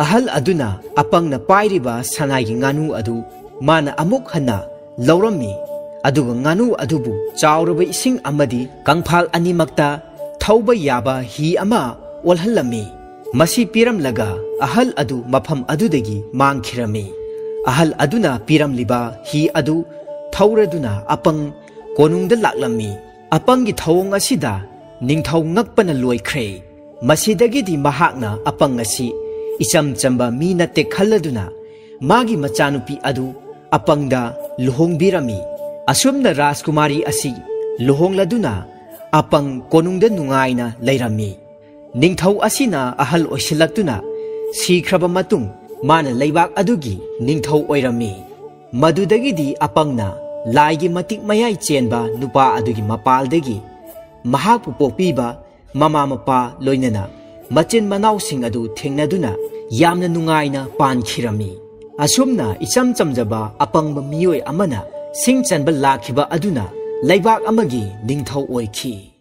ꯑꯍꯜ ꯑꯗꯨꯅ ꯑꯄꯪꯅ ꯄꯥꯏꯔꯤꯕ ꯁꯅꯥꯒꯤ ꯉꯥꯅꯨ ꯑꯗꯨ ꯃꯥꯅ ꯑꯃꯨꯛ ꯍꯟꯅ ꯂꯧꯔꯝꯃꯤ꯫ ꯑꯗꯨꯒ ꯉꯥꯅꯨ ꯑꯗꯨꯕꯨ ꯆꯥꯎꯔꯕ ꯏꯁꯤꯡ ꯑꯃꯗꯤ ꯀꯪꯐꯥꯜ ꯑꯅꯤꯃꯛꯇ ꯊꯧꯕ ꯌꯥꯕ ꯍꯤ ꯑꯃ ꯑꯣꯜꯍꯜꯂꯝꯃꯤ꯫ ꯃꯁꯤ ꯄꯤꯔꯝꯂꯒ ꯑꯍꯜ ꯑꯗꯨ ꯃꯐꯝ ꯑꯗꯨꯗꯒꯤ ꯃꯥꯡꯈꯤꯔꯝꯃꯤ꯫ ꯑꯍꯜ ꯑꯗꯨꯅ ꯄꯤꯔꯝꯂꯤꯕ ꯍꯤ ꯑꯗꯨ ꯊꯧꯔꯗꯨꯅ ꯑꯄꯪ ꯀꯣꯅꯨꯡꯗ ꯂꯥꯛꯂꯝꯃꯤ꯫ ꯑꯄꯪꯒꯤ ꯊꯧꯑꯣꯡ ꯑꯁꯤꯗ ꯅꯤꯡꯊꯧ ꯉꯛꯄꯅ ꯂꯣꯏꯈ꯭ꯔꯦ꯫ ꯃꯁꯤꯗꯒꯤꯗꯤ ꯃꯍꯥꯛꯅ ꯑꯄꯪ ꯑꯁꯤ ꯏꯆꯝ ꯆꯝꯕ ꯃꯤ ꯅꯠꯇꯦ ꯈꯜꯂꯗꯨꯅ ꯃꯥꯒꯤ ꯃꯆꯥꯅꯨꯄꯤ ꯑꯗꯨ ꯑꯄꯪꯗ ꯂꯨꯍꯣꯡꯕꯤꯔꯝꯃꯤ꯫ ꯑꯁꯨꯝꯅ ꯔꯥꯖꯀꯨꯃꯥꯔꯤ ꯑꯁꯤ ꯂꯨꯍꯣꯡꯂꯗꯨꯅ ꯑꯄꯪ ꯀꯣꯅꯨꯡꯗ ꯅꯨꯡꯉꯥꯏꯅ ꯂꯩꯔꯝꯃꯤ꯫ ꯅꯤꯡꯊꯧ ꯑꯁꯤꯅ ꯑꯍꯜ ꯑꯣꯏꯁꯤꯜꯂꯛꯇꯨꯅ ꯁꯤꯈ꯭ꯔꯕ ꯃꯇꯨꯡ ꯃꯥꯅ ꯂꯩꯕꯥꯛ ꯑꯗꯨꯒꯤ ꯅꯤꯡꯊꯧ ꯑꯣꯏꯔꯝꯃꯤ꯫ ꯃꯗꯨꯗꯒꯤꯗꯤ ꯑꯄꯪꯅ ꯂꯥꯏꯒꯤ ꯃꯇꯤꯛ ꯃꯌꯥꯏ ꯆꯦꯟꯕ ꯅꯨꯄꯥ ꯑꯗꯨꯒꯤ ꯃꯄꯥꯜꯗꯒꯤ ꯃꯍꯥꯛꯄꯨ ꯄꯣꯛꯄꯤꯕ ꯃꯃꯥ ꯃꯄꯥ ꯂꯣꯏꯅꯅ ꯃꯆꯤꯟ ꯃꯅꯥꯎꯁꯤꯡ ꯑꯗꯨ ꯊꯦꯡꯅꯗꯨꯅ ꯌꯥꯝꯅ ꯅꯨꯡꯉꯥꯏꯅ ꯄꯥꯟꯈꯤꯔꯝꯃꯤ꯫ ꯑꯁꯨꯝꯅ ꯏꯆꯝ ꯆꯝꯖꯕ ꯑꯄꯪꯕ ꯃꯤꯑꯣꯏ ꯑꯃꯅ ꯁꯤꯡ ꯆꯟꯕ ꯂꯥꯛꯈꯤꯕ ꯑꯗꯨꯅ ꯂꯩꯕꯥꯛ ꯑꯃꯒꯤ ꯅꯤꯡꯊꯧ ꯑꯣꯏꯈꯤ꯫